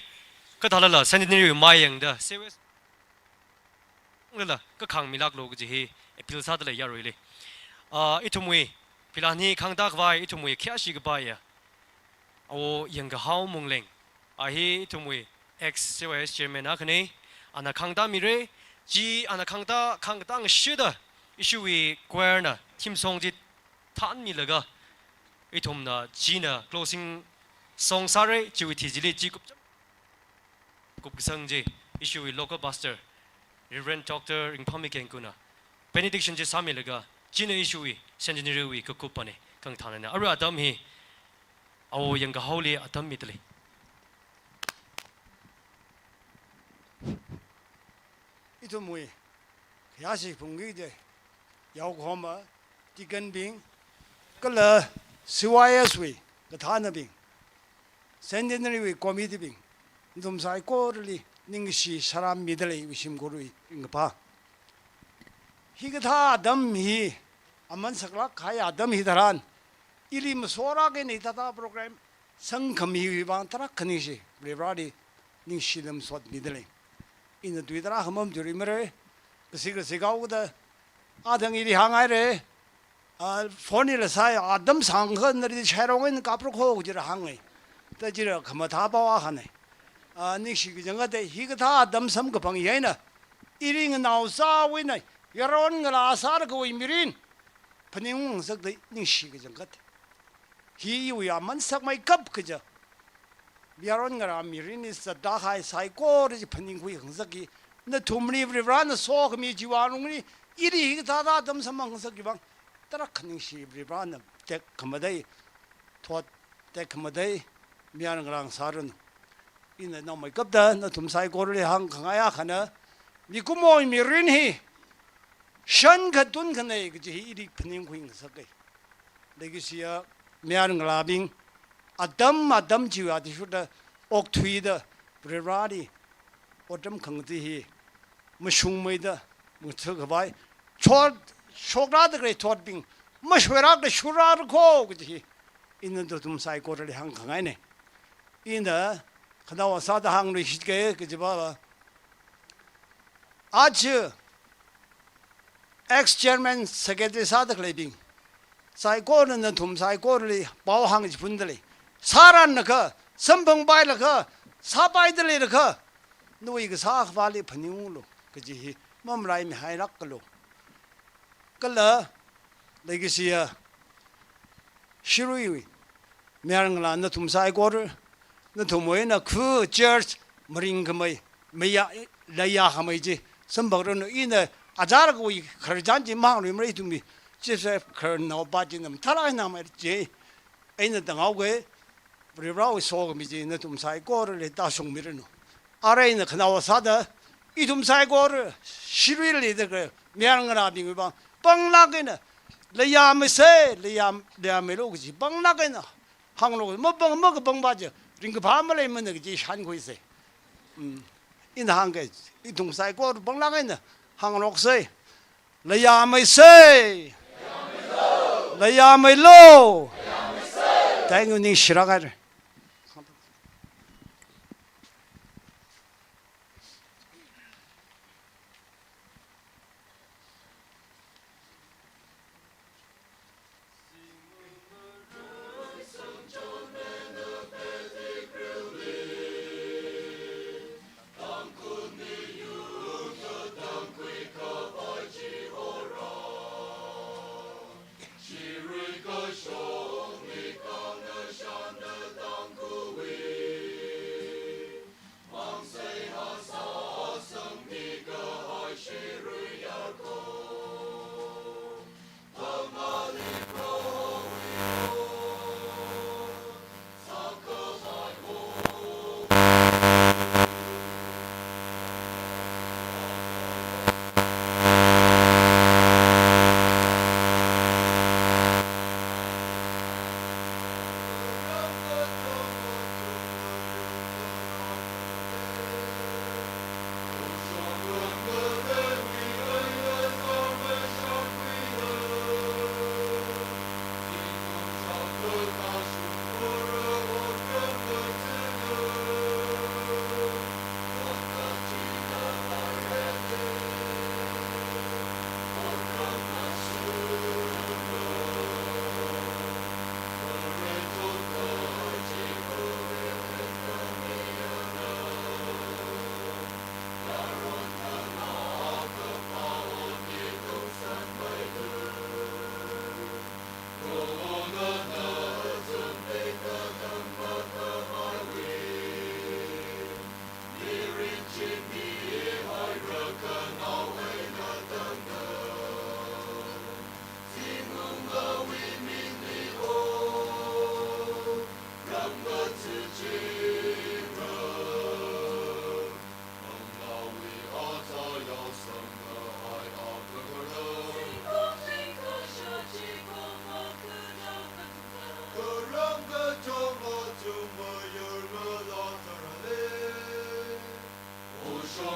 Kathālala Centenary wui mayangda, C Y S lala kakhāng milāklu kaji hi appeal sāda lei yaruili. Ah, ithumwui, pilān hi khangtākhavai ithumwui khayāshi kapaiya Awo Yangkahao Mungleng. A hi ithumwui ex C Y S chairman akhana, ana khangtāmira, chi ana khangtā, khangtā ngashida, ishiwui choir na theme song chi thānmilaga, ithumna china closing song sāra, chiwui thili chi kupcham kupkasang chi, ishiwui local pastor, Reverend Doctor Ringphami Kengkuna, benediction chi sāmilaga, china ishiwui Centenary wui kakupana, khangathanna. Arui atam hi, Awo Yangkahaoli atam mida lei. Ithumwui khayāshi phungki kaji, yaokhoma, deacon bing, kala C Y S wui kathānabing, Centenary wui committee bing, nathum saikorali ningshi sārāmmida lei, iwui shimkhurwui ringkaphā. Hikathā atam hi, aman saklāk kahai atam hitharan, ili masorākha ina hithāda program sangkhami hiwui vang tarākha ningshi, Varivarali ningshi lamsotmida lei. Ina tui tarākha mamatuirimara, kasi kasi kaokada, athang ili hānghaira, ah, phone lila sāya, atam sangkha nali shairong eina kapra kho jira hānga. Ta jira khamathā pao akhana. Ah, ningshi kachangkhat, hikathā atam samkaphang hi eina, ili nganaosāwui eina, yaron ngalā sālakhawui mirin phaningung ngasakda ningshi kachangkhat. Hi iwui aman sakmeikap kaja, yaron ngalā mirin hi zatda kahai saikora chi phaningkhui khangasakki, nathumli Varivarana sokhami chiwui lungli, ili hikathā atam samphang ngasakki vang, tarākha ningshi Varivarana tekhamatei thot, tekhamatei mayarngalā ngasāranu. Ina naomeikapta nathum saikorali hāngkhangai akhana, mikumowui mirin hi shankha tunkhana kaji hi ili phaningkhui ngasaka. Leikashiya mayarngalābing, atam atam chiwui athishurda okthuida, Varivarali otram khangatei hi mashungmeida, mathukhavai, chot, shokrāda khalei chotbing mashoirākla shurrāra kho kaji hi ina nathum saikorali hāngkhangaina. Ina khanaowa sāda hāngluishitke kajiva, aja ex chairman secretary sāda khaleibing, saikorana nathum saikorali pao hāngchiphunda lei. Sāranlaga, samphangpailakha, sāpaida leilakha, nawui kasā akhavāli phaningunglu kaji hi mamalaimihairakkalu. Kala, leikashiya Shiruiwui mayarngalā nathum saikora, nathumwui eina khu church maringkhamei, maya, leiyakhamei chi samphangranu. Ina achālakhawui khararchan chi mahāngluimara, ithumwui chief shepherd khararnaopa china mathālāk eina hāngmei chi eina tānghaoke, Varivarawui sokhami chi nathum saikorali tāshungmiranu. Arui ina khanaowa sāda, ithum saikora Shiruili leida khalei mayarngalābingwui vang panglāk eina, leiyamisa, leiya, leiyameilu kaji panglāk eina hānglu, mapang, makapangpa chi ringkaphā maleimana kaji shānkhuisa. Mm. Ina hāngke, ithum saikora panglāk eina hāngngaroksa. Leiyameisa. Leiyameilu. Thank you, ningshirāngaira.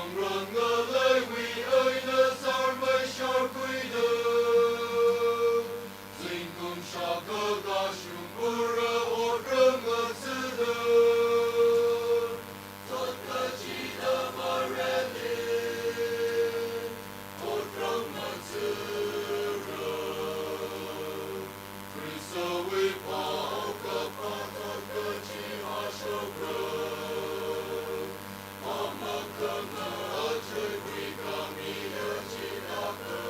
Rāngaleiwui eina sārmei sharkhuida, zingkum shākha kashung ura otram ngathāda, thot kachida Vareli otram ngathāra. Khristawui paokaphā thot kachi ashokra, pamākhana achuiwui khami yachilāka.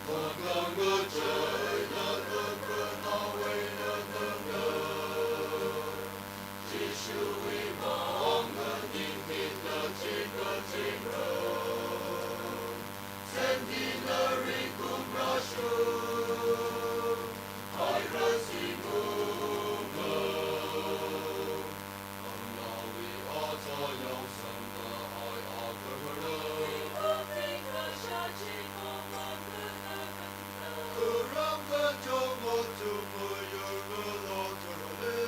Pangkang ngachaina thot khanāwui nganamda, Jishuwui maong nganingmitna chingkachingra. Centenary kumrāshung, haira singungau. Amlawi aja yaosangda ai akhara. Khuram kachong otram mayur ngala tharale.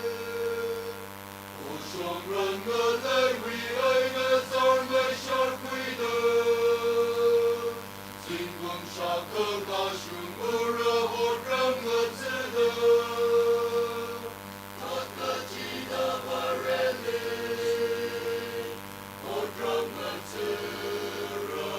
Ushong rāngaleiwui eina sārmei sharkhuida, zingkum shākha kashung ura otram ngathāda, thot kachida Vareli otram ngathāra.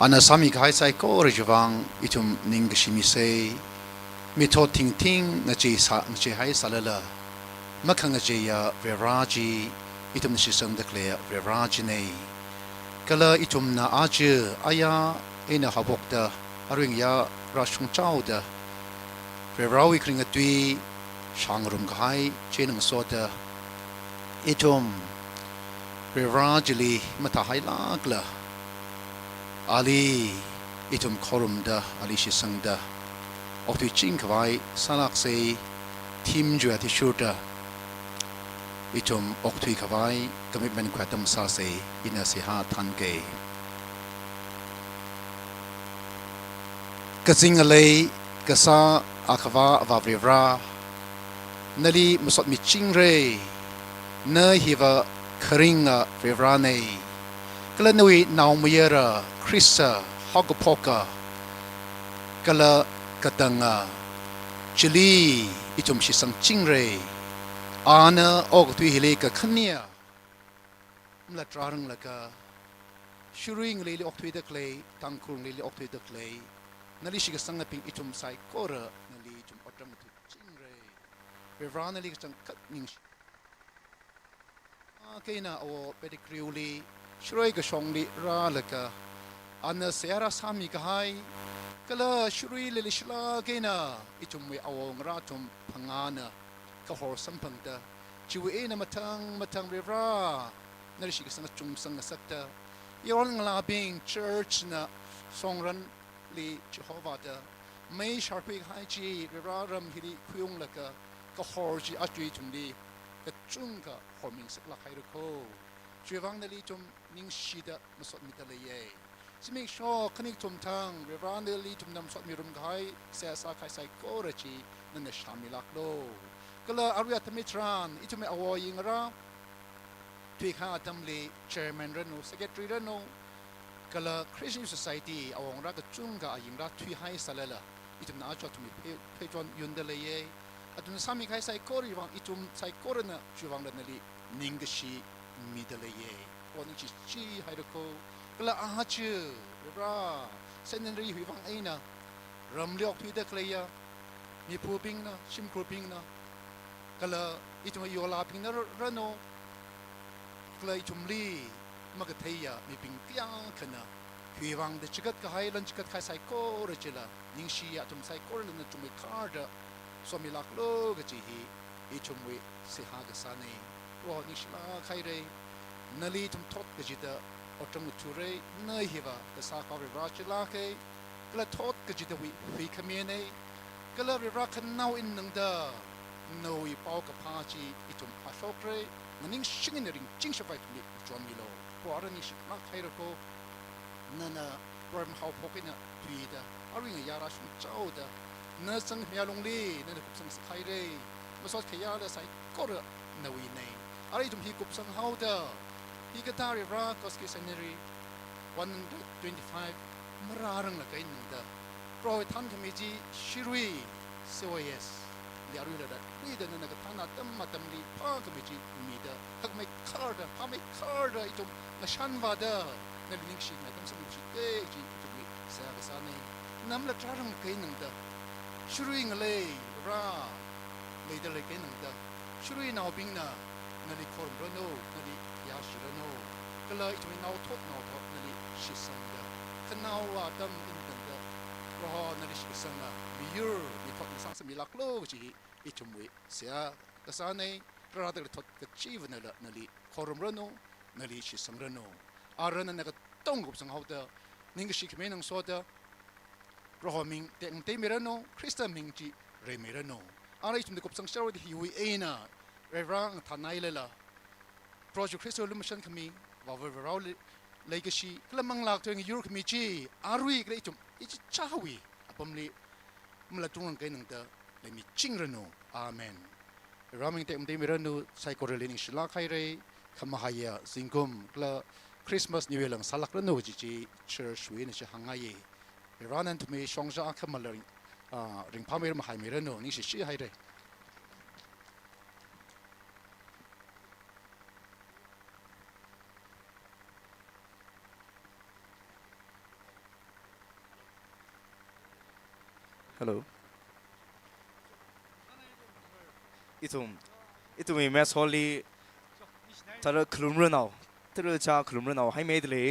Ana sāmikahai saikora chiwui vang ithum ningkashi misei. Mithot thingthing ngachei sā, ngacheihai sālala, makhangacheiya Varivarā chi, ithumna shitsangda khaleiya Varivarā china. Kala ithumna aja aya eina haophokta, aringya rāshungchaoda, Varivarāwui kharinga tui shāngarumkahai chieina ngasoda, ithum Varivarā chili mathāhailākla, ali ithum khorumda, ali shitsangda, okthuiching khavai sālāksei, theme chiwui athishurda ithum okthui khavai commitment khuiatam sāsei, ina seihā thānkei. Kazing ngalei kasā Akhavā Avā Varivarā, nali masotmichingra. Na hiva kharinga Varivarāna. Kala nawui naomayara Khrista haokaphoka kala katanga chili ithum shitsangchingra. Ana okathui hili kakhaneya malatranglakha, Shirui ngaleili okthuida khalei, Tangkhul ngaleili okthuida khalei, nali shitkasangabing ithum saikora nali ithum otram ngathāchingra. Varivarā nali kachangkhat ningshi. Akha eina Awo Pettigrewli, Shirui kashongli rālaga, ana seihā rāsāmikahai, kala Shiruili leishilāk eina ithumwui awongarā athum phangāna kahor samphangda, chiwui eina mathang mathang Varivarā nali shitkasang kachungsang ngasakta, yaron ngalābing church na songranli chihovāda, mei sharkhuikahai chi Varivarā ram hili khuiunglaga, kahor chi aja ithumli kachungkha hormi ngasaklāk haira kho. Chiwui vang nali ithum ningshida masotmida leiya. Zimiksho khani kathum thang Varivarā nali ithumna masotmirumkahai seihā sākahai saikora chi nana shāmilāklu. Kala arui atam hitharan ithumwui awo ayingarā thuikahai atamli chairman ranu, secretary ranu, kala Christian Society awongarā kachungkha ayingarā thuihai sālala, ithumna aja athumwui phei, pheichon yunda leiya. Athumna sāmikahai saikora vang ithum saikorana chiwui vangla nali ningkashi mida leiya. Awo ningshichihaira kho. Kala aja Varivarā, Centenary hiwui vang eina ramli okthuida khaleiya miphubingna, shimkhurbingna, kala ithum ayolābingna ra-, ranu, kala ithumli makatheiya mibing kayākhana hiwui vangda chigatkahai, lan chigatkahai saikora chila, ningshiya athum saikorala nathumwui kharda somilāklu kaji hi ithumwui seihā kasāna. Awo ningshilāk haira. nali ithum thot kachida otram ngathāra, na hiva kasā Varivara chilāka, kala thot kachidawui huikhamina, kala Varivara khanao eina tangda nawui paokaphā chi ithum phāshokra, nganingshing eina ringching shavai ithumli chonmilu. Proho ara ningshilāk haira ko, nana program haophok eina tuida, arui ngayā rāshungchaoda, na zangkhamiya lungli nana kupsang sāhaira. Masot khayāla saikora nawuina. Ara ithum hi kupsang haoda, hikathā Varivara Koski Centenary one hundred twenty-five marāranglaga eina tangda, Prohowui thānkhami chi shirui C Y S li aruila latluida nana kathāna atam atamli phākhami chi mida, hakmeikharda, phāmeikharda ithum ngashanvāda, nali ningshina atam samphangshita kaji ithumwui seihā kasāna. Na malarāranglaga eina tangda, shirui ngalei rā leida leilaga eina tangda, shiruinaobingna nali khorumranu, nali yāshiranu, kala ithumwui naothot naothot nali shitsangda, khanaowa atam eina tangda, Proho nali shitsanga miyur mithot ngasāsāmilāklu kaji hi ithumwui seihā kasāna. Rārada thot kachiva̱nala nali khorumranu, nali shitsangranu. Ara nana katonga kupsang haoda, ningkashi khami eina ngasoda, Proho ming tekmatei miranu, Khrista ming chi reimiranu. Ara ithumda kupsang sharwui hiwui eina, Varivara ngathānhailala, Proho Jishu Khristawui lumashan khami, Vāva Varewui leikashi, kala manglā katharawui ngayur khami chi, arui kala ithum ichichāwui apamli malatungranglaga eina tangda leimichingranu. Amen. Varivara ming tekmatei miranu, saikorali ningshilāk haira, khamahaiya zingkum kala Christmas New Year la ngasālākranu kaji chi church wui eina chi hāngngaiya. Varivara nathumwui shongza akhamala ring, ah, ringphāmira mahaimiranu, ningshishi haira. Hello. Ithum, ithumwui mess hall li tara khalumranao, tara cha khalumranao haimidalei.